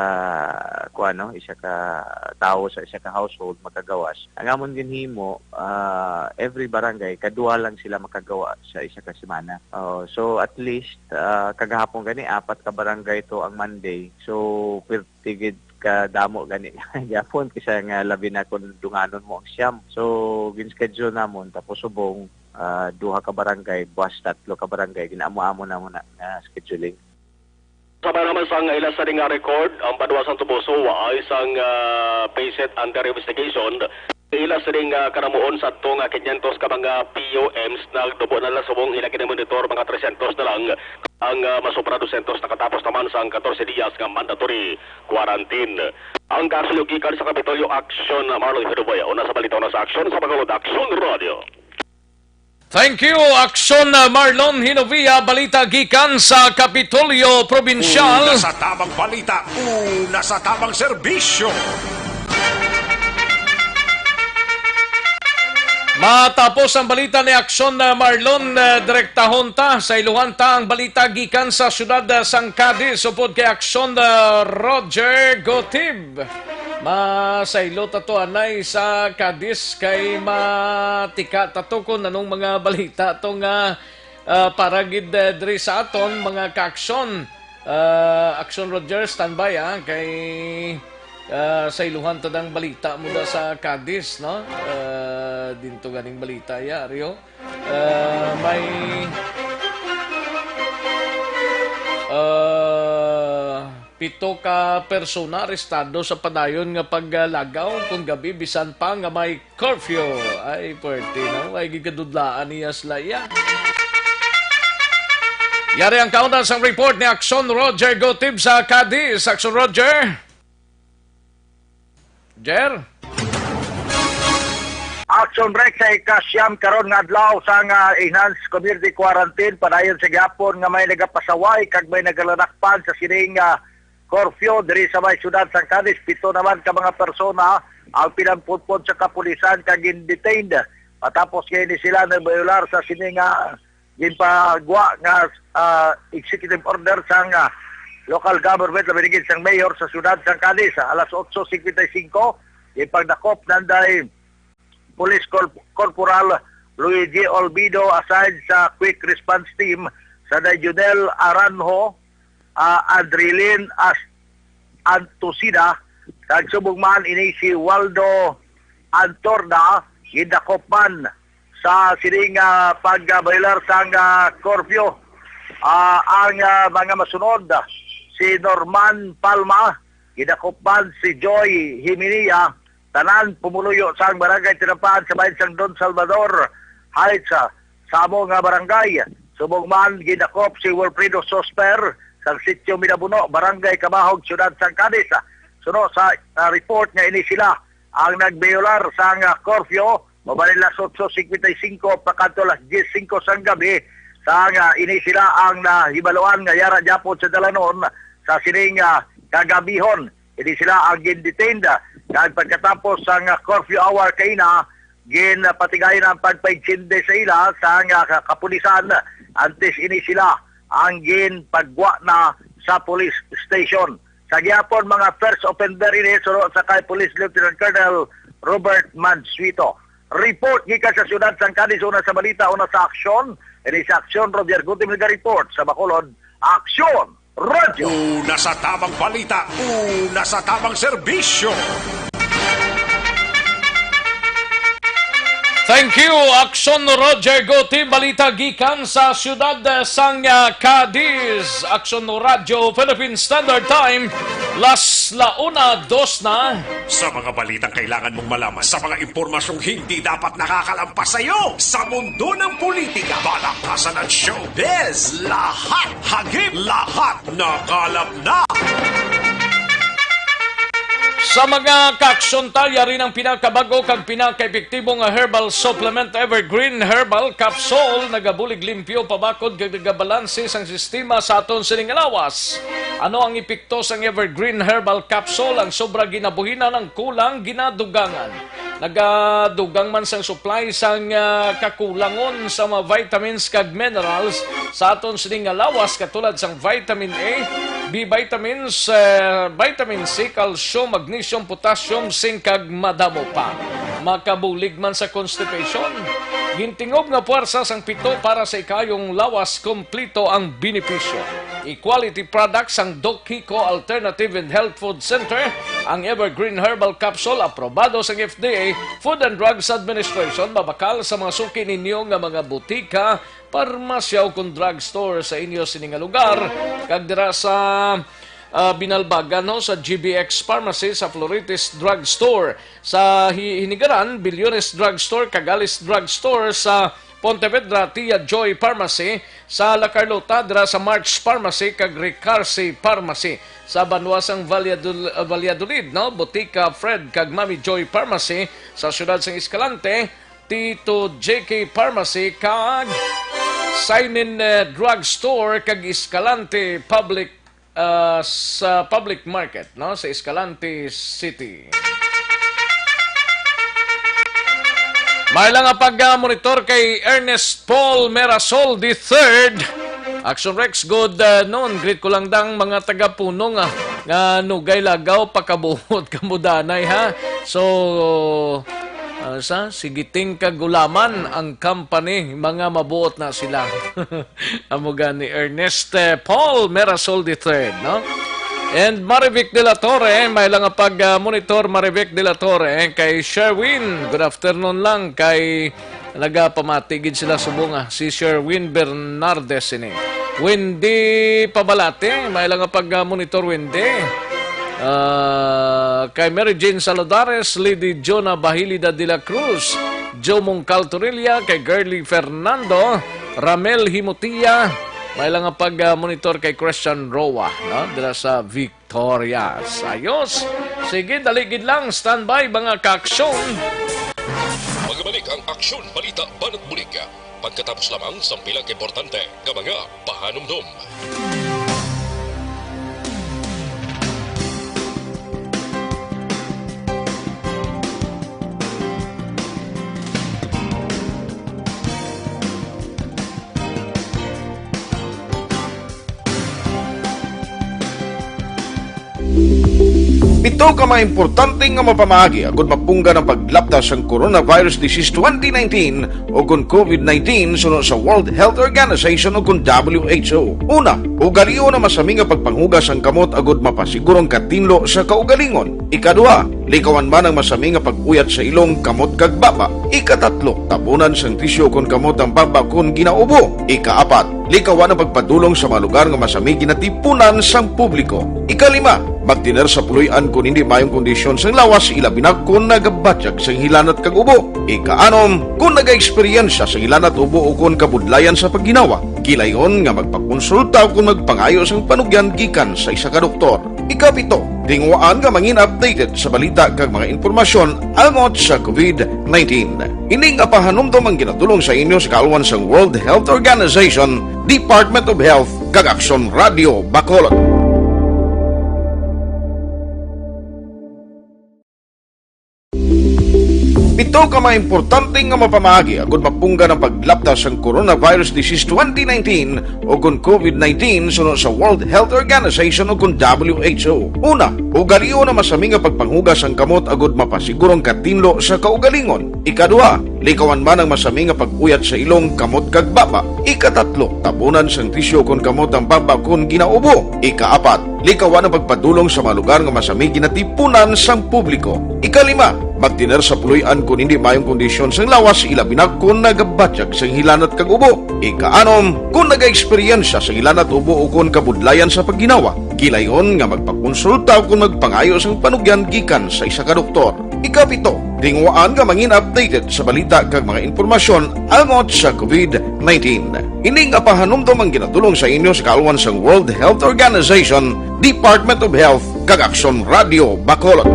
kuwan, no, isa ka tawo sa isa ka household makagawas. Ang amon ginhimo, ah, every barangay, kadua lang sila makagawa sa isa ka semana. Oh, so at least, ah, kagahapon gani, apat ka barangay to ang Monday. So, pirti gid ka damo gani gyapon, kisa nga labi na kung dunganon mo ang siyam. So, gin-schedule namon, tapos subong, ah, duha ka barangay, buwas tatlo ka barangay, ginaamo-amo namon na nga scheduling. Sama naman sang ila sini nga record, ang banwa sang Toboso waay sang, ah, patient under investigation. Ila sini nga kanamuon sadto nga quinientos ka mga P U Ms nagtubo na lang subong ila ginamonitor, mga trescientos na lang ang, ah, masobra dosyentos nakatapos naman sang katorse diyas nga mandatory quarantine. Ang kasunod gikan sa Kapitolyo, Action, Marlon Hiruboy. Una sa balita, una sa Action, sa Bacolod, Action Radio. Thank you, Action, uh, Marlon Hinovia. Balita gikan sa Kapitolyo Probinsyal. Una sa tamang balita, una sa tamang serbisyo. Matapos ang balita ni Action, uh, Marlon, uh, direktahon ta, sayluhan ta ang balita gikan sa siyudad, uh, sang Cadiz. Upod kay Action, uh, Roger Gotib. Masaylo ta to anay sa Cadiz kay matika ta to kung anong mga balita to nga, ah, para gid, eh, diri sa aton mga ka-aksyon. Ah, Aksyon Roger, standby, ah, kay, ah, sayluhan ta dang balita mo da sa Cadiz, no? Ah, dinto ganing balita ya, Rio. Ah, may, ah, pito ka persona arestado sa padayon nga paglagaw kon gabi bisan pa nga may curfew. Ay, pwerte, no? Ay, gigkadudlaan niya sila iya. Yari ang kauna sang report ni Action Roger Gotib sa Cadiz. Action Roger. Jer? Action break sa ikasyam karon nga adlaw sang, ah, enhanced community quarantine. Padayon sa gihapon nga may nagapasaway kag may nagalanakpan sa sining, ah, curfew diri sa may siyudad sang Cadiz. Pito naman ka mga persona ang pinagpudpod sa kapulisan kag gin-detained. Matapos kay ni sila nagbayolar sa sining, ah, ginpagwa nga, ah, executive order sang, ah, local government, labi na gid sang mayor sa siyudad sang Cadiz, ah, alas otso cincuenta y cinco, ginpagdakop nanday Police Corp-, Corporal Luigi Olvido aside sa Quick Response Team, sanday Junel Aranjo, ah, Adrilin As-, Antosida, kag subong man ini si Waldo Antorda, gindakop man sa sining, ah, pag-, ah, violar sang, ah, curfew. Ah, ang, ah, mga masunod, si Norman Palma, gidakop man si Joy Himinia, tanan pumuluyo sang Barangay Tinampaan sa bahin sang Don Salvador Heights, ah, sa amo nga barangay. Subong man, gidakop si Wilfredo Sosper sang Sitio Minabuno, Barangay Kabahog, Siyudad sang Cadiz. Suno sa, ah, report nga ini sila ang nagbayolar sang, ah, curfew, mabalin alas otso cincuenta y cinco pa kadto alas diez cinco sang gabi, sang, ah, ini sila ang nahibaluan nga yara gyapon sa dalanon sa sining, ah, kagabihon. Ini sila ang gindetained, ah, kag pagkatapos sang, ah, curfew hour kaina, ginpatigayon ang pagpaintsindi sa ila sang, ah, ka-, kapulisan. Antes ini sila ang ginpagwa na sa police station. Sa gihapon, mga first offender ini, suno sa kay Police Lieutenant Colonel Robert Mansueto. Report gikan sa siyudad sang Cadiz, una sa balita, una sa aksyon. Ini sa aksyon, Roger Gutim naga-report sa Bacolod. Aksyon! Radyo. Una sa tamang balita, una sa tamang serbisyo. Thank you, Aksyon Roger Guti. Balita gikan sa siyudad, eh, sang, ah, Cadiz. Aksyon Radyo, Philippine Standard Time, las la una dos na. Sa mga balitang kailangan mong malaman, sa mga impormasyong hindi dapat nakakalampas sa iyo, sa mundo ng politika, balakasan at showbiz, lahat hagip, lahat nakalap na. Sa mga kaaksyon ta, yari ang pinakabag-o kag pinakaepektibo nga herbal supplement, Evergreen Herbal Capsule. Nagabulig limpyo, pabakod kag nagabalanse sang sistema sa aton sining lawas. Ano ang epekto sang Evergreen Herbal Capsule? Ang sobra ginabuhinan, ang kulang ginadugangan. Nagadugang man sang supply sang, ah, kakulangon sa mga vitamins kag minerals sa aton sini nga lawas, katulad sang vitamin A, B vitamins, eh, vitamin C, calcium, magnesium, potassium, zinc, kag madamo pa. Makabulig man sa constipation. Gintingob nga puwersa sang pito para sa ikaayong lawas, kompleto ang benepisyo. E-quality products sang Doc Kiko Alternative and Health Food Center, ang Evergreen Herbal Capsule, aprobado sang F D A, Food and Drugs Administration, mabakal sa mga suki ninyo nga mga butika, parmasya, o kon drugstore sa inyo sini nga lugar, kag dira sa, ah, Binalbagan, no, sa G B X Pharmacy, sa Florites Drugstore, sa Hi-, Hinigaran, Bilyones Drugstore, kag Alice Drugstore, sa Pontevedra, Tia Joy Pharmacy, sa La Carlota, dira sa March Pharmacy kag Ricarsi Pharmacy, sa banwa sang Valladol-, Valladolid, no? Botika Fred kag Mami Joy Pharmacy, sa siyudad sang Escalante, Tito J K Pharmacy kag Simon, eh, Drug Store kag Escalante Public, ah, sa public market, no, sa Escalante City. May lang nga pag-, ah, monitor kay Ernest Paul Merasol the third. Action Rex, good, ah, noon. Greet ko lang dang mga taga-Puno nga, nga nugay lagaw, pakabuot kamudanay, ha. So, ah, sa sigiting kag gulaman ang company, mga mabuot na sila. Amo gani, Ernest, eh, Paul Merasol the third, no? And Marivic de la Torre, may lang nga pag, ah, monitor, Marivic de la Torre, eh, kay Sherwin. Good afternoon lang kay nagapamati gid sila subong, ah, si Sherwin Bernardes ini. Wendy Pabalate, may lang nga pag, ah, monitor, Wendy. Ah, kay Mary Jane Saludares, Lady Jonah Bahilida de la Cruz, Joe Mongcal Torilla, kay Girly Fernando, Ramel Himutia, may lang nga pag, ah, monitor kay Christian Roa, no? Dira sa Victorias. Ayos. Sige, dali gid lang. Standby, mga kaaksyon. Magbalik ang Aksyon Balita Banat Bulig. Pagkatapos lamang sa pila ka importante nga mga pahanumdom. Ito ka mga importante nga mapamaagi agud mapunggan ang paglapta sang coronavirus disease twenty nineteen o kon COVID nineteen suno sa World Health Organization o kon W H O. Una, ugalion ang masami nga pagpanghugas sang kamot agud mapasiguro ang katinlo sa kaugalingon. Ikaduha, likawan man ang masami nga pag-uyat sa ilong, kamot kag baba. Ikatatlo, tabunan sang tisyu kon kamot ang baba kon ginaubo. Ikaapat, likawan ang pagpadulong sa mga lugar nga masami ginatipunan sang publiko. Ikalima, magtener sa puloy-an kon hindi maayong kondisyon sang lawas, ilabi na kon nagabatyag sang hilanat kag ubo. Ikaanom, kon nagaeksperyensya sang hilanat, ubo o kon kabudlayan sa pagginawa, gilayon nga magpakonsulta o kon magpangayo sang panugyan gikan sa isa ka doktor. Ikapito, tinguhaan nga mangin updated sa balita kag mga impormasyon angot sa COVID nineteen. Ini nga pahanumdom ang ginatulong sa inyo sa kaalwan sang World Health Organization, Department of Health, kag Aksyon Radio Bacolod. Pito ka mga importante nga mapamaagi agud mapunggan ang paglapta sang coronavirus disease twenty nineteen o kon COVID nineteen suno sa World Health Organization o kon W H O. Una, ugalion ang masami nga pagpanghugas sang kamot agud mapasiguro ang katinlo sa kaugalingon. Ikaduha, likawan man ang masami nga pag-uyat sa ilong, kamot kag baba. Ikatatlo, tabunan sang tisyu kon kamot ang baba kon ginaubo. Ikaapat, likawan ang pagpadulong sa mga lugar nga masami ginatipunan sang publiko. Ikalima, magtener sa puloy-an kon hindi maayong kondisyon sang lawas, ilabi na kon nagabatyag sang hilanat kag ubo. Ikaanom, kon nagaeksperyensya sang hilanat, ubo o kon kabudlayan sa pagginawa, gilayon nga magpakonsulta o kon magpangayo sang panugyan gikan sa isa ka doktor. Ikapito, tinguhaan nga mangin updated sa balita kag mga impormasyon angot sa COVID nineteen. Ini nga pahanumdom ang ginatulong sa inyo sa kaalwan sang World Health Organization, Department of Health, kag Aksyon Radio Bacolod.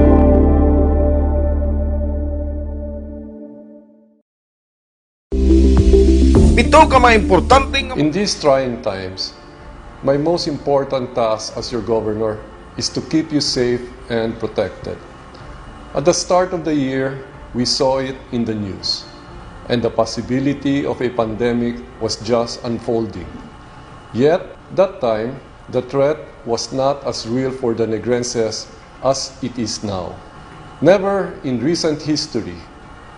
Pito ka mga importante nga In these trying times, my most important task as your governor is to keep you safe and protected. At the start of the year, we saw it in the news, and the possibility of a pandemic was just unfolding. Yet, that time, the threat was not as real for the Negrenses as it is now. Never in recent history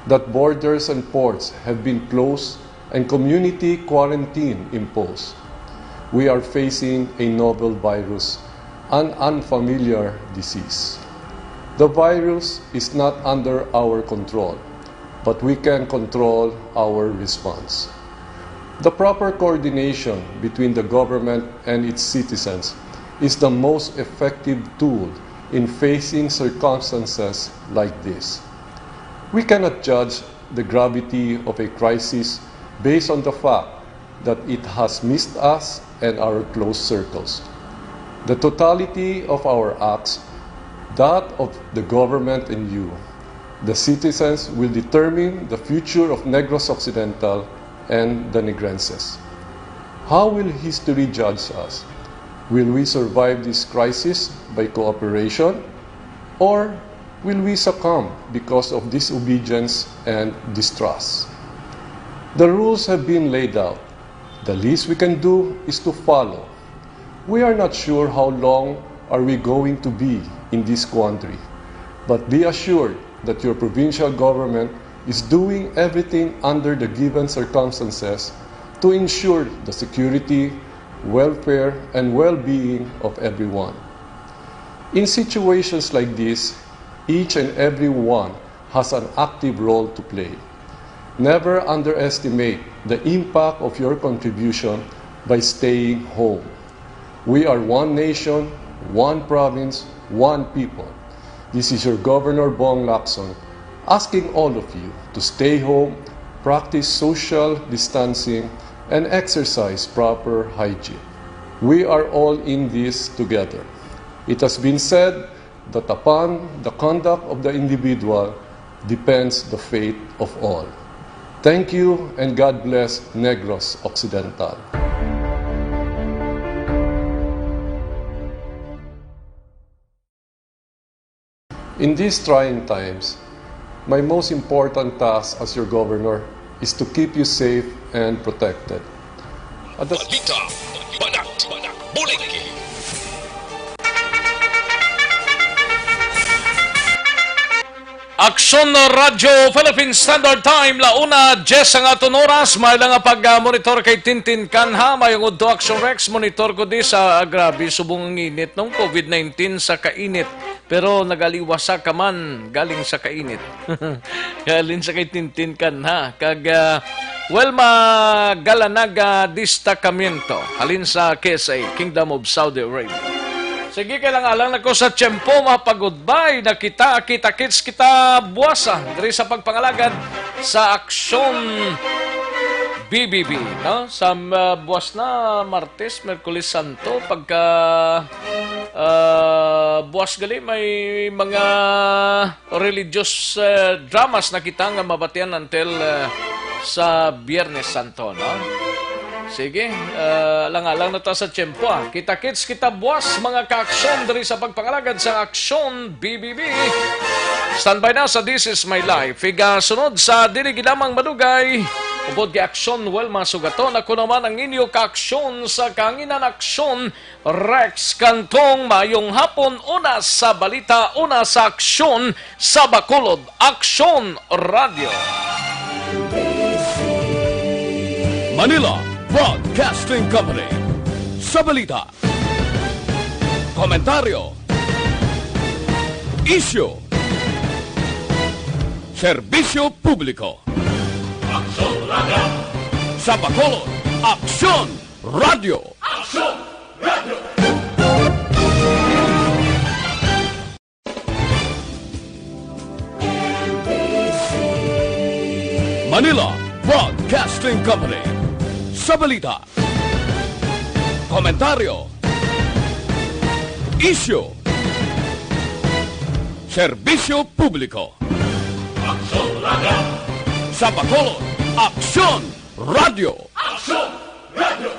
that borders and ports have been closed and community quarantine imposed. We are facing a novel virus, an unfamiliar disease. The virus is not under our control, but we can control our response. The proper coordination between the government and its citizens is the most effective tool in facing circumstances like this. We cannot judge the gravity of a crisis based on the fact that it has missed us and our close circles. The totality of our acts, that of the government and you, the citizens, will determine the future of Negros Occidental and the Negrenses. How will history judge us? Will we survive this crisis by cooperation, or will we succumb because of disobedience and distrust? The rules have been laid out. The least we can do is to follow. We are not sure how long are we going to be in this quandary, but be assured that your provincial government is doing everything under the given circumstances to ensure the security, welfare, and well-being of everyone. In situations like this, each and every one has an active role to play. Never underestimate the impact of your contribution by staying home. We are one nation, one province, one people. This is your Governor Bong Lacson asking all of you to stay home, practice social distancing, and exercise proper hygiene. We are all in this together. It has been said that upon the conduct of the individual depends the fate of all. Thank you and God bless Negros Occidental. In these trying times, my most important task as your governor is to keep you safe and protected. At the Balita, banat, buliki. Aksyon Radyo Philippine Standard Time, la una diyes ang aton oras. May lang nga pag-monitor kay Tintin Canha, mayong udto Aksyon Rex, monitor ko di sa, ah, grabe, subong ang init, nung covid nineteen sa kainit. Pero nagaliwasa ka man galing sa kainit. Galing sa kay Tintin Canha. Kag, ah, Welma Galanaga Destacamento, halin sa K S A, Kingdom of Saudi Arabia. Sige, kay lang-alang na ko sa tiyempo, mga pagudbay. Nakita, kita-kits kita buwasa diri sa pagpangalagad sa Aksyon B B B, no? Sa, ah, buwas na Martes, Merkulis Santo, pagka, ah, buwas gali may mga religious, eh, dramas na kita nga mabatian until, eh, sa Biyernes Santo, no? Sige, eh, lang-alang na ta sa tiyempo, ah. Kita-kits kita buwas, mga kaaksyon, diri sa pagpangalagad sa Aksyon B B B. Standby na sa This Is My Life. Igasunod sa dili gid lamang madugay, upod kay Aksyon Welma Sugaton, ako naman ang inyo kaaksyon sa kanginan, Aksyon Rex Cantong. Maayong hapon. Una sa balita, una sa aksyon sa Bacolod, Aksyon Radio. Manila Broadcasting Company. Sa balita, komentaryo, isyu, serbisyo publiko. Aksyon Radio. Sa Bacolod, Aksyon Radio. Aksyon Radio. Manila Broadcasting Company. Sa balita, komentaryo, isyu, serbisyo publiko. Aksyon Radio. Sa Bacolod, Aksyon Radio. Aksyon Radio.